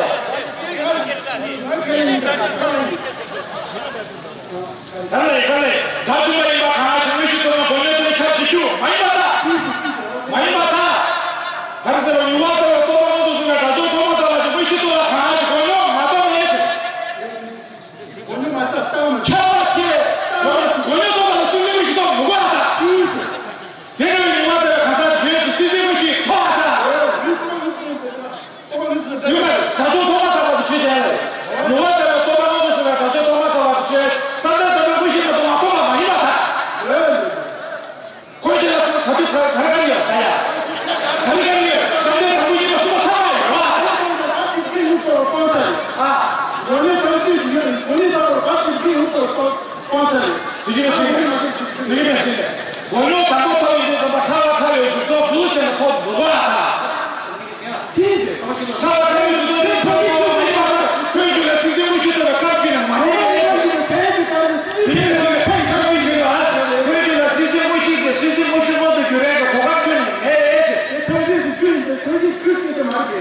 ག་ལས་ག་ལས་ད་སྟོན་པ་ཡིན་པ་གང་ཞིག་མི་ཤི་ཐོབ་ན་གོ་མྱོང་ཐུབ་པའི་ཆ་ཞིག་རྒྱུ་མ་ཡིན་པ་ད། མ་ཡིན་པ་ད། ག་རེ་ཟེར་བ་ཉུང་བ་ལྟ་བུའི་རྟོག་པ་མངོན་དུ་བྱུང་བའི་དགྲ་བཅོམ་ཐོག་མ་ལྟ་བུ་ཞིག་མི་ཤི་ཐོབ་ལ་གང་ཞིག་གོ་མྱོང་མ་ཐོབ་མེད་ཟེར། ཁྱབ་པ་ཆེ། མགོ་ཉོ་ཐོག་ལ་སུན་འབྱིན་མི་ཞིག་ཐོག་མི་དགོས་ཨ་ད། དེ་ནས་ཉི་མ་དེར་གང་ཟག་བརྗོད་ཀྱི་སུན་འབྱིན་མི་ཞིག་ཐོག་ཨ་ད། ཡུལ་མ་དྲ་ཐོག་ཐོག་མ་ཐག་པ་དུ་ཆོས་ཅན། ཉི་མ་དེར་ཐོག་མ་ཐག་ཏུ་སུ་མེད་དྲ་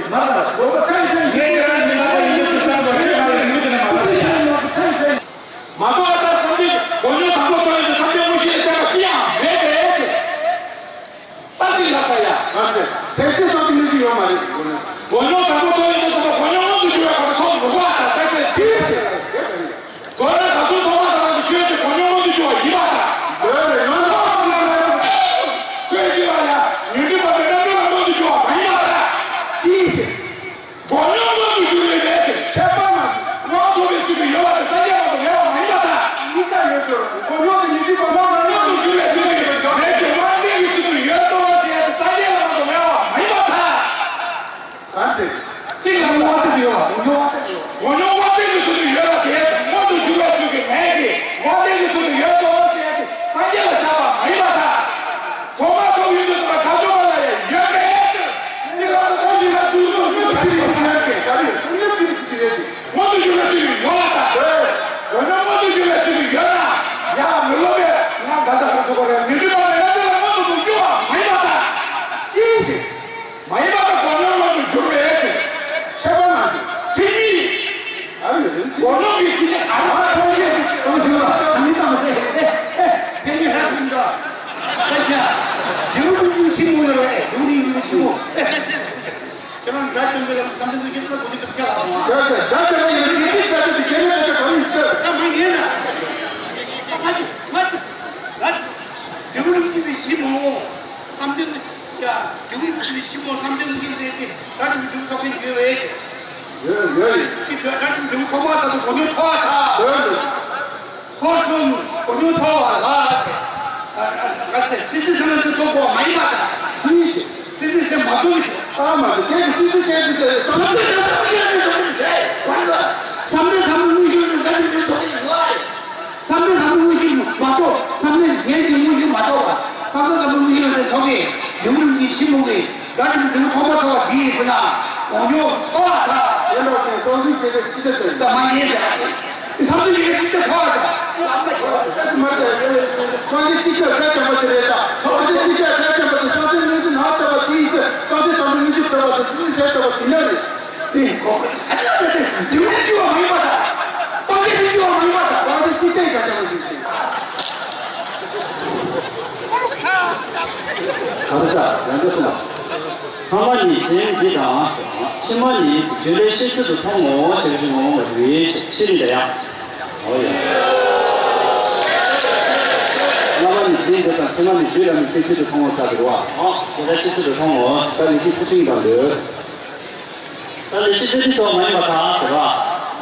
མ་རེད། དགོས་པ་ཁ་ཡི་ཁ་ཡི་ངས་ཁྱེད་རང་གི་མ་ལ་ཡིན་ནི་སུ་ལྟར་བ་ཁྱེད་རང་ལ་ཡིན་ནི་དེ་ནས་མ་ལ་ཡིན། མ་གཏོགས་ད་བསམ་གཏན་སྒོ་ཉོ་དང་པོ་གཏོང་ཡོད་དུས་བསམ་གཏན་དངོས་གཞི་ལ་བརྟེན་པ་ཅི་ཡང་མེད་པས་ཅེས། ད་ཅི་ལབ་ད་ཡ། ད་ཅི་ཟེར་ཏེ་བསམ་གཏན་ནི་ཅི་ཡོད་མ་རེད། སྒོ་ཉོ་དང་པོ་གཏོང་ཡོད་དུས་ད་སྒོ་ཉོ་མངོན་དུ་གྱུར་བའི་བར་དུ་ཐོབ་མི་དགོས་པ་དང་ད་ཅི་ཅི་ཟེར་ཡོད་མ་རེད། དོན་ལ་ག་ཚོད་ཐོག་མ་དང་ཆོས་ཀྱི་གོ་མྱོང་མངོན་དུ་གྱུར་བ་ཡིན་པ་དང་། དོན་ལ་ཡང་དག་པའི་ལམ་ལ་ཆོས་ཀྱི་བ་ཡང་ཉོན་སྒྲིབ་པ་མེད་པའི་རྣམ་གྲངས་ལ་མངོན་དུ་གྱུར་བ་མ་ཡིན་པ་དང་། ཅི་ཞིག་གོ་མྱོང་མངོན་དུ་གྱུར་བའི་ལས་ཀྱི་ཁྱད་པར་མ་ངོ་ཐོབ་པའི་ཚུལ་དུ་ཡོད་པ་དེ་སངས་རྒྱས་མ་གཏོགས་མེད་པ་མ་ཡིན་པ་དང་། གཉིས་ཀ་ཡོད་དོ། གོ་མྱོང་དེ་ཉོན་སྒྲིབ་པ་མ་ཡིན་པ་མངོན་དུ་གྱུར་བའི་ཚུལ་དུ་ལས་ཀྱི་དབང་ལྡན་གྱི་ཚུལ་དུ་ཡོད་དོ་ཞེས་སངས་རྒྱས་ལ་མ་གཏོགས་མེད་པ་མ་ཡིན་པ་དང་། གང་ཞིག་གཅིག་ལ་གོ་མྱོང་དེ་ཡོད་པ། གོ་མྱོང་དེ་ཡོད་པ། གོ་མྱོང་དབང་ལྡན་གྱི་ཚུལ་དུ་ཡོད་པ་དེ་མངོན་དུ་གྱུར་པའི་ཚུལ་གྱི་མེད་ཀྱི་དབང་ལྡན་གྱི་ཚུལ་དུ་ཡོད་དོ་ཞེས་སངས་རྒྱས་ལ་བཞག་པ་མ་ཡིན་པ་དང་། གོ་མ་ཐོབ་ཡོད་དུས་ཙམ་པ་དགག་བྱ་ལ་ཡང་ཡོད་པའི་ཕྱིར། གཅིག་ལ་གོ་ཞིག་ལ་དུས་ཐོག་མངོན་དུ་གྱུར་པའི་ཚུལ་གྱི་མེད་ཀྱི་ག་རེ་མངོན་དུ་གྱུར་པའི་ཚུལ་གྱི་ཡོད་ཀྱི། མངོན་དུ་གྱུར་པའི་ཚུལ་གྱི་ཡོད་པ་དང་། གོ་མྱོང་མངོན་དུ་གྱུར་པའི་ཚུལ་གྱི་ཡོད་ན་ཡང་མི་སློབ་པས་ང་འགལ་ཟླ་གང་བྱུང་བ་རེད། མི་འདྲི་བ་མེད་ན་དེ་ལ་མངོན་དུ་གྱུར་པ་མ་ཡིན་པ་དང་། ཅི་ཞིག་མ་ཡིན་པ་དང་གོ་མྱོང་མངོན་དུ་གྱུར་པའི་ཕྱིར། ཁྱད་པར་མ་གྱུར། མཚན་ཉིད། ཨ་ཡོད་རེད། གོ་མྱོང་གི་མཚན་ཉིད་ག་རེ། ཨ་ཐོག་ཤེས་གཏོང་ཤེས་ལ་ཨ་མི་ལྟ་མ་ཟེར། ཨེ་ཨེ་ཕན་ཡོན་ཧ་གོ་མི་འདུག་ཨ་ཀྱ་རྒྱལ་པོ་ཀུན་མཁྱེན་ཆེན་མོ་ཡོད་རེད། རྒྱལ་པོ་ཀུན་མཁྱེན་ཆེན་མོ། ཨེ་ཁྱེད་རང་དགྲ་བཅོམ་པའི་ལམ་དུ་བསམ་གཏན་དུ་ཁྱེད་ཚ་གོ་དུས་སྐབས་ཁྱེད་ལ་ཨ་མ། དགྲ་བཅོམ་པའི་ལམ་དུ་ཁྱེད་ཚ་གོ་དུས་སྐབས་ཁྱེད་ལ་ཨ་མ། ད་མ་ངེས་ན། ང་ཚོ་ང་ཚོ་རྒྱལ་པོ་ཀུན་མཁྱེན་ཆེན་མོ་བསམ་གཏན་དུ། ཡ། རྒྱུ་མི་ཕྱི་མོ་བསམ་གཏན་གྱི་ལས་དེ་དགྲ་བཅོམ་པའི་རྒྱུ་ཐོབ་མཁན་ཡོད་པས། ཡོད་ཡོད། དེ་དགྲ་བཅོམ་པའི་རྒྱུ་ཐོབ་མ་ཐག་ཏུ་གོ་མྱོང་ཐོབ་པ་དང་། ཡོད་ཡོད། འཁོར་གསུམ་གོ་མྱོང་ཐོབ་པ་ལ་ཟེར། ག་ཟེར་སྲིད་རྩེ་སེམས་ལ་དུ་ཐོབ་པ་མ་ཡིན་པ་དང་། ཡིན། སྲིད་རྩེ་སེམས་མ་ཐོབ་ཀྱི། ཨ་མ་དེ་དེ་སྲིད་རྩེ་སེམས་དེ་བསམ་གཏན་བསམ་གཏན་དངོས་གཞི་ནི་དགྲ་བཅོམ་པའི་རྒྱུ་ཐོབ་ཡོད་རེད། བསམ་གཏན་གཞན་གྱི་དངོས་གཞི་མ་གཏོགས་བསམ་གཏན་གཞན་གྱི་དངོས་གཞི་མ་གཏོགས་བསམ་གཏན་གཞན་གྱི་དངོས་གཞི་མ་གཏོགས་ཐོབ་པའི་ཡུམ་རིན་པོ་ཆེ་ཕྱི་མོ་གི་དགྲ་བཅོམ་རྒྱུ་ཐོབ་མ་ཐོབ་པ་འདི་ཡིན་ཟེར་ན་གོ་མྱོང་ཐོབ་པ་དང་། དེ་ལ་དེ་སོང་ཚུལ་སྐྱེ་བའི་ཕྱི་དེ་ཟེར། ད་མ་ཡིན་ཟེར། དེ་བསམ་ཚུལ་སྐྱེ་བའི་ཕྱི་དེ་ཐོབ་པ་དང་། སོང་ཚུལ་སྐྱེ་བའི་ཕྱི་དེ་ཐོབ་པ་དེ་རེད། ད་སོང་ཚུལ་སྐྱེ་བའི་ཕྱི་དེ་ཐོབ་པ་དེ་སོང་ཚུལ་སྐྱེ་བའི་ཕྱི་དེ་ཐོབ་པ་དེ་སྲིད་ཞེས་བྱ་བ་དེ་ནི་རེད། དེ་ཁོ་ཁོ་ཨ་ནི་ཨ་ནི་དེ་དེ་རྒྱུ་བ་མ་ཡིན་པ་དང་། སྟོང་ཆ་དེ་རྒྱུ་བ་མ་ཡིན་པ་དང་། སྟོང་ཆ་ཅི་སྟེ་ག་ཅང་མ་ཞིག་ཅིག་ག་རེ་ཟ་ཡང་འདྲ་སོང་བ། ཚང་མ་ནི་རྐྱེན་འདི་དང་། ཕྱི་མ་ནི་རྒྱུ་ལས་སྐྱེ་ཚུལ་དུ་མཐོང་ངོ་། ཞེས་པའི་ངོ་བོ་མ་རེད། ཕྱི་ནི་འདྲ་ཡང་། འོ་ཡ། སྔ་མ་ནི་རྐྱེན་འདི་དང་། ཕྱི་མ་ནི་རྒྱུ་ལ་ནི་སྐྱེ་ཚུལ་དུ་མཐོང་ངོ་ཟེར་འདུག་བ། རྒྱུ་ལས་སྐྱེ་ཚུལ་དུ་མཐོང་ངོ་། ད་ནི་ཀྱི་ཚུལ་ཁྲིམས་དང་འདོད། ད་ལས་ཤེས་ཚེ་འདི་སོགས་མ་ཡིན་པ་དག་ཟེར་བ།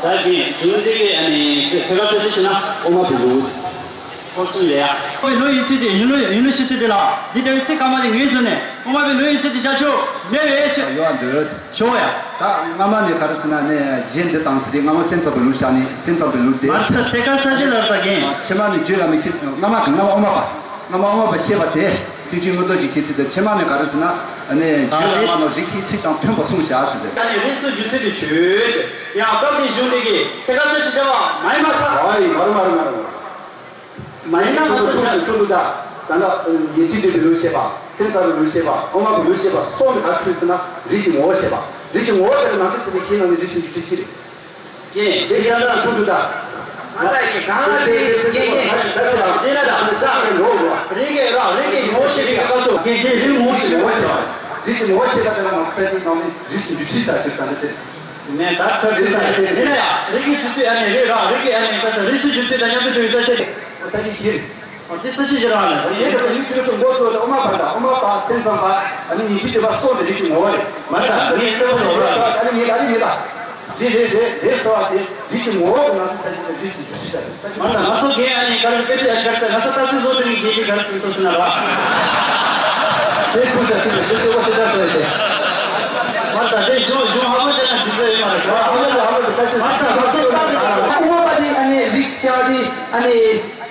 ད་གིན་རྒྱུ་འདི་གི་ཨ་ནི་ཚེ་ཕེ་ཁ་ཚེ་ཅི་ཞུ་ན་ཨོ་མ་བི་ལུ། ཁོ་སུ་ལས་ཡ། ཁོའི་ལུ་ཡི་ཚེ་དེ་ཡུན་ལུ་ཡུན་ལུ་ཤི་ཚེ་དེ་ལ་འདི་འདྲ་བའི་ཚེ་ག་མ་དེ་ངེས་སུ་ནས་ཨོ་མ་བི་ལུ་ཡི་ཚེ་དེ་བྱ་ཆོག་མེད་པའི་ཆེ། ཡོད་འདོད། ཤོ་ཡ། ད་སྔ་མ་ནས་ག་རེ་ཟེར་ན་ནས་རྗེས་འདི་དང་ཟེར་དེ་སྔ་མ་སེམས་ཙམ་པའི་ལུགས་བཞག་ནས་སེམས་ཙམ་པའི་ལུགས་དེ། མ་རེད། ད་ཐད་ཀར་ས་བཅད་ལ་ལྟ་གིན། ཕྱི་མ་ནས་རྒྱུད་ལ་མི་ཁྱེར། སྔ་མ་གི་སྔ་མ་ཨོ་མ་པ། སྔ་མ་ཨོ་མ་པ་ཤེས་པ་དེ། ཐུན་གཅིག་མངོན་རྟོགས་ཀྱི་ཁྱད་ཚིག་དང་། ཕྱི་མ་ནས་ག་རེ་ཟེར་ན། ཨ་ནི་རྒྱུད་ལ་མ་ནོར་རིགས་ཤེས་ཚིག་དང་མཐུན་པ་གསུངས་བཞག་ཟེར་ཟེར། ཨ་ནི་རིགས་སུ་འཇུག་ཚུལ་དེ་ཆོས་ཅན། ཡང་སྐབས་དེའི་གཞུང་དེ་གིས་ཐད་ཀར་ས་བཅད་བྱ་བ་མ་ཡིན་པར་ཐལ། ཨོ་ཡི་མ་རུ་མ་རུ་མ་རུ། མ་ཡིན་ན་ང་ཚོ་ཆ་ཀྲུང་གོ་ད་ད་ལྟ་ཉན་ཐོས་སྡེ་པའི་ལུགས་བཤད་པ། སེམས་ཙམ་པའི་ལུགས་བཤད་པ། ཨོ་མ་པའི་ལུགས་བཤད་པ་སོགས་ནི་ག་རེ་འཁྲུལ་ཟེར་ན། རིགས་ཀྱི་ངོ་བོ་བཤད་པ། རིགས་ཀྱི་ངོ་བོ་དེ་ལ་ནང་གསེས་ཚིག་དེ་ཁྱེད་རང་ནི་རིགས་སུ་འཇུག་ཚུལ་གཅིག་རེད། ཀྱེ། དེ་ཡང་དག་ཀྲུང་གོ་ད། ང་ལ་ཡི་གང་ལ་དེ་ཀྱེ་ཀྱེ། དེ་ལ་དང་ས་ལ་ལོ་བ། རིགས་ཀྱི་ར་རིགས་ཀྱི་ངོ་བོ་བཤད་པའི་སྐབས་སུ། ཀྱེ་ཀྱེ་རིགས་ངོ་བོ་བཤད་པ། རིགས་ཀྱི་ངོ་བོ་བཤད་པ་དེ་ལ་ནང་གསེས་ཚིག་ནང་ནི་རིགས་སུ་འཇུག་ཚུལ་ད་ཅིག་ད་ནི་དེ། ནས་ད་ཁ་རིགས་སུ་འཇུག་ཚུལ་དེ་ལ་ཡང་རིགས་ཀྱི་འཇུག་ཚུལ་ཨ་ནི་རིགས་ར་རིགས་ཀྱི་ཨ་ནི་ཁ་ཚ་རིགས་སུ་འཇུག་ཚུལ་དང་མཉམ་དུ་འཇུག་ཡོད་ས་ཆེ། ས་ཀྱི་ཁྱེར། འོ་དེ་ས་ཆེ་ཞེ་རང་ལ་རིགས་ཀྱི་ཚུལ་ཚུལ་མགོ་ཚོས་ཨོ་མ་པ་དང་ཨོ་མ་པ་སེམས་ཙམ་པ་ཨ་ནི་ཉན་ཐོས་སྡེ་པ་སོགས་ནི་རིགས་ཀྱི་ངོ་བོ་རེད། མ་རེད་ད་ངས་སེམས་ཙམ་པ་ཨ་ནི་ངས་ད་ནི་ངས་ད། རེད་རེད་རེད་རེད་ཟེར་བ་དེ་རིགས་ཀྱི་ངོ་བོ་གི་ནང་གསེས་ས་ཆེ་དེ་རིགས་སུ་འཇུག་ཚུལ་ད་རེད། མ་ན་ང་ཚོ་རྒན་ཨ་ནི་ག་རེ་དཔེ་ཆ་ཡ་ག་རེ་ད་ང་ཚོ་ལྟ་སྲིད་བཟོ་དེ་རིང་རྒན་གྱི་ག་རེ་ཟིན་ཐུབ་སྲིད་ན་ར། དེ་ཁུར་ད་ཁུར་ད་དེ་ཚོ་བ་ཚོ་ད་ཚོ་ཡ་དེ། མ་ད་དེ་གཞུང་གཞུང་ཧ་གོ་བྱས་ན་འདི་ཚོ་ཡོད་མ་རེད་ག་ཧ་གོ་ཧ་གོ་ད་ཚོ་མ་ད་ང་ཚོ་ལྟ་སྲིད་ཨོ་མ་པ་དེ་ཨ་ནི་རིགས་བྱ་བ་དེ་ཨ་ནི་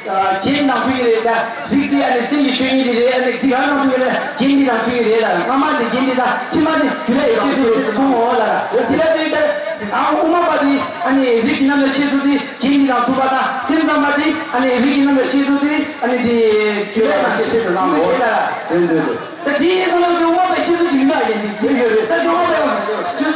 རྒྱན་ནང་ཐུག་གི་རེད་ད། རིགས་དེ་ཨ་ནི་སེམས་ཀྱི་ཆོས་ཉིད་དེ་རེད། ཨ་ནི་དེ་ག་ནང་ཐུག་གི་རེད། རྒྱན་འདི་ནང་ཐུག་གི་རེད་ད། སྔ་མ་དེ་རྒྱན་འདི་ད་ཕྱི་མ་དེ་རྒྱུ་ལས་ཤེས་ཚུལ་དེ་མཐོང་འོང་ལ་དེ་ལ་དེ་ད་ཨོ་མ་པ་དེ་ཨ་ནི་རིགས་ཀྱི་རྣམ་གཞག་ཤེས་ཚུལ་དེ། རྒྱན་འདི་དང་མཐུན་པ་དང་སེམས་ཙམ་པ་དེ་ཨ་ནི་རིགས་ཀྱི་རྣམ་གཞག་ཤེས་ཚུལ་དེ་ཨ་ནི་དེ་རྒྱུ་ལས་ཤེས་ཚུལ་དུ་སྣང་ངོ་། དེ་འདོད་དོ། ད་དེའི་ཚོ་ལ་དེ་དབང་པའི་ཤེས་ཚུལ་ཞིག་ཡིན་ན་ཡིན་དེ་ཡོད་རེད། ད་དེ་དབང་པའི་ཆོས་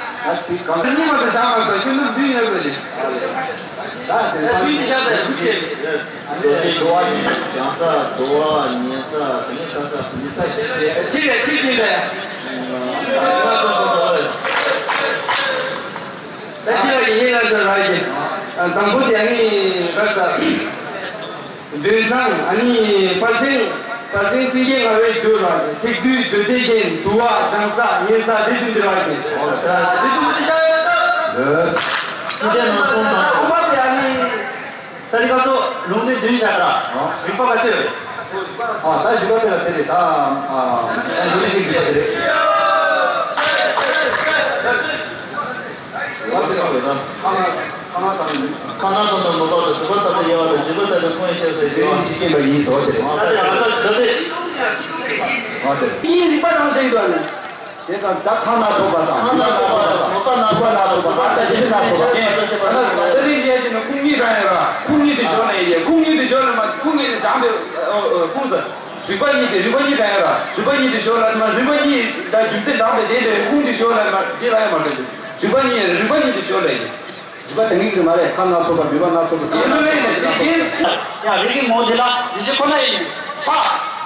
ད་དེ་གང་། གཉིས་པ་དང་བཞག་པ་དང་ཁྱོད་ཚོ་འདི་ཡོད་པ་རེད། ད་དེ་ད་འདི་བཞག་པའི་འདི་བྱས། ཨ་ནི་དུ་བ་ཉི་ཚ་དུ་བ་ཉི་ཚ་དེ་ནས་ད་ཚ་ཉི་ཚ་ཅི་བྱས། ཅི་རེད་ཅི་བྱས་པས། ད་ཅི་ལ་ཡིན་ལ་ཟེར་ར་ཡིན། དང་པོ་དེ་ཨ་ནི་ར་ས། འདུན་ཚང་ཨ་ནི་པར་ཆེན། པར་ཆེན་སེང་གེ་ལྔ་བའི་རྒྱུ་ར་ཐིག་བསྡུས་བསྡུས་ཏེ་རྒྱན་དུ་བ་བྱང་ས་ཉེ་ས་རི་བདུན་དེ་ར་རྒྱན། རི་བདུན་དེ་ཤ་ཡོད་ད། ལོས། ཁྱི་དེ་ནང་སོང་དང་། ཨོ་མ་དེ་ཨ་ནི། ད་རི་ཁ་ཚོ་ལུང་དེ་བདུན་བཞག་ར། རིག་པ་ག་ཚོད། ཨ་ད་རིག་པ་དེ་ལ་དེ་རེད་ད། ཨ་ཨ་ལུང་དེ་རིག་པ་དེ་རེད། ཁ་ན་ཁ་ན་དང་ནོ་པ་དང་དུ་པ་ཏ་ཏ་ཡ་བ་དང་ཇི་པ་ཏ་ཏ་ཁོང་ཡ་ཤ་ས་ཡ་ཡོད་ནི་ཇི་སྐྱེས་པ་ཡིན་ཟེར་བ་དེ་རེད། ཨ་ཏེ་ཨ་ས་ད་ཏེ། ཨ་ཏེ། ཡིན་རིག་པ་དང་ཟེར་གྱི་འདུག་ཨ་ནི། དེ་ཙམ་ད་ཁ་ན་ཐོབ་པ་དང་ཁ་ན་ཐོབ་པ་དང་ནོ་པ་ན་ཐོབ་པ་དང་ཨ་ཏ་ཇི་ན་ཐོབ་པ་ཨ་ཏ་ཇི་ན་ཐོབ་པ། ས་རིག་ཡ་ཅི་ན་ཁུངས་གཉིས་དང་ཡ་ར་ཁུངས་གཉིས་དེ་ཞོར་ན་ཡ་ཁུངས་གཉིས་དེ་ཞོར་ན་མ་ཁུངས་གཉིས་དེ་དང་པའི་ཁུངས་ཟེར། རིག་པ་གཉིས་ཏེ་རིག་པ་གཉིས་དང་ཡང་ར་རིག་པ་གཉིས་ཏེ་ཞོར་ལ་མ་རིག་པ་གཉིས་ད་རྒྱུ་མཚན་དང་པོ་དེ་ལས་ཁུངས་ཏེ་ཞོར་ལ་མ་དེ་ལ་ཡང་མ་རེད། རིག་པ་གཉིས་རིག་པ་གཉིས་ཏེ་ཞོར་ལ་ཡིན། རིག་པ་དེ་གཉིས་ཀྱི་མ་རེད། ཁ་ན་ཚོགས་པ་རིག་པ་སྣ་ཚོགས་པ་དེ་ལ་ཡང་རིག་པ་གཉིས་ཡང་རིག་པའི་ངོ་དེ་ལ་རིག་བྱེད་ཁོ་ན་ཡིན། ཆ།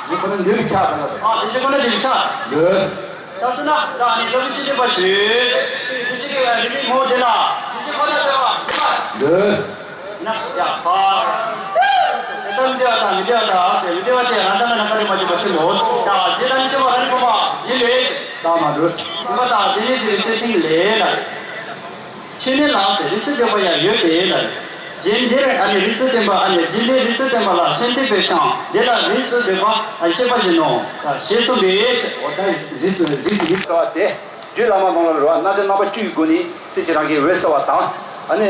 རིག་ཁོ་ན་འདོད་པའི་ཆ་ག་ན་རེད། ཨ་རིག་བྱེད་ཁོ་ན་འདོད་པའི་ཆ། ལོས། ཆ་ཟེར་ན་ད་ནི་ལྟ་བུ་ཅི་བྱེད་པ་ཞུ། རིག་བྱེད་ཀྱི་རིག་པའི་ངོ་དེ་ལ་རིག་བྱེད་ཁོ་ན་ལྟ་བ་རིག་པ། ལོས། ན་ཡ་ཧ། དེ་ལྟར་མི་བདེ་བ་དང་མི་བདེ་བ་དང་ཟེར་མི་བདེ་བ་དེ་རང་དང་ནང་ཁ་རེ་མ་བྱུང་བ་ཆེ་མོ། ཡ་རྗེ་དང་ཆེ་བ་རང་གོ་མ་ཡིན་ལས། ད་མ་འགྲོ། མི་བ་དང་དེ་ཉིད་ཀྱི་རིག་ཚད་ཐིང་ལས་ལ། ཤེས་ནས་ལགས་ཟེར་རིག་ཚད་ལྡན་པ་ཡང་ཡོད་པས་ལ། རྗེ་འདིར་ཨ་ནི་རིག་ཚད་ལྡན་པ་ཨ་ནི་རྗེ་འདིར་རིག་ཚད་ལྡན་པ་ལ་ཤེས་ལྡན་པའི་ཆང་དེ་ལ་རིགས་སུ་འདོད་པ་ཨ་ཤེས་པ་བཞིན་ནོ། ཞེས་གསུངས་པས། འོ་ད་རིགས་སུ་རིགས་སུ་རིགས་སུ་བ་སྟེ། རྒྱུད་བླ་མ་ལུང་ལ་རོ་རྣམ་བྱང་རྣམ་པ་བཅུའི་སྒོ་ནས་སྲིད་ཀྱི་རང་གི་འོད་གསལ་བ་དང་། ཨ་ནི།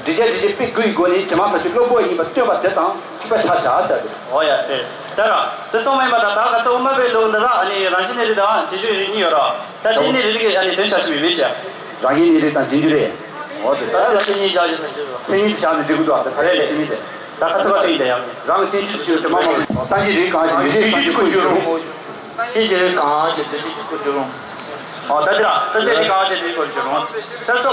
འདྲི་བྱ་འདྲི་བྱེད་དཔེ་དགུའི་སྒོ་ནས་དྲི་མ་ཐག་གཅོད་བློ་སྒོ་ཡིན་པ་སྟོན་པ་དེ་དང་ཐུག་པ་ཆ་བཞག་ཟེར་ཏེ། འོ་ཡ་དེ། དེ་ར། དེ་སོང་བ་ཡིན་པ་དང་ད་ག་ཚོད་དབུ་མ་པའི་ལུགས་འདི་ལ་ཨ་ནི་རང་བཞིན་གནས་རིགས་དང་རྗེས་འཇུག་རིགས་གཉིས་ཡོད་ར། ད་དེ་གཉིས་རིགས་ཀྱི་ཨ་ནི་དོན་བྱ་ཞིག་མི་མེད་ཅེ། རང་བཞིན་གནས་རིགས་དང་རྗེས་འཇུག་རེད། འོ་དེ། ད་རང་བཞིན་གཉིས་བཞག་རྒྱུ་ན་འཇུག་རོ། མཚན་ཉིད་བཞག་ནས་འགྲིག་གི་འདུག་ཨ་དེ་ད་རེད་ལས་མཚན་ཉིད་དེ། ད་ག་ཚོད་ག་ཚོད་ཡིན་དེ་ཡང་། རང་གི་བསྟན་བཅོས་སུ་དྲི་མ་མང་པོ་སངས་རྒྱས་རིགས་གང་ཞིག་མི་རིགས་སངས་རྒྱས་ཀུན་འགྱུར་རུང་། སངས་རྒྱས་རིགས་གང་ཞིག་མི་རིགས་ཀུན་འགྱུར་རུང་། འོ་ད་དེ་ར་སངས་རྒྱས་རིགས་གང་ཞིག་མི་རིགས་ཀུན་འགྱུར་རུང་། ད་སོ།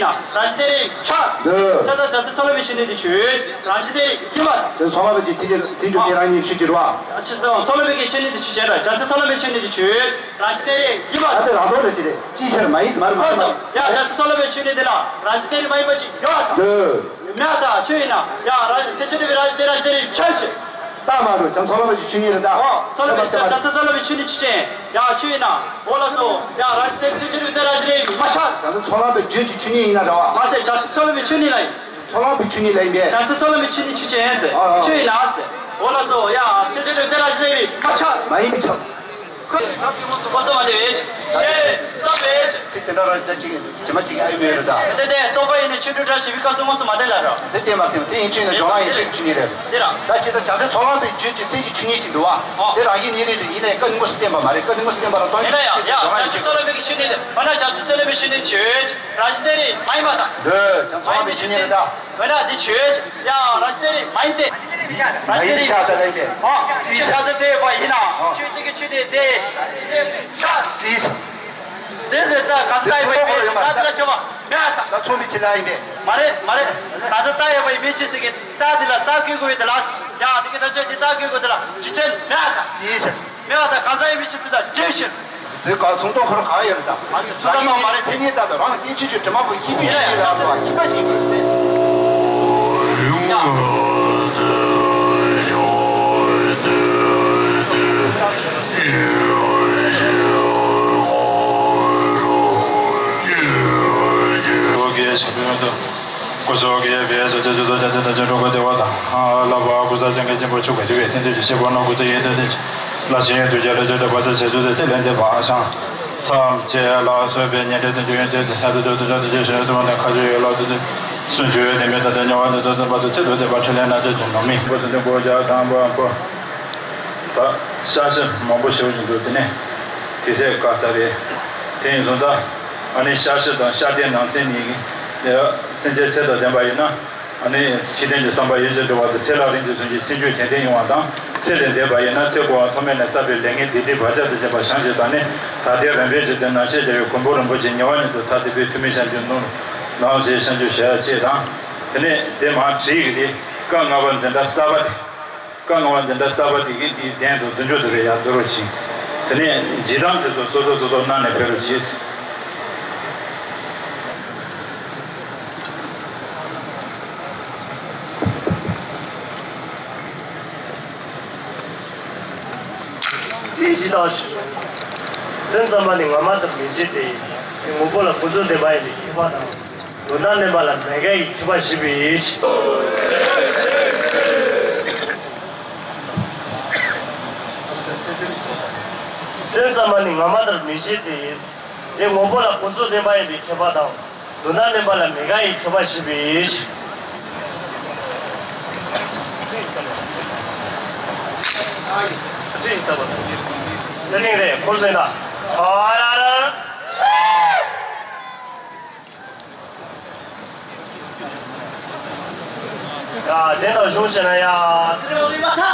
ཡིན་ན་རང་བཞིན་གཏེར་ཡིན་ཆགས། འདི། ཆགས་ཙང་རྒྱལ་སྲས་ཚོགས་ལམ་པའི་ཆོས་ཉིད་དེ་ཆོས་རང་བཞིན་གཏེར་ཡིན་པ་དང་། དེ་ཚོགས་ལམ་པའི་ཆོས་ཉིད་དེ་ཆོས་དེ་རང་ཉིད་ཆོས་ཀྱི་རེད་བ། ཆགས་ཙང་ཚོགས་ལམ་པའི་ཆོས་ཉིད་དེ་ཆོས་བྱས་ན་རྒྱལ་སྲས་ཚོགས་ལམ་པའི་ཆོས་ཉིད་དེ་ཆོས་རང་བཞིན་གཏེར་ཡིན་པ་དང་། ད་དེ་རང་ལྡོག་རེད་ཅི་རེད། ཅིའི་ཕྱིར་མ་ཡིན་མ་རེད་མ་རེད་མ་རེད། ཡ་རྒྱལ་སྲས་ཚོགས་ལམ་པའི་ཆོས་ཉིད་དེ་ལ་རང་བཞིན་གཏེར་མ་ཡིན་པ་ཅིག་ཡོད་པ་དང་། འདི། མེད་པ་དང་ཆོས་ཡིན་ན་ཡ་རང་བཞིན་གཏེར་ཆོས་སྟོན་པའི་རང་བཞིན་གཏེར་རང་བཞིན་གཏེར་ཡིན་ཆགས་ཆོས། ད་མ་རུ་ཀྱང་ཚོགས་ལམ་པའི་ཆོས་ཉིད་རེད་ད། ཨོ། ཚོགས་ལམ་པའི་ཆོས། བྱང་སེམས་ཚོགས་ལམ་པའི་ཆོས་ཉིད་ཆོས་ཅན། ཡ་ཆོས་ཡིན་ན། འོ་ལགས་སོ། ཡ་ར་ཏེ་ཏེ་ཅི་རུ་ཏེ་ར་ཞི་རེ་མ་ཤ། ཀྱང་ཚོགས་ལམ་པའི་རྒྱུད་ཀྱི་ཆོས་ཉིད་ཡིན་ན་འདྲ་བ། མ་ཟད་བྱང་སེམས་ཚོགས་ལམ་པའི་ཆོས་ཉིད་ལ་ཡིན། ཚོགས་ལམ་པའི་ཆོས་ཉིད་ལ་ཡིན་པས། བྱང་སེམས་ཚོགས་ལམ་པའི་ཆོས་ཉིད་ཆོས་ཅན་ཟེར། ཨོ་ཨོ། ཆོས་ཡིན་ན་ཟེར། འོ་ལགས་སོ། ཡ་ཏེ་ཏེ་རུ་ཏེ་ར་ཞི་རེ་མ་ཤ། མ་ཡིན་པའི་ཕྱིར། ཁོ་སོ་མ་དེ་བས། ཤེས་བསམ་པས། ཚིག་དེ་འདྲ་རང་ཅག་ཅིག་ཇི་མ་ཅིག་ཨ་ཡོད་མེད་རེད་ད། དེ་དེ་རྟོག་པ་ཡིན་ན་ཆོས་དྲུག་འདྲ་ཞིག་བི་ཁ་སོ་མོ་སོ་མ་དེ་ལ་རོ། དེ་དེ་མ་ཕན་དེ་ཡིན་ཆོས་ནི་སྦྱོང་བ་ཡིན་ཆོས་ཀྱི་ཆོས་ཉིད་རེད། དེ་ར། ད་ཅི་ད་བྱང་སེམས་ཚོགས་ལམ་པའི་རྒྱུད་ཀྱི་སེམས་ཀྱི་ཆོས་ཉིད་ཅིག་འདུག་བ། ཨོ། དེ་རང་བཞིན་ཉིད་རེད་ཡིན་ནའི་ཀ་ནི་མོ་སི་བསྟན་པ་མ་རེད། ཀ་ནི་མོ་སི་བསྟན་པ་ར་སྟོང་ཉིད་ཡིན་ན་ཡང་ཡང་བྱང་སེམས་ཚོགས་ལམ་པའི་ཆོས་ཉིད་དེ་མ་ན་བྱང་སེམས་ཚོགས་ལམ་པའི་ཆོས་ཉིད་ཆོས་རང་བཞིན་དེ་རེད་མ་ཡིན་པ་དང་། འདོད་ཀྱང་ཚོགས་ལམ་པའི་ཆོས་ཉིད་རེད་ད། མ་ན་དེ་ཆོས། ཡ་ར་ཤི་རེ་མ་ཡིན་ཏེ། ར་ཤི་རེ། ཨ་ཆོས་ག་ཚོད་དེ་ཡོད་པ་ཡིན་ན། ཨ། ཆོས་དེ་གི་ཆོས་དེ་དེ། ད་ཅི། དེ་དེ་ད་ག་ས་ཡོད་པ་ཡིན་པས་ད་དེ་ལ་ཆོས་པ་མེད་ཨ་ད། ད་ཚོགས་མི་ཅི་ལ་ཡིན་པས། མ་རེད་མ་རེད། ག་ས་ད་ཡོད་པ་ཡིན་པས་ཆོས་ཟེར་གི་ད་དེ་ལ་ད་གི་གོ་ཡི་དེ་ལ། ཡ་དེ་གི་ད་ཆོས་དེ་ད་གི་གོ་དེ་ལ་ཆོས་ཅན་མེད་ཨ་ད། ཅི། མེད་པ་དང་གང་ཟག་ཡིན་མིན་ཕྱི་ཚུལ་དང་རྒྱུན་ཕྱིར། དེ་ག་ཚོང་དོན་ཁོ་ར་གང་ཡོད་རེད་ད། མ་ཟད་ཚུལ་ལ་ནང་མ་རེད་མཚན་ཉིད་ལྟར་དུ་རང་སྐྱེ་མཆེད་ཀྱི་དྲི་མ་ཕོག་ཤེས་པའི་ཆོས་ཉིད་ལ་སོགས་པ་ཤེས་པ་ཞིག་དགོས་ཏེ། ཀུ་སོ་གི་བེ་ཟ་ཅེ་ཅེ་དོ་ཅེ་ཅེ་དོ་ཅེ་འགྲོ་ག་དེ་བ་དང་ལ་བ་ཀུ་ས་ཅན་ག་ཅན་པོ་ཆུ་ག་དེ་བས་ཐན་དུ་ཅི་ཤེས་པོ་ནོ་ཀུ་ཏེ་ཡེ་དེ་དེ་ལ་ཤེས་ཡོན་དུ་ཅེ་ལ་ཅེ་དེ་བ་ས་ཆེ་ཚུ་དེ་ཚེ་ལན་དེ་བ་ཤང་ཚམ་ཅེ་ལ་སོ་བེ་ཉེ་དེ་དུ་ཅེ་ཡོན་དེ་དེ་ཤ་དུ་དུ་དུ་ཅེ་དེ་ཅེ་ཤེས་དུ་ནེ་ཁ་ཅུ་ཡོ་ལ་དུ་དུ་སུན་ཅུ་ཡོ་དེ་མེ་ད་དེ་ཉོ་བ་དུ་དུ་དུ་བ་དུ་ཚེ་དུ་དེ་བ་ཁྲི་ལེན་ན་ཅེ་ཅུ་ནོ་མི་པོ་དུ་དུ་གོ་ཇ་དང་བ་པོ། ད་ཤ་ཤ་མང་པོ་ཞིག་ཡིན་འདུག་དེ་ནས་དེ་ཚེ་བཀའ་ལྟར་རེད། དེ་ཡིན་སོང་ད་ཨ་ནི་ཤ་ཤ་དང་ཤ་སྟེ་ནང་ཚན་གཉིས་ཀྱི་སེམས་ཅན་ཚེ་དང་ལྡན་པ་ཡིན་ན་ཨ་ནི་ཤི་དོན་གྱི་བསམ་པ་ཡིད་ཀྱི་འགྲོ་བ་དེ་ཚེ་ལ་རིང་དུ་སོན་གྱི་སེམས་རྒྱུད་དྲན་རྟེན་ཡོང་བ་དང་ཚེ་ལས་འདས་པ་ཡིན་ན་ཚེ་འཁོར་བ་ཐོག་མེད་ནས་བསགས་པའི་ལས་ངན་སྡིག་སྒྲིབ་བག་ཆགས་དང་བཅས་པ་བྱང་ཞིང་དག་ནས་ད་ལྟའི་རིམ་པས་ཇི་ལྟར་ནང་ཤེས་བྱ་བའི་མགོན་པོ་རིན་པོ་ཆེ་ཉེ་བར་ཉིད་དུ་ཐར་ཏེ་དཔལ་ཐུགས་སྨོན་བྱང་ཆུབ་ནོར་ལངས་ཞེས་བྱང་ཆུབ་ཞལ་ཆེ་དང་དེ་ནས་དེ་མ་བྲིས་ཀྱི་དེ་བཀའ་ལྔ་པ་འཛིན་གྲྭ་གསར་པ་དེ། བཀའ་ལྔ་པ་འཛིན་གྲྭ་གསར་པ་དེ་གིས་དེའི་གདན་དུ་རྫུ་འཕྲུལ་དུ་རེ་ཡར་འཛུལ་རོགས་གྱིས། དེ་ནས་འཇིགས་སྟངས་དེ་ཚོ་སོ་སོ་སོ་སོ་གནང་ནས་ཕེབས་རོགས་གྱིས། དེའི་འཇིགས་སྟངས་ཤིག་སེམས་ཙམ་པ་ནི་ངོ་མ་ལྟར་མི་བྱེད་དེ། དེ་ངོ་བོ་ལ་ཀུན་རྫོབ་བདེན་པ་ཡིན་པའི་ཁྱད་པར་དང་། དོན་དམ་བདེན་པ་ལ་མེད་དགག་གི་ཁྱད་པར་ཞི་བའི་ཕྱིར། སེམས་ཙམ་པ་ནི་ངོ་མ་ལྟར་མི་བྱེད་དེ། དེ་ངོ་བོ་ལ་ཀུན་རྫོབ་བདེན་པ་ཡིན་པའི་ཁྱད་པར་དང་། དོན་དམ་བདེན་པ་ལ་མེད་དགག་གི་ཁྱད་པར་ཞི་བའི་ཕྱིར། ས་སྟེང་རེད་འཁོར་ཟེར་ན། ཨ་ར་ར། ཡ། དེ་ནང་བཞུགས་བྱས་ན་ཡ། ཚེ་རབས་རིམ་པ་ཐག་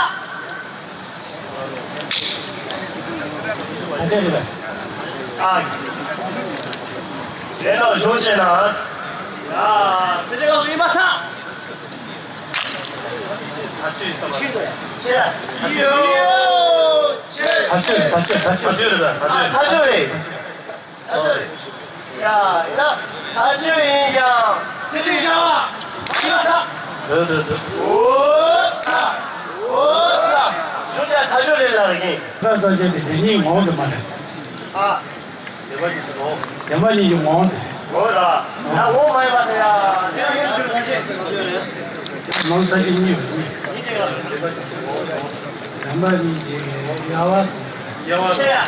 ཨ། དེ་ནང་བཞུགས་བྱས་ན། ཡ། ཚེ་རབས་རིམ་པ་ཐག་ད་ཅི་ཡིན་ས་མ་རེད། ད་ཅི་ད་ཅི་ད་ཅི་ད་ཅི་རེད། ད་ཅི་རེད། ད་ཅི་རེད། ཡ། ཡ། ད་ཅི་ཡིན་ཀྱང་ཚེ་རིང་ར་བ་མ་ཡོད་ད། འདོད་འདོད་འདོད། འོ་ཚ། འོ་ཚ། ཞུ་ཡ་ད་ཅི་རེད་ལ་རེད་ཀྱི། ཕ་ས་ཆེན་དེ་དེ་གཉིས་ངོ་དེ་མ་རེད། ཨ། དེ་མ་གཉིས་ཀྱི་ངོ་དེ། འོ་ར། ཡ་འོ་མ་ཡོད་པ་དེ་ཡ། དེ་ཡང་ཡོད་ཚུལ་ཁ་ཤས། ནང་ས་ཆེན་གཉིས་རེད། དེ་མ་གཉིས་ཀྱི་ཡ་བ། ཡ་བ། ཡ་བ། ཡ་བ། ཡ་བ།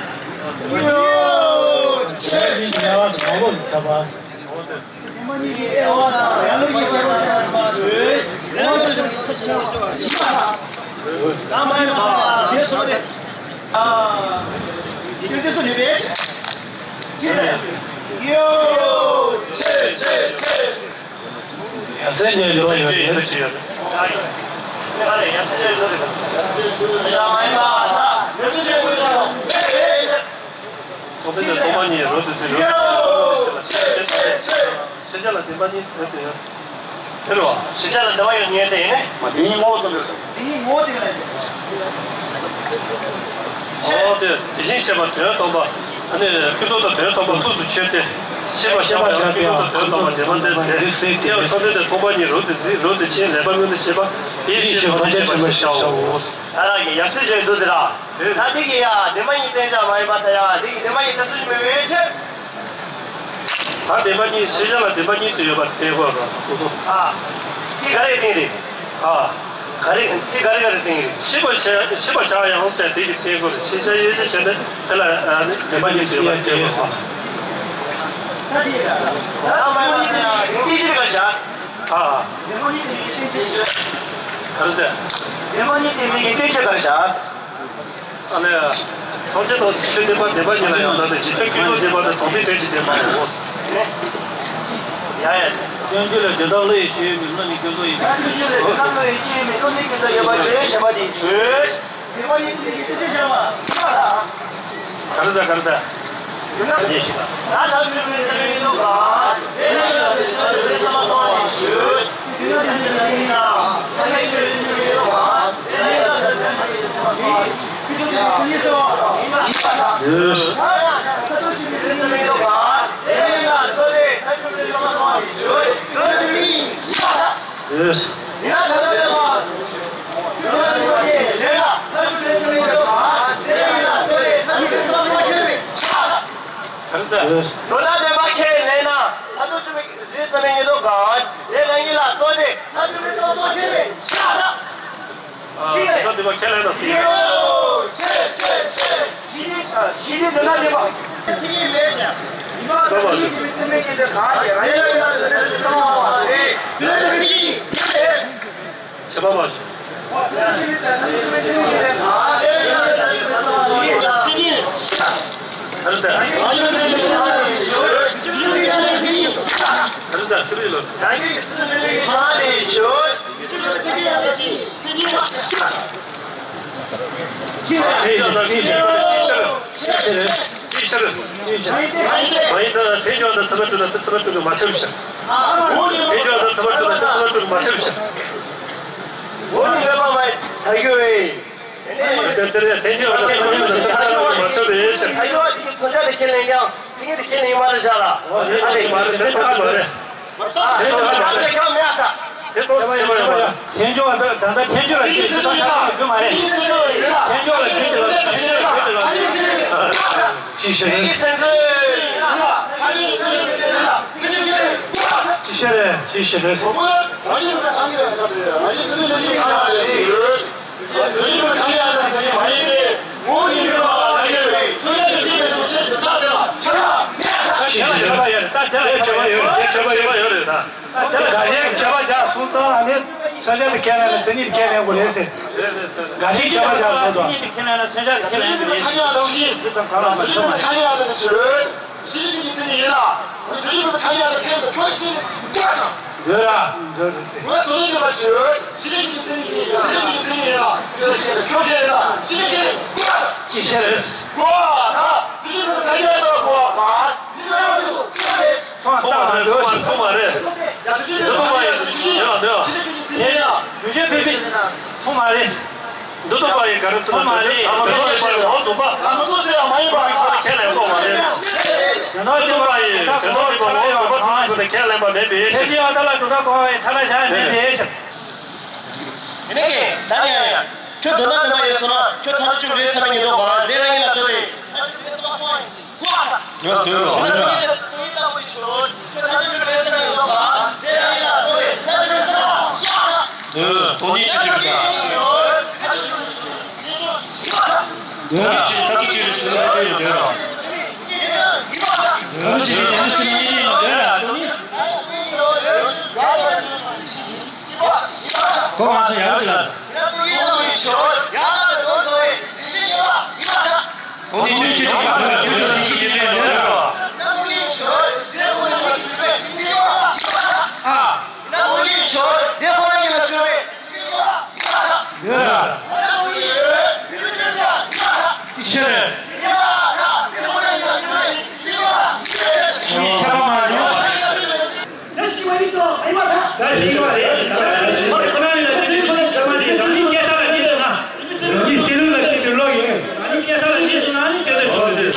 ཁོ་ཚོ་ལ་སྟོང་པ་ཉིད་རོ་དུ་ཚུད་རོ། ཤེས་བྱ་ལ་བདེན་པ་གཉིས་ཟེར་ཏེ་ཡོད། དེ་རུ་བ། ཤེས་བྱ་ལ་བདེན་པ་ཡོད་ཉེན་དེ་ཡིན་ནི། མ་དེ་ཉིད་ངོ་བོ་དང་འདྲ། དེ་ཉིད་ངོ་བོ་དེ་ལ་ཡིན། འོ་དེ་དེ་བཞིན་གཤེགས་པ་དོན་སྟོང་པ། ཨ་ནི་ཀུན་རྫོབ་དང་དོན་སྟོང་པ་ཐུགས་སུ་ཆུད་དེ། ཤེས་པ་བཞག་པའི་ཁྱད་པར་དུ་དོན་དམ་པ་བདེན་པ་སྟེ་ཟེར། དེ་ཡང་ཚོགས་ལྡན་དེ་སྟོང་པ་ཉིད་རབ་ཏུ་གཟིགས། རབ་ཏུ་ཕྱིན། ལེགས་པར་མངོན་དུ་བྱས་པ། དེ་ཡི་ཕྱིར་ཐམས་ཅད་མཁྱེན་པ་ཞེས་བྱའོ། ཨ་ར་གི་ཡབ་སྲས་ཅན་འདུག་དེ་ར། ད་དེ་གི་ཡ་བདེན་པ་གཉིས་བསྟན་བྱ་མ་ཡིན་པ་ད་ཡ་དེ་གི་བདེན་པ་གཉིས་ད་སུ་ཞིག་མེད་པའི་ཕྱིར། ད་བདེན་པ་གཉིས་ཤེས་བྱ་ལ་བདེན་པ་གཉིས་སུ་ཡོད་པ་བསྟན་དགོས་པ། ཨ། ཅི་ག་རེ་བསྟན་རེད། ཨ། ག་རེ་ཅི་ག་རེ་ག་རེ་བསྟན་རེད། ཤེས་པ་བྱ་ཤེས་པ་བྱ་ཡང་ཟེར་དེ་གི་བསྟན་དགོས་རེད། ཤེས་བྱ་ཡོད་ཅེས་བྱས་ཏེ་དེ་ལ་ཨ་ནི་བདེན་པ་གཉིས་སུ་ཡོད་པ་བསྟན་དགོས་པ། ད་མ་ཡིན་པ་ཡང་དེ་ཅི་ག་བྱ། ཨ། ག་རེ་ཟེར། བདེན་པ་གཉིས་བསྟན་མིན་གྱི་བསྟན་བྱ་ག་རེ་བྱ། ཨ་ལས། ཐམས་ཅད་དང་ཆོས་བདེན་པ་བདེན་པ་ཉིད་ལ་ཡང་དག་སྟེ། རྗེས་འཇུག་ཀུན་རྫོབ་བདེན་པ་དང་དོན་མཐུན་དོན་གྱི་བདེན་པའོ། ཡ་ཡ། སྟོན་རྒྱུ་ལ་དེ་དག་བློ་ཡིས་ཤེས་པའི་མིང་ནི་ཀུན་རྫོབ་ཡིན་པ། སྟོན་རྒྱུ་ལ་དེ་དག་བློ་ཡིས་ཤེས་པའི་མིང་ནི་ཀུན་རྫོབ་ཡིན་པ་ཞེས་བྱ་བ་དེའི་ཕྱིར། ག་རེ་ཟ་ག་རེ་ཟ། ག་རེ་ཟེར། དོན་དམ་བདེན་པ་ཁས་ལེན་ན་ལྷ་དོན་བཅུ་པའི་རིགས་ཙམ་པའི་ཉེར་བསྡོགས་གང་། དེ་རང་ཉིད་ལ་ལྟོས་ཏེ་ལྷ་དོན་རིགས་ཙམ་སོགས་ཁས་ལེན་བྱ་ལ། ཨ། དོན་དམ་བདེན་པ་ཁས་ལེན་ན་སྲིད། ཆེ་ཆེ་ཆེ། ཞི་བདེ་ཨ། ཞི་བདེ་དོན་དམ་བདེན་པ། ཚིག་ངེས་མེད་ཅིང་། ཉི་མ་དང་ཉི་མའི་སེམས་ཅན་དེ་གང་ཞིག་རང་ཉིད་ལ་ཡོད་ན་དོན་དམ་བདེན་པ་སྟེ། དོན་དམ་ཚིག་ངེས་མེད། ཞེས་པ་མ་ཞུ། འོ་ནི་མེད་པ་མ་ཡིན་ད་གི་ཝེ། དེ་དེ་རེད། དེ་ཉིད་ལ་ཐུག་པར་ཐུག་པར་མ་ཐུབ་པའི་ཕྱིར། ད་ཡོད་པ་དེ་གི་མཚོན་བྱ་ལ་ཁས་ལེན་ཀྱང་ཚིག་ངེས་དེ་ཁས་ལེན་ཡིན་པ་རེད་བཞག་ལ། ཨ་ལས། མ་རེད། དེ་ཚོ་མ་རེད། དེ་ཚོ་མ་རེད། དེ་ཚོ་ཅི་མ་ཡོད་པ། ཐལ་འགྱུར་བ་འདི་ད་ལྟ་ཐལ་འགྱུར་ལ་སྐྱེས་ཚུལ་དང་ཐལ་འགྱུར་མ་རེད། ཐལ་འགྱུར་ལ་རྒྱུན་གྱི་ལ་ཐལ་འགྱུར་ལ་རྒྱུན་གྱི་ལ། ཅི་ཞིག་རེད། ཅི་ཞིག་རེད། ཅི་ཞིག་རེད། ད་དེ་ལ་ཁྱད་པར་ཡོད་རེད། ཁྱད་པར་ཡོད་རེད། ད་དེ་ལ་ག་རེ་ཁྱད་པར་བཞག་སོང་ཙང་ཨ་ནི་མཚོན་བྱ་དེ་ཁས་ལེན་ན་མཚན་ཉིད་ཁས་ལེན་དགོས་རེད་ཟེར། ག་རེ་ཁྱད་པར་བཞག་སོང་ཙང་། མཚན་ཉིད་ཁས་ལེན་ན་མཚོན་བྱ་ཁས་ལེན་དགོས་རེད་ཟེར། དེ་ཙམ་གང་ལ་མ་ཐུབ་མ་རེད། ཤེས་རིག་གི་མཚན་ཉིད་ཡིན་ལ། འོ་དེ་ཡིན་པའི་ཁ་ཉ་ལ་ཁྱེད་ཀྱི་ཁྱོད་ཀྱི་འདོད་ར། འདོད་ར་ཟེར། འོ་དེ་ཡིན་པའི་ཕྱིར་ཤེས་རིག་གི་མཚན་ཉིད་ཡིན། ཤེས་རིག་གི་མཚན་ཉིད་ཡིན་ལ། ཁྱོད་ཀྱི་ཁྱོད་ཀྱི་ལ་ཤེས་རིག་གི་འདོད་ར། ཅི་ཤེས་རེད། འོ་ད་དེ་ཡིན་པའི་ཁ་ཉ་ལ་འོ་ད་འདི་ལ་ཡོད་དུ་ཤེས་རེད། ཐོག་མ་རེད། ཐོག་མ་རེད། ཐོག་མ་རེད། ཡ་དེ་ཡིན་པའི་ཁ་ཉ་ལ་ཤེས་རིག་གི་མཚན་ཉིད་ཡིན་ལ། ཡ་ཡ། ཡུལ་ཆོས་ཐོས་པའི་ཐོག་མ་རེད། འདི་ལྟ་བ་ཡི་ག་རེ་ཟེར་ན། ཐོག་མ་རེད། ཨ་མ་ཚོ་ལ་ཤེས་ངོ་དུ་མ། ཨ་མ་ཚོ་ཟེར་ཡ་མ་ཡིན་པ་ཁོ་ནི་ཁས་ལེན་གོ་མ་རེད། དོན་དམ་པ་ཡི་དོན་དམ་པ་ཡི་ངོ་དུ་མ་ཁོ་ནི་ཁས་ལེན་པ་མེད་པའི་ཕྱིར། ཕྱིན་ཅི་ལོག་ལྟ་ལ་གྲུབ་མཐའ་གོ་བའི་ཐ་ན་བྱ་མེད་པའི་ཕྱིར། ཡིན་ནའི་ད་ནི་ཁྱོད་དོན་དམ་དོན་དམ་ཡོད་སོང་ན་ཁྱོད་ཐར་ལྕུག་རེད་ཚར་བ་ཉིད་དུ་གང་དེ་རང་ཡིན་ལ་ལྟོས་ཏེ། ཡོད་དོན་རོ་ཡིན་ལ། དོན་སྟོང་ཉིད་ཅི་ཞིག་ག། དོན་ཉིད་ཅི་ཞིག་ཐ་དུ་ཅི་རེད་ཟེར་ན་དོན་ཡོད་དོན་རོ། དོན་ཅི་ཞིག་ཡང་ཅི་ན་ཉིད་ཅི་ཡིན་དོན་ར། གོ་མ་སོང་ཡག་པོ་ཅིག་ལ། ཁོང་ནི་ཆོས་ཀྱི་ཐོག་ལ་རྒྱུད་ལ་ཞིག་ཡིན་པའི་ལོ་རྒྱུས་ལ། ཨ། ཡོད་ར། ཅི་ཤེས་རེད། ཁྱད་པར་མ་རེད། ད་ཤི་བ་རེད། ད་ཤི་བ་རེད། ཁོ་རང་ཡིན་ན་དེ་དུས་ཁོ་རང་བྱ་བ་རེད། རང་ཉིད་སྐྱེ་ས་ལ་ཉེ་དུ་ན། རང་ཉིད་སྐྱེ་ས་ལ་ཉེ་དུ་ན་ནི་དེ་འདྲ་བྱུང་ཡོད།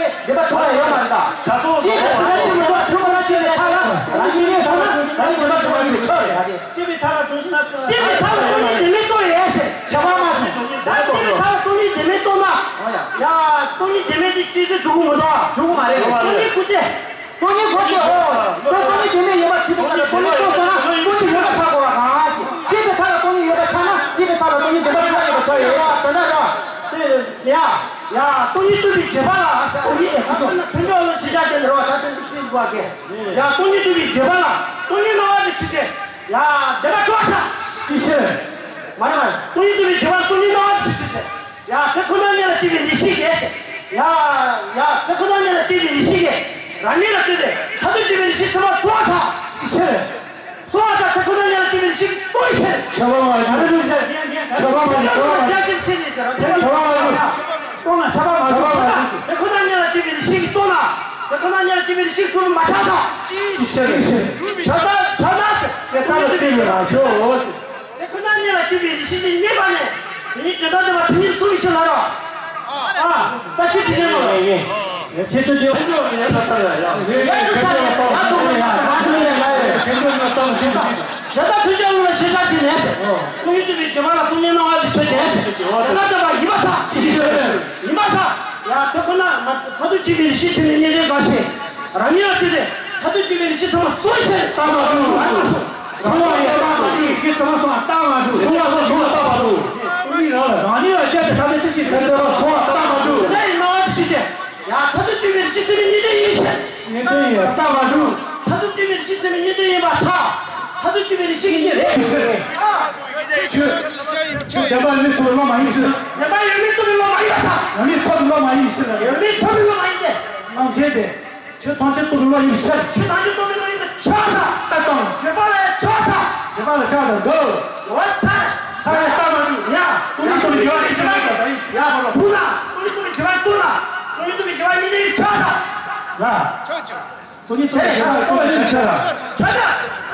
ནི་བདེན་པ་བྱུང་བ་ཡོད་མ་རེད་ད། བྱ་ཚོགས་ཅིག་གིས་དེ་འདྲ་བྱེད་མི་འདུག་བ། ཐུབ་པ་རང་བྱེད་མེད་ཁ་ལ་རང་གིས་ངས་སོང་ན་རང་གིས་བདེན་པ་བྱུང་བ་ཡིན་པའི་ཆོས་རེད་ད་དེ། ཅི་བའི་ཐབས་ལ་གྲུ་ཞིག་ན། ཅི་བའི་ཐབས་ལ་དོན་གཉིས་བདེན་མེད་རྟོགས་ཡས་ཟེར། བྱ་བ་མ་བྱུང་། ད་ཅི་བའི་ཐབས་ལ་དོན་གཉིས་བདེན་མེད་རྟོགས་ན། ཡ། དོན་གཉིས་བདེན་མེད་ཀྱི་ཅི་ཟེར་འགྲོ་གི་མི་འདུག་བ། འགྲོ་གི་མ་རེད། དོན་གཉིས་ཁུ་ཏེ། དོན་གཉིས་ཁུ་ཏེ་ཨོ། དོན་དོན་གཉིས་བདེན་མེད་ཡིན་པ་ཅི་བའི་ཐབས་ལ་དོན་གཉིས་རྟོགས་སོང་ན་དོན་གཉིས་ཡོད་པ་ཆགས་དགོས་པ་གང་ཞིག་ཅི་བའི་ཐབས་ལ་དོན་གཉིས་ཡོད་པ་ཆགས་ན་ཅི་བའི་ཐབས་ལ་དོན་གཉིས་བདེན་པ་ཆགས་ཡོད་པ་ཆགས་ཡོད་པ་དོན་དག་རེད་བ། ཡ། ཡ། དོན་གཉིས་བསྟུན་པའི་རྗེས་དཔག་ལ་དོན་གཉིས་དེ་ཁུ་ཏེ་ན་མཐུན་སྦྱོར་ལ་ཤེས་བྱ་དེ་འདྲ་བ་ད་དོན་གཉིས་བསྟུན་དགོས་པ་གས། ཡ། དོན་གཉིས་བསྟུན་པའི་རྗེས་དཔག་ལ་དོན་གཉིས་སྣང་བ་དེ་ཤི་ཚེ། ཡ། བདེན་པ་ཆོག་ས། ཤི་ཤི། མ་རེད་མ་རེད། དོན་གཉིས་བསྟུན་པའི་རྗེས་དཔག་དོན་གཉིས་སྣང་བ་དེ་ཤི་ཚེ། ཡ། དེ་ཁོ་ན་ཉིད་ལ་སྐྱེས་པའི་ཡེ་ཤེས་ཀྱིས། ཡ། ཡ། དེ་ཁོ་ན་ཉིད་ལ་སྐྱེས་པའི་ཡེ་ཤེས་ཀྱིས། རང་ཉིད་ལ་ལྟོས་ཏེ་མཐར་ཐུག་སྐྱེས་པའི་ཡེ་ཤེས་ཚད་མ་རྫོགས་པར་ཐལ། རྫོགས་པར་ཐལ། དེ་ཁོ་ན་ཉིད་ལ་སྐྱེས་པའི་ཡེ་ཤེས་ཀྱིས་རྟོགས་ཤིང་། ཁྱབ་པ་མ་བྱུང་། ཁྱབ་པ་མ་བྱུང་། རྟོགས་པ་མ་བྱུང་། ཁྱབ་པ་མ་བྱུང་། རྟོགས་ན་ཁྱབ་པ་མ་བྱུང་། དེ་ཁོ་ན་ཉིད་ལ་སྐྱེས་པའི་ཡེ་ཤེས་ཀྱིས་རྟོགས་ན། དེ་ཁོ་ན་ཉིད་ལ་སྐྱེས་པའི་ཡེ་ཤེས་ཀྱིས་རྟོགས་ན་མ་ཆགས་དང་། ཅི་ཕྱིར། བྱ་བ་བྱ་བ་དེ་ལྟ་ལ་བརྟེན་ནས་མ་བྱུང་། དེ་ཁོ་ན་ཉིད་ལ་སྐྱེས་པའི་ཡེ་ཤེས་ཀྱིས་རྙེད་པ་ནས། དེ་ཉིད་དོན་དམ་བདེན་པ་དེ་ཉིད་གསུངས་ཤིག་ལ་རོ། ཨ། བཀྲ་ཤིས་དྲིན་ཅན་མོ། ཁྱེད་ཚོ་ཅི་ཡང་ཡང་དུ་ས་ལ་ཡང་། ཡང་དུ་ས་ལ་ཡང་དུ་ཡང་ཡང་དུ་ཡང་ཡང་། ཁྱེད་ཚོ་ཡང་བསམ་ཤེས་ཤིག་བྱ་བ་མཐུན་རྐྱེན་ལ་ཤེས་བྱ་ཞིག་ནས། ཀུན་ཡིད་དུ་བའི་བྱེ་བྲག་ལ་ཀུན་ཉོན་སྣང་བ་ཞིག་ཆོས་ཅན། དོན་དམ་བདེན་པ་ཡིན་པར་ཐལ། ཡིན་པར་ཐལ། ཡ། དེ་ཁོ་ན་མཐར་ཐུག་སྤྱོད་པའི་རིགས་ཤེས་ཚད་མའི་གཉེན་ལྡན་འགའ་ཞིག་རང་ཉིད་ལ་བལྟས་ཏེ། མཐར་ཐུག་སྤྱོད་པའི་རིགས་ཤེས་ཚད་མ་གསུངས་ཤིང་རྟག་མ་གྲུབ། རང་ལ་ཡང་རྟག་མ་གྲུབ། ཡིད་ཀྱི་ཚད་མ་གསུངས་རྟག་མ་གྲུབ། གསུངས་པ་གསུངས་རྟག་མ་གྲུབ། ཀུན་རང་ལ་རང་ཉིད་ལ་བལྟས་ཏེ་ཐ་དད་ཅན་གྱི་ཕན་ཚུན་ལ་སོང་བ་རྟག་མ་གྲུབ། དེ་ཡི་སྣང་བ་ཞིག་སྟེ། ཡ། མཐར་ཐུག་སྤྱོད་པའི་རིགས་ཤེས་ཚད་མའི་གཉེན་ལྡན་ཡིན་ཕྱིར། གཉེན་ལྡན་ཡིན་རྟག་མ་གྲུབ། མཐར་ཐུག་སྤྱོད་པའི་རིགས་ཤེས་ཚད་མའི་གཉེན་ལྡན་ཡིན་པར་ཐལ། མཐར་ཐུག་སྤྱོད་པའི་རིགས་ཤེས་གཉེན་ལྡན་རེད། བདེན་པ་ཡོད་མེད་རྟོགས་པའི་བློ་མ་ཡིན་ཕྱིར། བདེན་པ་ཡོད་མེད་རྟོགས་པའི་བློ་མ་ཡིན་པར་ཐལ། ཡོད་མེད་ཐོབ་པའི་བློ་མ་ཡིན་ཕྱིར། ཡོད་མེད་ཐོབ་པའི་བློ་མ་ཡིན་ཏེ། རྣམ་མཁྱེན་ཏེ། ཆོས་ཐམས་ཅད་རྟོགས་པའི་བློ་ཡིན་ཕྱིར། ཆོས་ཐམས་ཅད་རྟོགས་པའི་བློ་ཡིན་པར་ཐལ། ལྟ་སྟངས། བརྗོད་པ་ལ་ཡང་ཐལ། བརྗོད་པ་ལ་ཐལ་དང་འདུག་འོ་ཐལ། ཚར་རེ་ལྟ་མ་འདུག་ཡ། སྟོང་ཉིད་རྟོགས་པའི་རྒྱལ་བ་ཅི་ཐུབ་ལ་སོགས་དང་ཡིན་ཕྱིར། ཡ། ཧོ་རོ། སྟོང་ཉིད་རྟོགས་པའི་རྒྱལ་བ་སྟོང་ན། སྟོང་ཉིད་རྟོགས་པའི་རྒྱལ་བ་གཉེན་ལྡན་ཡིན་ཕྱིར། ལ། སྟོང་ཉིད་རྟོགས་པའི་རྒྱལ་བ་སྟོང་ན་ཆ་ཆ་ལ། ཆ་ཆ། ཡ།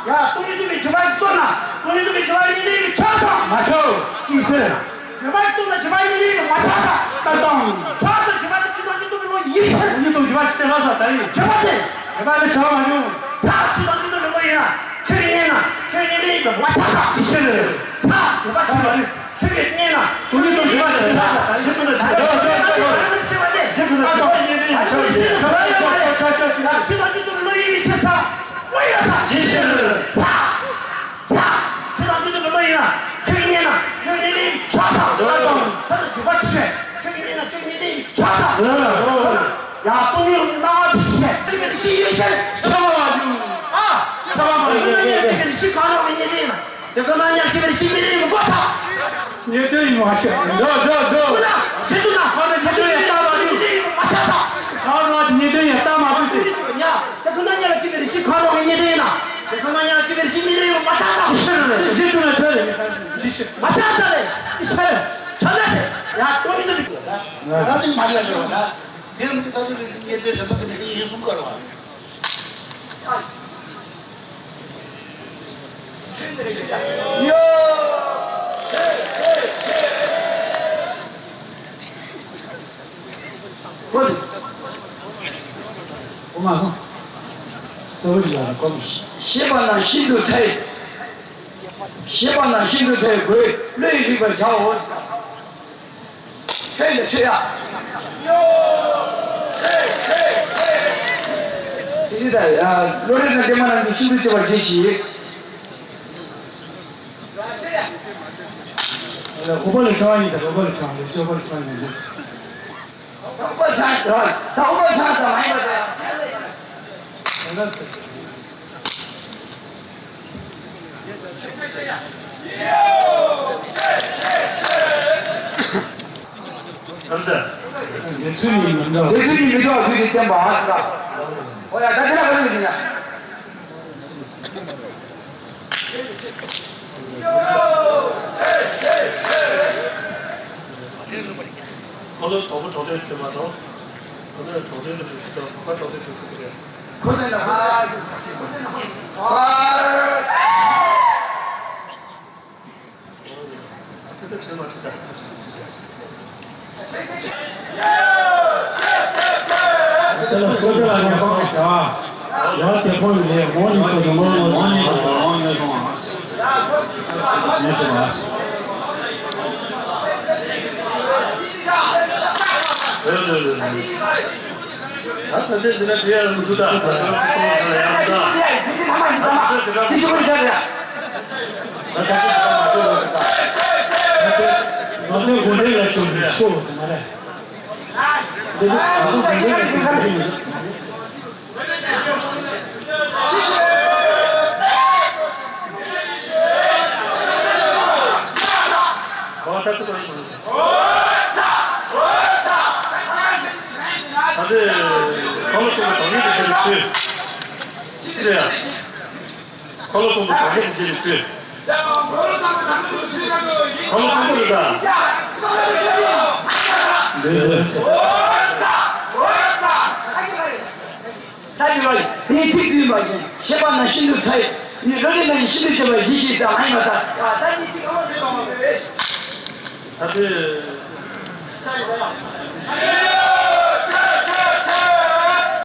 ཡ། སྟོང་ཉིད་རྟོགས་པའི་རྒྱལ་བ་སྟོང་ན། སྟོང་ཉིད་རྟོགས་པའི་རྒྱལ་བ་གཉེན་ལྡན་ཡིན་ཕྱིར། མ་ཤོ། ཅི་ཟེར། རྒྱལ་བ་སྟོང་ན་རྒྱལ་བ་གཉེན་ལྡན་ཡིན་མ་ཐལ། ལྟ་སྟངས། ཐལ་དང་། རྒྱལ་བ་དེ་ཆོས་ཐམས་ཅད་རྟོགས་པའི་བློ་ཡིན་ཕྱིར། སྟོང་ཉིད་རྟོགས་རྒྱལ་བ་ཅི་སྟེ་ལ་སོགས་དང་ཡིན། རྒྱལ་བ་དེ། རྒྱལ་བ་ལ་བྱ་བ་མ་བྱུང་། ཐལ། ཆོས་ཐམས་ཅད་རྟོགས་པའི་བློ་ཡིན་ན། ཁྱོད་ཀྱི་གཉེན་ན་ཁྱོད་གཉེན་ལྡན་ཡིན་པ་མ་ཐལ། ཅི་ཕྱིར། ཐལ། རྒྱལ་བ་ཆོས་ཁྱོད་ཀྱི་གཉེན་ན། སྟོང་ཉིད་རྟོགས་རྒྱལ་བ་ཅི་སྟེ་ལ་སོགས་དང་ཡིན། ཆོས་ཐམས་ཅད་རྟོགས་པའི་བློ་ཡིན་ན། ཁྱོད་ཀྱི་གཉེན་ན་ཁྱོད་གཉེན་ལྡན་ཡིན་པ་མ་ཐལ། ཆོས་ཐམས་ཅད་རྟོགས་པའི་བློ་ཡིན་ཕྱིར། ཐལ། བློ་ཡིན་ན་ཐལ། ཅི་ཕྱིར། ཐལ། ཐལ། ཆོས་ཐམས་ཅད་རྟོགས་པའི་བློ་ཡིན་ན། ཁྱོད་ཀྱི་གཉེན་ན་ཁྱོད་གཉེན་ལྡན་ཡིན་ཕྱིར། ཐལ། ཐལ་དང་། ཐལ་དང་། རྒྱུ་མ་ཆོས། ཁྱོད་ཀྱི་གཉེན་ན་ཁྱོད་གཉེན་ལྡན་ཡིན་ཕྱིར། ཐལ། ཡ། སྟོང་ཉིད་སྣང་བ་ཆོས། སྤྱོད་པའི་རིགས་ཤེས་ཡིན་ཕྱིར། ཁྱབ་པ་མ་བྱུང་། ཨ། ཁྱབ་པ་མ་བྱུང་། སྤྱོད་པའི་རིགས་ཤེས་གང་རུང་གི་གཉེན་ལྡན་ཡིན་ན། དེ་ཁོ་ན་ཉིད་ལ་སྤྱོད་པའི་རིགས་ཤེས་གཉེན་ལྡན་ཡིན་པ་ཐལ། གཉེན་ལྡན་ཡིན་པ་མ་ཁྱབ། འགྲོ་འགྲོ་འགྲོ། ཁོ་ན་ཁྱེད་ཚོ་ན་ཁོ་ན་ཁྱེད་ཚོ་ཡང་རྟག་མ་གྲུབ། གཉེན་ལྡན་ཡིན་པ་མ་ཐལ། ཁོ་ན་གཉེན་ལྡན་ཡང་རྟག་མ་གྲུབ་ཟེར། ཡ། དེ་ཁོ་ན་ཉིད་ལ་སྤྱོད་པའི་རིགས་ཤེས་གང་རུང་གི་གཉེན་ལྡན་ཡིན་ན། དེ་ཁོ་ན་ཉིད་ལ་སྤྱོད་པའི་རིགས་ཤེས་གཉེན་ལྡན་ཡིན་པ་མ་ཐལ། ཐལ། ཞེས་གསུངས་ན་ཐལ། མ་ཐལ་ཐལ་ལེ། ཆ་ན་ཐལ། ཡ། སྟོང་ཉིད་དུ། ང་རང་ནི་མ་ཡ་ཞོ་ན། དེ་རིང་གི་ད་ལྟ་གཉེན་ལྡན་རེ་ད་དེ་ཡིན་གསུང་གར་བ། ཤེས་པ་རྣམས་ཤིན་ཏུ་ཕྲ་བས། ཤེས་པ་རྣམས་ཤིན་ཏུ་ཕྲ་བས་གོས་བློས་རིག་པར་བྱའོ། ཆོས་ལ་ཆོས་ཡ། ཅི་ད་ཡ། བློ་རིག་དང་ལྡན་པ་རྣམས་ཀྱིས་ཤིན་ཏུ་སྤྱོད་པར་གྱིས་ཤིག། ལ་ཧོ་པ་ལ་ཁྱོད་ཡིན་ད། ཧོ་པ་ལ་ཁྱོད་ཡིན། ཧོ་པ་ལ་ཁྱོད་ཡིན། ད་ཧོ་པ་ཆགས་ད། ད་ཧོ་པ་ཆགས་ད་མ་ཡིན་པ་ད། ཨ་ཙི། དེ་ཚོ་ཡིན་མི་འདྲ། དེ་ཚོ་ཡིན་མི་འདྲ་བ་ཚོ་ཡིན་བསྟན་པ་ཨ་ཙི། ཨོ་ཡ། ད་དེ་ལ་ག་རེ་ཡིན་ཡ། ཁོ་ལོ་དོག་པོ་གྲོགས་དན་དེ་མ་གཏོགས། ཁོ་ནི་གྲོགས་དན་གྱི་གྲོས་ཚུལ་དང་བོད་པ་གྲོགས་དན་གྲོས་ཚུལ་དེ་རེད། ཁོ་ནི་ལ་ཁ་ཁོ་ནི་ལ་ཁ། དེ་ལ་སོ་སོ་ལ་ངེས་པ་མེད་ཀྱང་། ཡང་དེ་ཕོ་ཡི་ལས་མོ་ནི་སོ་སོ་མོ་མོ་ནི་སོ་སོ་མོ་ནི་སོ་སོ་མོ་ནི་སོ་སོ། ད་ས་ཆ་འདི་ན་བྲིས་ཡ་མི་འདུག་ད། ད་ཚོ་སོང་ཟེར་ཡ་མི་འདུག་ད། ད་ཚོ་ཟེར་ཡ་མི་འདུག་ད། ད་ཚོ་ཟེར་ཡ་མི་འདུག་ད། ང་ཚོའི་དགོན་སྡེ་ལ་ཅུང་ཞིག་ཤོག་ཟེར་མ་རེད། འདི་ང་ཚོའི་དགོན་སྡེ་ལ་ཅུང་ཞིག་ཤོག་ཟེར་མ་རེད། ད་ལྟའི་ཁོ་ལོ་གསུམ་པ་དང་ཉིད་ཀྱི་ཆེད་དུ་ཚུལ། ཁོ་ལོ་གསུམ་པ་དང་ཉིད་ཀྱི་ཆེད་དུ་ཚུལ། ཁོ་ལོ་གསུམ་པ་རེད་ད། འདི་འདི། ད་ཡོད་པ་དེའི་ཚིག་བསྡུས་པ་ཡིན། ཤེས་པ་ན་ཤིན་ཏུ་ཕྲ་ཡི། ནི་བློ་རིག་ན་ཡི་ཤིན་ཏུ་ཆེ་བ་ཡིད་ཤེས་ཙམ་ཨ་ཡིན་པ་ལྟར། ད་ནི་ཚིག་གང་ལ་ཟེར་བ་མ་རེད། ད་དེ།